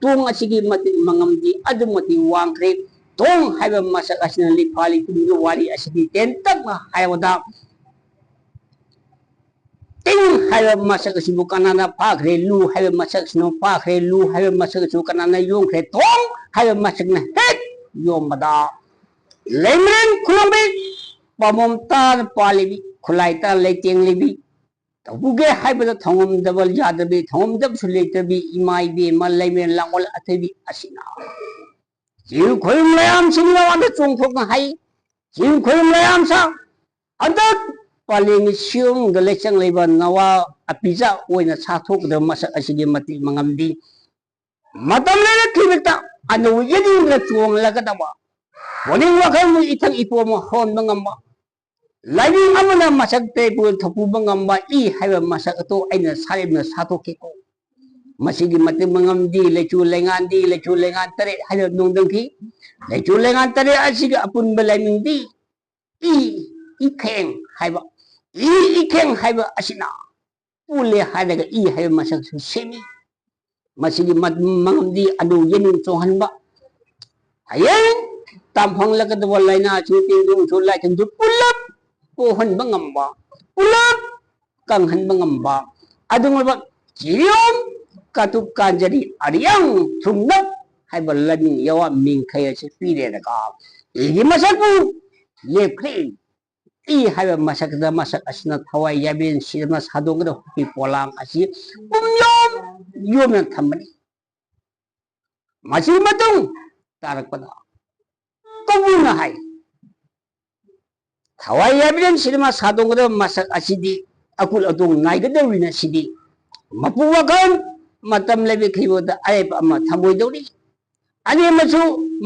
ꯇꯣꯡ ꯑꯁꯤꯒꯤ ꯃꯇꯤꯛ ꯃꯉꯝꯗꯤ ꯑꯗꯨꯛ ꯃꯇꯤꯛ ꯋꯥꯡꯈ꯭ꯔꯦ꯫ ꯇꯣꯡ ꯍꯥꯏꯕ ꯃꯁꯛ ꯑꯁꯤꯅ ꯂꯤꯐꯥ ꯂꯤꯇꯨꯝꯒꯤ ꯋꯥꯔꯤ ꯑꯁꯤꯗꯤ ꯇꯦꯟꯇꯛꯅ ꯍꯥꯏꯔꯕꯗ, ꯇꯤꯡ ꯍꯥꯏꯕ ꯃꯁꯛ ꯑꯁꯤꯕꯨ ꯀꯅꯥꯅ ꯐꯥꯈ꯭ꯔꯦ? ꯂꯨ ꯍꯥꯏꯕ ꯃꯁꯛ ꯑꯁꯤꯅ ꯐꯥꯈ꯭ꯔꯦ꯫ ꯂꯨ ꯍꯥꯏꯕ ꯃꯁꯛ ꯑꯁꯤꯕꯨ ꯀꯅꯥꯅ ꯌꯣꯟꯈ꯭ꯔꯦ? ꯇꯣꯡ ꯍꯥꯏꯕ ꯃꯁꯛꯅ ꯍꯦꯛ ꯌꯣꯟꯕꯗ, ꯂꯩꯃꯔꯦꯟ ꯈꯨꯂꯪꯕꯤ, ꯄꯥꯝꯕꯣꯝ ꯇꯥꯅ ꯄꯥꯜꯂꯤꯕꯤ, ꯈꯨꯂꯥꯏ ꯇꯥꯅ ꯂꯩꯇꯦꯡꯂꯤꯕꯤ, ꯇꯧꯕꯤꯒꯦ ꯍꯥꯏꯕꯗ ꯊꯧꯉꯝꯗꯕ ꯌꯥꯗꯕꯤ, ꯊꯧꯉꯝꯗꯕꯁꯨ ꯂꯩꯇꯕꯤ, ꯏꯃꯥ ꯏꯕꯦꯝꯃ ꯂꯩꯃꯔꯦꯟ ꯂꯥꯡꯒꯣꯜ ꯑꯊꯣꯏꯕꯤ ꯑꯁꯤꯅ ꯆꯤꯡ ꯈꯣꯏꯌꯨꯝ ꯂꯥꯌꯥꯝꯁꯤꯡ ꯅꯉꯣꯟꯗ ꯆꯣꯡꯊꯣꯛꯅ ꯍꯥꯏ꯫ ꯆꯤꯡ ꯈꯣꯏꯌꯨꯝ ꯂꯥꯌꯥꯝꯁꯥ, ꯍꯟꯗꯛ ꯄꯂꯦꯡꯒꯤ ꯁꯤꯌꯣꯡꯗ ꯂꯩꯆꯪ ꯂꯩꯕ ꯅꯋꯥ ꯑꯄꯤꯖ ꯑꯣꯏꯅ ꯁꯥꯊꯣꯛꯀꯗꯕ ꯃꯁꯛ ꯑꯁꯤꯒꯤ ꯃꯇꯤꯛ ꯃꯉꯝꯗꯤ ꯃꯇꯝ ꯂꯩꯔꯛꯈꯤꯕꯗ ꯑꯅꯧ ꯌꯦꯅꯤꯡꯗ ꯆꯣꯡꯂꯒꯗꯕ, ꯄꯨꯛꯅꯤꯡ ꯋꯥꯈꯜꯕꯨ ꯏꯊꯛ ꯏꯄꯣꯝ ꯍꯣꯟꯕ ꯉꯝꯕ, ꯂꯥꯏꯅꯤꯡ ꯑꯃꯅ ꯃꯁꯛ ꯇꯩꯕꯨ ꯊꯧꯄꯨꯕ ꯉꯝꯕ ꯏ ꯍꯥꯏꯕ ꯃꯁꯛ ꯑꯗꯨ ꯑꯩꯅ ꯁꯥꯔꯦꯝꯅ ꯁꯥꯊꯣꯛꯈꯤꯀꯣ꯫ ꯃꯁꯤꯒꯤ ꯃꯇꯤꯛ ꯃꯉꯝꯗꯤ ꯂꯩꯆꯨ ꯂꯩꯉꯥꯟꯗꯤ, ꯂꯩꯆꯨ ꯂꯩꯉꯥꯟ ꯇꯔꯦꯠ ꯍꯥꯏꯅ ꯅꯣꯡꯗꯝꯈꯤ꯫ ꯂꯩꯆꯨ ꯂꯩꯉꯥꯟ ꯇꯔꯦꯠ ꯑꯁꯤꯒꯤ ꯑꯄꯨꯟꯕ ꯂꯥꯏꯃꯤꯡꯗꯤ ꯏ, ꯏꯈꯦꯡ ꯍꯥꯏꯕ, ꯏ, ꯏꯈꯦꯡ ꯍꯥꯏꯕ ꯑꯁꯤꯅ ꯄꯨꯜꯂꯦ ꯍꯥꯏꯔꯒ ꯏ ꯍꯥꯏꯕ ꯃꯁꯛꯁꯨ ꯁꯦꯝꯃꯤ꯫ ꯃꯁꯤꯒꯤ ꯃ-, ꯃꯉꯝꯗꯤ ꯑꯗꯨ ꯌꯦꯅꯤꯡ ꯆꯣꯡꯍꯟꯕ, ꯍꯌꯦꯡ ꯇꯝꯐꯪꯂꯛꯀꯗꯕ ꯂꯥꯏꯅꯥꯁꯤꯡ, ꯇꯤꯟꯗꯨꯡꯁꯨ ꯂꯥꯏꯊꯨꯡꯁꯨ ꯄꯨꯂꯞ ꯄꯣꯛꯍꯟꯕ ꯉꯝꯕ, ꯄꯨꯂꯞ ꯀꯪꯍꯟꯕ ꯉꯝꯕ ꯑꯗꯨꯒꯨꯝꯂꯕ ꯆꯤꯔꯤꯌꯣꯝ ꯀꯥꯇꯨꯛ ꯀꯥꯟꯖꯔꯤ ꯑꯔꯤꯌꯥꯡ ꯊꯨꯡꯅꯞ ꯍꯥꯏꯕ ꯂꯥꯏꯃꯤꯡ ꯌꯥꯋꯥ ꯃꯤꯡꯈꯩ ꯑꯁꯤ ꯄꯤꯔꯦꯅꯀꯣ꯫ ꯏꯒꯤ ꯃꯁꯛꯄꯨ ꯂꯦꯞꯈ꯭ꯔꯦ꯫ ꯏ ꯍꯥꯏꯕ ꯃꯁꯛꯇ ꯃꯁꯛ ꯑꯁꯤꯅ ꯊꯋꯥꯏ ꯌꯥꯕꯦꯟ ꯁꯤꯗꯅ ꯁꯥꯗꯣꯛꯀꯗꯕ ꯍꯨꯏ ꯄꯣꯂꯥꯡ ꯑꯁꯤ ꯄꯨꯝꯌꯣꯝ ꯌꯣꯝꯅ ꯊꯝꯕꯅꯤ꯫ ꯃꯁꯤꯒꯤ ꯃꯇꯨꯡ ꯇꯥꯔꯛꯄꯗ ꯀꯧꯕ꯭ꯔꯨꯅ ꯍꯥꯏ, ꯊꯋꯥꯏ ꯌꯥꯏꯕꯤꯔꯦꯟ ꯁꯤꯅꯦꯃꯥ ꯁꯥꯗꯣꯛꯀꯗꯕ ꯃꯁꯛ ꯑꯁꯤꯗꯤ ꯑꯀꯨꯠ ꯑꯇꯣꯡ ꯅꯥꯏꯒꯗꯧꯔꯤꯅ ꯁꯤꯗꯤ ꯃꯄꯨ ꯋꯥꯈꯜ ꯃꯇꯝ ꯂꯩꯕ ꯈꯩꯕꯣꯛꯇ ꯑꯔꯦꯞꯄ ꯑꯃ ꯊꯝꯃꯣꯏꯗꯧꯔꯤ꯫ ꯑꯅꯦꯝꯕꯁꯨ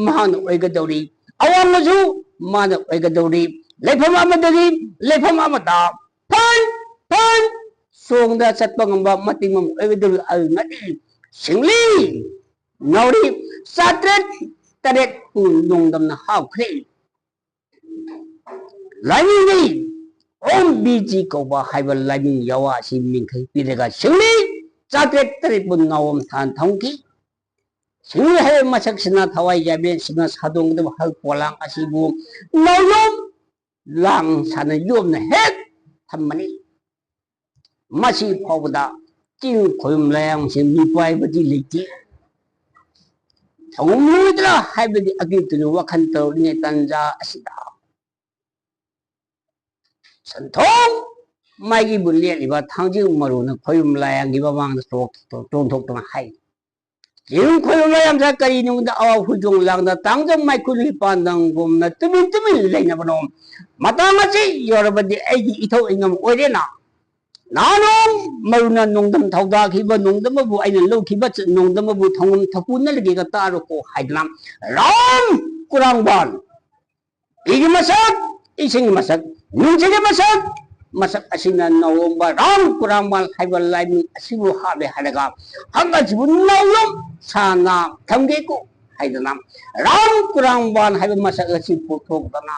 ꯃꯍꯥꯛꯅ ꯑꯣꯏꯒꯗꯧꯔꯤ, ꯑꯋꯥꯡꯕꯁꯨ ꯃꯥꯅ ꯑꯣꯏꯒꯗꯧꯔꯤ꯫ ꯂꯩꯐꯝ ꯑꯃꯗꯒꯤ ꯂꯩꯐꯝ ꯑꯃꯗ ꯐꯟ ꯐꯟ ꯆꯣꯡꯗ ꯆꯠꯄ ꯉꯝꯕ ꯃꯇꯤꯛ ꯃꯃ ꯑꯣꯏꯒꯗꯧꯔꯤ꯫ ꯑꯗꯨꯅꯗꯤ ꯁꯤꯡꯂꯤ ꯅꯥꯎꯔꯤ ꯆꯥꯇ꯭ꯔꯦꯠ ꯇꯔꯦꯠꯄꯨ ꯅꯣꯡꯗꯝꯅ ꯍꯥꯞꯈ꯭ꯔꯦ꯫ ꯂꯥꯏꯅꯤꯡꯗꯤ ꯑꯣꯝ ꯕꯤ ꯖꯤ ꯀꯧꯕ ꯍꯥꯏꯕ ꯂꯥꯏꯅꯤꯡ ꯌꯥꯋꯥ ꯑꯁꯤ ꯃꯤꯡꯈꯩ ꯄꯤꯔꯒ ꯁꯤꯡꯂꯤ ꯆꯥꯇ꯭ꯔꯦꯠ ꯇꯔꯦꯠꯄꯨ ꯅꯥꯎꯔꯣꯝ ꯊꯥꯟ ꯊꯝꯈꯤ꯫ ꯁꯤꯡꯂꯤ ꯍꯥꯏꯕ ꯃꯁꯛꯁꯤꯅ ꯊꯋꯥꯏ ꯌꯥꯏꯕꯦꯟꯁꯤꯡꯅ ꯁꯥꯗꯣꯡꯒꯗꯕ ꯍꯛ ꯄꯣꯂꯥꯡ ꯑꯁꯤꯕꯨ ꯅꯥꯎꯌꯣꯝ ꯂꯥꯡ ꯁꯥꯟꯅ ꯌꯣꯝꯅ ꯍꯦꯛ ꯊꯝꯕꯅꯤ꯫ ꯃꯁꯤ ꯐꯥꯎꯕꯗ ꯆꯤꯡ ꯈꯣꯏꯕꯨꯝ ꯂꯥꯏꯌꯥꯡꯁꯤ ꯃꯤꯄꯥꯏꯕꯗꯤ ꯂꯩꯇꯦ꯫ ꯊꯧꯉꯝ ꯂꯣꯏꯗ꯭ꯔꯥ ꯍꯥꯏꯕꯗꯤ ꯑꯀꯤꯞꯇꯨꯅ ꯋꯥꯈꯜ ꯇꯧꯔꯤꯉꯩ ꯇꯥꯟꯖꯥ ꯑꯁꯤꯗ ꯁꯟꯊꯣꯡ ꯃꯥꯏꯒꯤꯕꯨ ꯂꯦꯛꯂꯤꯕ ꯊꯥꯡꯖꯤꯡ ꯃꯔꯨꯅ ꯈꯣꯏꯕꯨꯝ ꯂꯥꯏꯌꯥꯡꯒꯤ ꯃꯃꯥꯡꯗ ꯆꯣꯛ-, ꯆꯣꯡꯊꯣꯛꯇꯨꯅ ꯍꯥꯏ, ꯆꯤꯡ ꯈꯣꯏꯕꯨꯝ ꯂꯥꯏꯌꯥꯡꯁꯤ ꯀꯔꯤꯅꯨꯡꯗ ꯑꯋꯥ ꯍꯨꯏꯗꯣꯡ ꯂꯥꯡꯗ ꯇꯥꯡꯖ ꯃꯥꯏꯈꯨ ꯂꯨꯏ ꯄꯥꯟꯗꯪꯒꯨꯝꯅ ꯇꯨꯃꯤꯟ ꯇꯨꯃꯤꯟ ꯂꯩꯅꯕꯅꯣ? ꯃꯇꯥꯡ ꯑꯁꯤ ꯌꯧꯔꯕꯗꯤ ꯑꯩꯒꯤ ꯏꯊꯧ ꯏꯉꯝ ꯑꯣꯏꯔꯦꯅ꯫ ꯅꯍꯥꯟ ꯃꯔꯨꯅ ꯅꯣꯡꯗꯝ ꯊꯧꯗꯥꯈꯤꯕ ꯅꯣꯡꯗꯝ ꯑꯃꯕꯨ ꯑꯩꯅ ꯂꯧꯈꯤꯕ ꯆ-, ꯅꯣꯡꯗꯝ ꯑꯃꯕꯨ ꯊꯧꯉꯝ ꯊꯛꯄꯨ ꯅꯜꯂꯒꯦꯒ ꯇꯥꯔꯣꯀꯣ ꯍꯥꯏꯗꯅ ꯔꯥꯝ ꯀꯨꯔꯥꯡꯕꯥꯟ, ꯏꯒꯤ ꯃꯁꯛ, ꯏꯁꯤꯡꯒꯤ ꯃꯁꯛ, ꯅꯨꯡꯁꯤꯠꯀꯤ ꯃꯁꯛ, ꯃꯁꯛ ꯑꯁꯤꯅ ꯅꯥꯎꯔꯣꯝꯕ ꯔꯥꯝ ꯀꯨꯔꯥꯡꯕꯥꯟ ꯍꯥꯏꯕ ꯂꯥꯏꯃꯤꯡ ꯑꯁꯤꯕꯨ ꯍꯥꯞꯂꯦ ꯍꯥꯏꯔꯒ ꯍꯛ ꯑꯁꯤꯕꯨ ꯅꯥꯎꯔꯣꯝ ꯁꯥꯅ ꯊꯝꯒꯦꯀꯣ ꯍꯥꯏꯗꯅ ꯔꯥꯝ ꯀꯨꯔꯥꯡꯕꯥꯟ ꯍꯥꯏꯕ ꯃꯁꯛ ꯑꯁꯤ ꯄꯨꯊꯣꯛꯇꯅ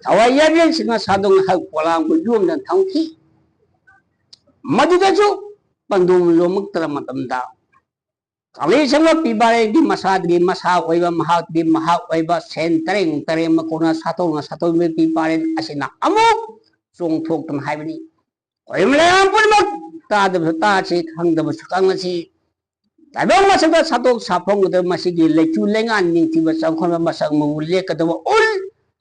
ꯊꯋꯥꯏ ꯌꯥꯏꯕꯦꯟꯁꯤꯡꯅ ꯁꯥꯗꯣꯡ ꯍꯛ ꯄꯣꯂꯥꯡꯕꯨ ꯌꯣꯝꯗꯅ ꯊꯝꯈꯤ꯫ ꯃꯗꯨꯗꯁꯨ ꯄꯟꯗꯣꯝ ꯂꯣꯝꯃꯛꯇ꯭ꯔ ꯃꯇꯝꯗ ꯀꯪꯂꯩ ꯁꯪꯕ ꯄꯤꯕꯥꯔꯦꯟꯒꯤ ꯃꯁꯥꯗꯒꯤ ꯃꯁꯥ ꯑꯣꯏꯕ, ꯃꯍꯥꯛꯇꯒꯤ ꯃꯍꯥꯛ ꯑꯣꯏꯕ ꯁꯦꯟ ꯇꯔꯦꯡ ꯇꯔꯦꯡ ꯃꯀꯣꯟꯅ ꯁꯥꯇꯧꯅ ꯁꯥꯇꯧꯕ ꯄꯤꯕꯥꯔꯦꯟ ꯑꯁꯤꯅ ꯑꯃꯨꯛ ꯆꯣꯡꯊꯣꯛꯇꯨꯅ ꯍꯥꯏꯕꯅꯤ, "ꯈꯣꯏꯔꯝ ꯂꯥꯏꯔꯥꯡ ꯄꯨꯝꯅꯃꯛ ꯇꯥꯗꯕꯁꯨ ꯇꯥꯁꯤ, ꯈꯪꯗꯕꯁꯨ ꯈꯪꯉꯁꯤ꯫ ꯇꯥꯏꯕꯪ ꯃꯁꯛꯇ ꯁꯥꯠꯇꯣꯛ ꯁꯥꯐꯣꯡꯒꯗꯕ ꯃꯁꯤꯒꯤ ꯂꯩꯆꯨ ꯂꯩꯉꯥꯟ ꯅꯤꯡꯊꯤꯕ ꯆꯪꯈꯣꯟꯕ ꯃꯁꯛ ꯃꯎ ꯂꯦꯛꯀꯗꯕ ꯎꯜ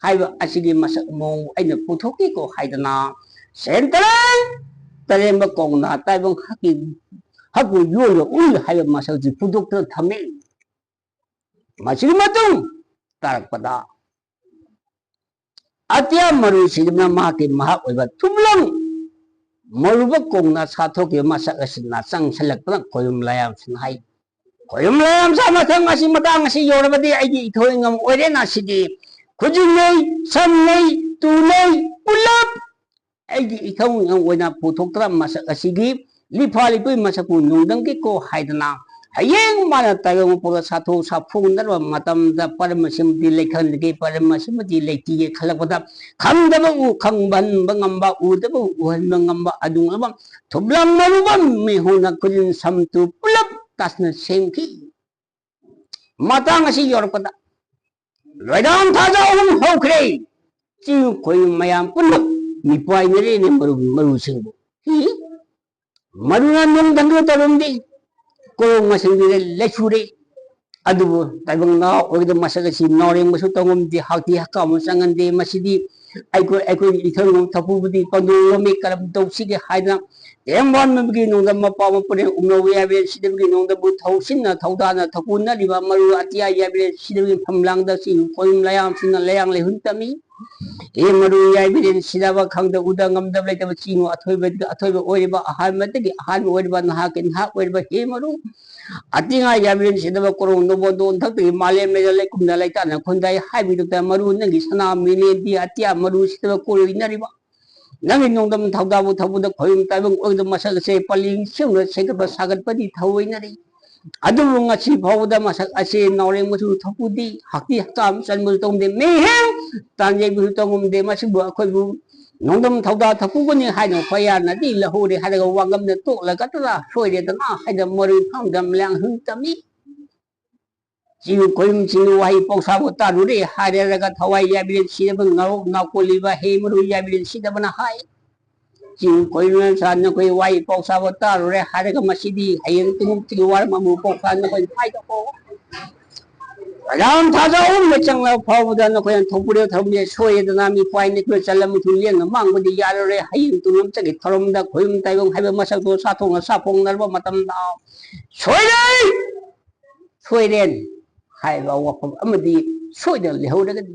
ꯍꯥꯏꯕ ꯑꯁꯤꯒꯤ ꯃꯁꯛ ꯃꯑꯣꯡ ꯑꯩꯅ ꯄꯨꯊꯣꯛꯀꯦꯀꯣ" ꯍꯥꯏꯗꯅ ꯁꯦꯟ ꯇꯔꯦꯡ ꯇꯔꯦꯡꯕ ꯀꯧꯅ ꯇꯥꯏꯕꯪ ꯍꯛꯀꯤ ꯍꯛꯄꯨ ꯌꯣꯜꯂ ꯎꯏ ꯍꯥꯏꯕ ꯃꯁꯛꯁꯤ ꯐꯣꯡꯗꯣꯛꯇꯨꯅ ꯊꯝꯃꯤ꯫ ꯃꯁꯤꯒꯤ ꯃꯇꯨꯡ ꯇꯥꯔꯛꯄꯗ ꯑꯇꯤꯌꯥ ꯃꯔꯨꯁꯤꯗꯅ ꯃꯍꯥꯛꯀꯤ ꯃꯍꯥꯛ ꯑꯣꯏꯕ ꯊꯨꯝꯂꯪ ꯃꯔꯨꯕ ꯀꯣꯡꯅ ꯁꯥꯊꯣꯛꯈꯤꯕ ꯃꯁꯛ ꯑꯁꯤꯅ ꯆꯪꯁꯤꯜꯂꯛꯇꯨꯅ ꯈꯣꯏꯔꯨꯝ ꯂꯥꯏꯌꯥꯝꯁꯤꯅ ꯍꯥꯏ, "ꯈꯣꯏꯔꯨꯝ ꯂꯥꯏꯌꯥꯝꯁꯥ, ꯃꯊꯪ ꯑꯁꯤ, ꯃꯇꯥꯡ ꯑꯁꯤ ꯌꯧꯔꯕꯗꯤ ꯑꯩꯒꯤ ꯏꯊꯧ ꯏꯉꯝ ꯑꯣꯏꯔꯦ꯫ ꯅꯁꯤꯗꯤ ꯈꯨꯖꯤꯟꯅꯩ, ꯁꯝꯅꯩ, ꯇꯨꯅꯩ, ꯄꯨꯂꯞ ꯑꯩꯒꯤ ꯏꯊꯧ ꯏꯉꯝ ꯑꯣꯏꯅ ꯄꯨꯊꯣꯛꯇꯅ ꯃꯁꯛ ꯑꯁꯤꯒꯤ ꯂꯤꯐꯥ ꯂꯤꯄꯨꯒꯤ ꯃꯁꯛꯄꯨ ꯅꯨꯡꯗꯪꯒꯤꯀꯣ" ꯍꯥꯏꯗꯅ ꯍꯌꯦꯡ ꯃꯥꯅ ꯇꯥꯏꯕꯪ ꯃꯄꯣꯛꯇ ꯁꯥꯊꯨ ꯁꯥꯐꯨꯅꯔꯕ ꯃꯇꯝꯗ ꯄꯔꯃꯁꯤꯃꯇꯤ ꯂꯩꯈꯜꯂꯒꯦ, ꯄꯔꯃꯁꯤꯃꯇꯤ ꯂꯩꯇꯤꯒꯦ ꯈꯜꯂꯛꯄꯗ ꯈꯪꯗꯕ ꯎ, ꯈꯪꯍꯟꯕ ꯉꯝꯕ, ꯎꯗꯕ ꯎꯍꯟꯕ ꯉꯝꯕ ꯑꯗꯨꯒꯨꯝꯂꯕ ꯊꯨꯞꯂꯝ ꯃꯔꯨꯕ ꯃꯤꯍꯨꯅ ꯈꯨꯖꯤꯟ ꯁꯝꯇꯨ ꯄꯨꯂꯞ ꯇꯥꯁꯤꯟꯅ ꯁꯦꯝꯈꯤ꯫ ꯃꯇꯥꯡ ꯑꯁꯤ ꯌꯧꯔꯛꯄꯗ ꯂꯣꯏꯗꯥꯝ ꯊꯥꯖ ꯑꯍꯨꯝ ꯍꯧꯈ꯭ꯔꯦ꯫ ꯆꯤꯡ ꯈꯣꯏ ꯃꯌꯥꯝ ꯄꯨꯝꯅꯃꯛ ꯃꯤꯄꯥꯏꯅꯔꯦꯅꯦ ꯃꯔꯨ, ꯃꯔꯨꯁꯤꯡꯕꯨ꯫ ꯍꯤ! ꯃꯔꯨꯅ ꯅꯨꯡꯗꯪꯗꯨ ꯇꯧꯔꯝꯗꯦ꯫ ꯀꯣꯔꯣꯡ ꯃꯁꯤꯡꯗꯨꯗ ꯂꯩꯁꯨꯔꯦ꯫ ꯑꯗꯨꯕꯨ ꯇꯥꯏꯕꯪ ꯅꯍꯥ ꯑꯣꯏꯒꯗꯕ ꯃꯁꯛ ꯑꯁꯤ ꯅꯥꯎꯔꯦꯝꯕꯁꯨ ꯇꯧꯉꯝꯗꯦ, ꯍꯥꯛꯊꯤ ꯍꯛꯀꯥꯝ ꯑꯃ ꯆꯪꯍꯟꯗꯦ꯫ ꯃꯁꯤꯗꯤ ꯑꯩꯈꯣꯏ, ꯑꯩꯈꯣꯏꯒꯤ ꯏꯊꯧ ꯊꯧꯄꯨꯕꯨꯗꯤ ꯄꯟꯗꯣꯡꯂꯣꯝꯃꯤ, ꯀꯔꯝ ꯇꯧꯁꯤꯒꯦ ꯍꯥꯏꯗꯅ ꯇꯦꯝꯕꯥꯟꯕꯒꯤ ꯅꯨꯡꯗꯝ ꯃꯄꯥ ꯃꯄꯨꯔꯦꯟ ꯎꯃꯔꯧ ꯌꯥꯏꯕꯤꯔꯦꯟ ꯁꯤꯗꯕꯒꯤ ꯅꯨꯡꯗꯝꯕꯨ ꯊꯧꯁꯤꯟꯅ ꯊꯧꯗꯥꯅ ꯊꯧꯄꯨꯅꯔꯤꯕ ꯃꯔꯨ ꯑꯇꯤꯌꯥ ꯌꯥꯏꯕꯤꯔꯦꯟ ꯁꯤꯗꯕꯒꯤ ꯐꯝꯂꯥꯡꯗ ꯆꯤꯡ ꯀꯣꯌꯨꯝ ꯂꯥꯌꯥꯝꯁꯤꯡꯅ ꯂꯥꯌꯥꯡ ꯂꯩꯍꯨꯟ ꯇꯝꯃꯤ꯫ ꯍꯦ ꯃꯔꯨ ꯌꯥꯏꯕꯤꯔꯦꯟ ꯁꯤꯗꯕ ꯈꯪꯗ ꯎꯗ ꯉꯝꯗꯕ ꯂꯩꯇꯕ ꯆꯤꯡꯉꯨ ꯑꯊꯣꯏꯕ, ꯑꯊꯣꯏꯕ ꯑꯣꯏꯔꯤꯕ ꯑꯍꯥꯟꯕꯗꯒꯤ ꯑꯍꯥꯟꯕ ꯑꯣꯏꯔꯤꯕ ꯅꯍꯥꯛꯀꯤ ꯅꯍꯥꯛ ꯑꯣꯏꯔꯤꯕ ꯍꯦ ꯃꯔꯨ ꯑꯇꯤꯉꯥ ꯌꯥꯏꯕꯤꯔꯦꯟ ꯁꯤꯗꯕ ꯀꯣꯔꯣꯡ ꯅꯣꯡꯕꯣꯟꯗꯣꯟ ꯊꯛꯇꯒꯤ ꯃꯥꯂꯦꯝ ꯂꯩꯗ ꯂꯩꯀꯨꯝꯗ ꯂꯩꯇꯥꯅ ꯈꯨꯟꯗꯥꯏ ꯍꯥꯏꯕꯤꯗꯨꯗ ꯃꯔꯨ ꯅꯪꯒꯤ ꯁꯅꯥ ꯃꯤꯂꯦꯟꯗꯤ ꯑꯇꯤꯌꯥ ꯃꯔꯨ ꯁꯤꯗꯕ ꯀꯣꯏꯔꯣꯏꯅꯔꯤꯕ ꯅꯪꯒꯤ ꯅꯣꯡꯗꯝ ꯊꯧꯗꯥꯕꯨ ꯊꯧꯕꯗ ꯈꯣꯏꯔꯨꯝ ꯇꯥꯏꯕꯪ ꯑꯣꯏꯗ ꯃꯁꯛ ꯑꯁꯦ ꯄꯂꯦꯡ ꯁꯦꯝꯅ ꯁꯦꯝꯒꯠꯄ ꯁꯥꯒꯠꯄꯗꯤ ꯊꯧꯑꯣꯏꯅꯔꯤ꯫ ꯑꯗꯨꯕꯨ ꯉꯁꯤ ꯐꯥꯎꯕꯗ ꯃꯁꯛ ꯑꯁꯦ ꯅꯥꯎꯔꯦꯝ ꯃꯆꯨ ꯊꯣꯛꯄꯨꯗꯤ ꯍꯛꯇꯤ ꯍꯛꯆꯥꯡ ꯆꯟꯕꯁꯨ ꯇꯧꯗꯦ, ꯃꯤꯍꯦꯟ ꯇꯥꯟꯖꯩꯕꯁꯨ ꯇꯧꯉꯝꯗꯦ꯫ ꯃꯁꯤꯕꯨ ꯑꯩꯈꯣꯏꯕꯨ ꯅꯣꯡꯗꯝ ꯊꯧꯗꯥ ꯊꯛꯄꯨꯒꯅꯤ ꯍꯥꯏꯅ ꯈꯣꯏꯌꯥꯅꯗꯤ ꯂꯧꯍꯧꯔꯦ ꯍꯥꯏꯔꯒ ꯋꯥꯉꯝꯅ ꯇꯣꯛꯂꯒꯗ꯭ꯔꯥ ꯁꯣꯏꯔꯦꯗꯅ ꯍꯥꯏꯗꯅ ꯃꯔꯨ ꯐꯥꯝꯗ ꯂꯥꯡꯍꯟ ꯇꯝꯃꯤ꯫ ꯆꯤꯡ ꯈꯣꯏꯔꯨꯝꯁꯤꯡꯒꯤ ꯋꯥꯍꯩ ꯄꯥꯎꯁꯥꯕ ꯇꯥꯔꯨꯔꯦ ꯍꯥꯏꯔꯒ ꯊꯋꯥꯏ ꯌꯥꯏꯕꯤꯔꯦꯟ ꯁꯤꯗꯕ ꯉꯥꯎ ꯅꯥꯎꯀꯣꯜꯂꯤꯕ ꯍꯦ ꯃꯔꯨ ꯌꯥꯏꯕꯤꯔꯦꯟ ꯁꯤꯗꯕꯅ ꯍꯥꯏ꯫ ꯆꯤꯡ ꯈꯣꯏꯔꯨꯝ ꯁꯥ ꯅꯈꯣꯏ ꯋꯥꯍꯩ ꯄꯥꯎꯁꯥꯕ ꯇꯥꯔꯨꯔꯦ ꯍꯥꯏꯔꯒ ꯃꯁꯤꯗꯤ ꯍꯌꯦꯡ ꯇꯨꯃꯨꯛꯇꯒꯤ ꯋꯥꯔꯝ ꯑꯃꯨꯛ ꯄꯥꯎꯁꯥ ꯅꯈꯣꯏ ꯍꯥꯏꯗꯣꯛꯑꯣ꯫ ꯄ꯭ꯔꯖꯥ ꯊꯥꯖ ꯑꯍꯨꯝꯗ ꯆꯪꯂꯕ ꯐꯥꯎꯕꯗ ꯅꯈꯣꯏꯅ ꯊꯧꯄꯨꯔꯦ ꯊꯧꯔꯝꯁꯦ ꯁꯣꯏꯗꯅ ꯃꯤ ꯄꯥꯏ ꯅꯈꯣꯏ ꯆꯠꯂꯝ ꯊꯨꯝ ꯂꯦꯟꯅ ꯃꯥꯡꯕꯗꯤ ꯌꯥꯔꯔꯣꯏ꯫ ꯍꯌꯦꯡ ꯇꯨꯡꯂꯝ ꯆꯠꯈꯤ ꯊꯧꯔꯝꯗ ꯈꯣꯏꯔꯨꯝ ꯇꯥꯏꯕꯪ ꯍꯥꯏꯕ ꯃꯁꯛꯇꯣ ꯁꯥꯊꯣꯛꯅ ꯁꯥꯐꯣꯡꯅꯔꯕ ꯃꯇꯝꯗ ꯁꯣꯏꯔꯦ, ꯁꯣꯏꯔꯦꯟ ꯍꯥꯏꯕ ꯋꯥꯐꯝ ꯑꯃꯗꯤ ꯁꯣꯏꯗꯅ ꯂꯩꯍꯧꯔꯒꯅꯤ꯫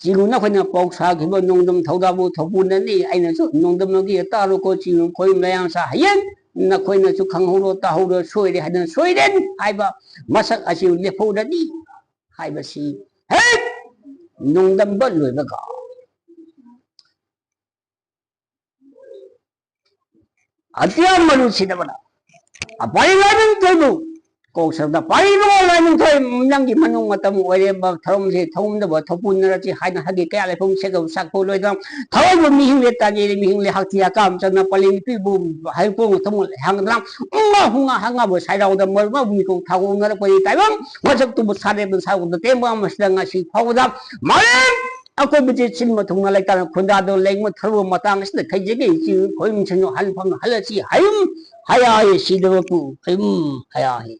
ꯆꯤꯡꯉꯨ ꯅꯈꯣꯏꯅ ꯄꯥꯎ ꯁꯥꯈꯤꯕ ꯅꯣꯡꯗꯝ ꯊꯧꯗꯥꯕꯨ ꯊꯧꯄꯨꯅꯅꯤ꯫ ꯑꯩꯅꯁꯨ ꯅꯣꯡꯗꯝ ꯑꯗꯨꯒꯤ ꯇꯥꯔꯣꯀꯣ ꯆꯤꯡꯉꯨ ꯈꯣꯏꯔꯨꯝ ꯂꯥꯏꯌꯥꯡꯁꯥ ꯍꯌꯦꯡ ꯅꯈꯣꯏꯅꯁꯨ ꯈꯪꯍꯧꯔꯣ ꯇꯥꯍꯧꯔꯣ ꯁꯣꯏꯔꯦ ꯍꯥꯏꯗꯅ ꯁꯣꯏꯔꯦꯟ ꯍꯥꯏꯕ ꯃꯁꯛ ꯑꯁꯤ ꯂꯦꯞꯍꯧꯔꯅꯤ ꯍꯥꯏꯕꯁꯤ ꯍꯦꯛ ꯅꯣꯡꯗꯝꯕ ꯂꯣꯏꯕꯒ ꯑꯇꯤꯌꯥ ꯃꯔꯨ ꯁꯤꯗꯕꯅ ꯑꯄꯥꯔꯤ ꯂꯥꯏꯅꯤꯡꯊꯧꯕꯨ ꯀꯧꯁꯛꯇ ꯄꯥꯔꯤꯕ ꯂꯥꯏꯅꯤꯡꯊꯧ ꯅꯪꯒꯤ ꯃꯅꯨꯡ ꯃꯇꯝ ꯑꯣꯏꯔꯦꯕ ꯊꯧꯔꯝꯁꯤ ꯊꯧꯝꯗꯕ ꯊꯧꯄꯨꯟꯅꯔꯁꯤ ꯍꯥꯏꯅ ꯍꯥꯏꯒꯤ ꯀꯌꯥ ꯂꯩꯐꯝ ꯁꯦꯒꯧ ꯁꯥꯛꯄ ꯂꯣꯏꯗꯅ ꯊꯧꯔꯝꯕꯨ ꯃꯤꯍꯤꯡꯂꯦ ꯇꯥꯒꯦꯔꯦ ꯃꯤꯍꯤꯡꯂꯦ ꯍꯛꯊꯤ ꯍꯀꯥꯝ ꯆꯪꯅ ꯄꯥꯂꯤ ꯅꯨꯄꯤꯕꯨ ꯍꯩꯀꯣꯡ ꯊꯃꯣꯏ ꯍꯥꯡꯗꯅ ꯎꯪꯉ ꯍꯨꯉ ꯍꯪꯉꯕ ꯁꯥꯏꯔꯥꯎꯗ ꯃꯔꯨ ꯃꯤꯀꯣꯛ ꯊꯥꯒꯣꯡꯅꯔꯛꯄꯗꯤ ꯇꯥꯏꯕꯪ ꯃꯁꯛꯇꯨꯕꯨ ꯁꯥꯔꯦꯕ ꯁꯥꯔꯣꯛꯇ ꯇꯦꯡꯕ ꯑꯃꯁꯤꯗ ꯉꯁꯤ ꯐꯥꯎꯕꯗ ꯃꯥꯂꯦꯝ ꯑꯀꯣꯏꯕꯁꯤ ꯁꯤꯟꯕ ꯊꯨꯡꯅ ꯂꯩꯇꯥꯅ ꯈꯨꯟꯗꯥꯗꯨꯅ ꯂꯩꯕ ꯊꯧꯔꯝ ꯃꯇꯥꯡ ꯑꯁꯤꯗ ꯈꯩꯖꯒꯤ ꯏꯆꯤꯜ ꯈꯣꯏꯔꯨꯝꯁꯤꯡꯅ ꯍꯟꯐꯝ ꯍꯜꯂꯁꯤ ꯍꯥꯏꯌꯨꯝ ꯍꯌꯥꯍꯤ ꯁꯤꯗꯕꯄꯨ ꯍꯥꯏꯌꯨꯝ ꯍꯌꯥꯍꯤ꯫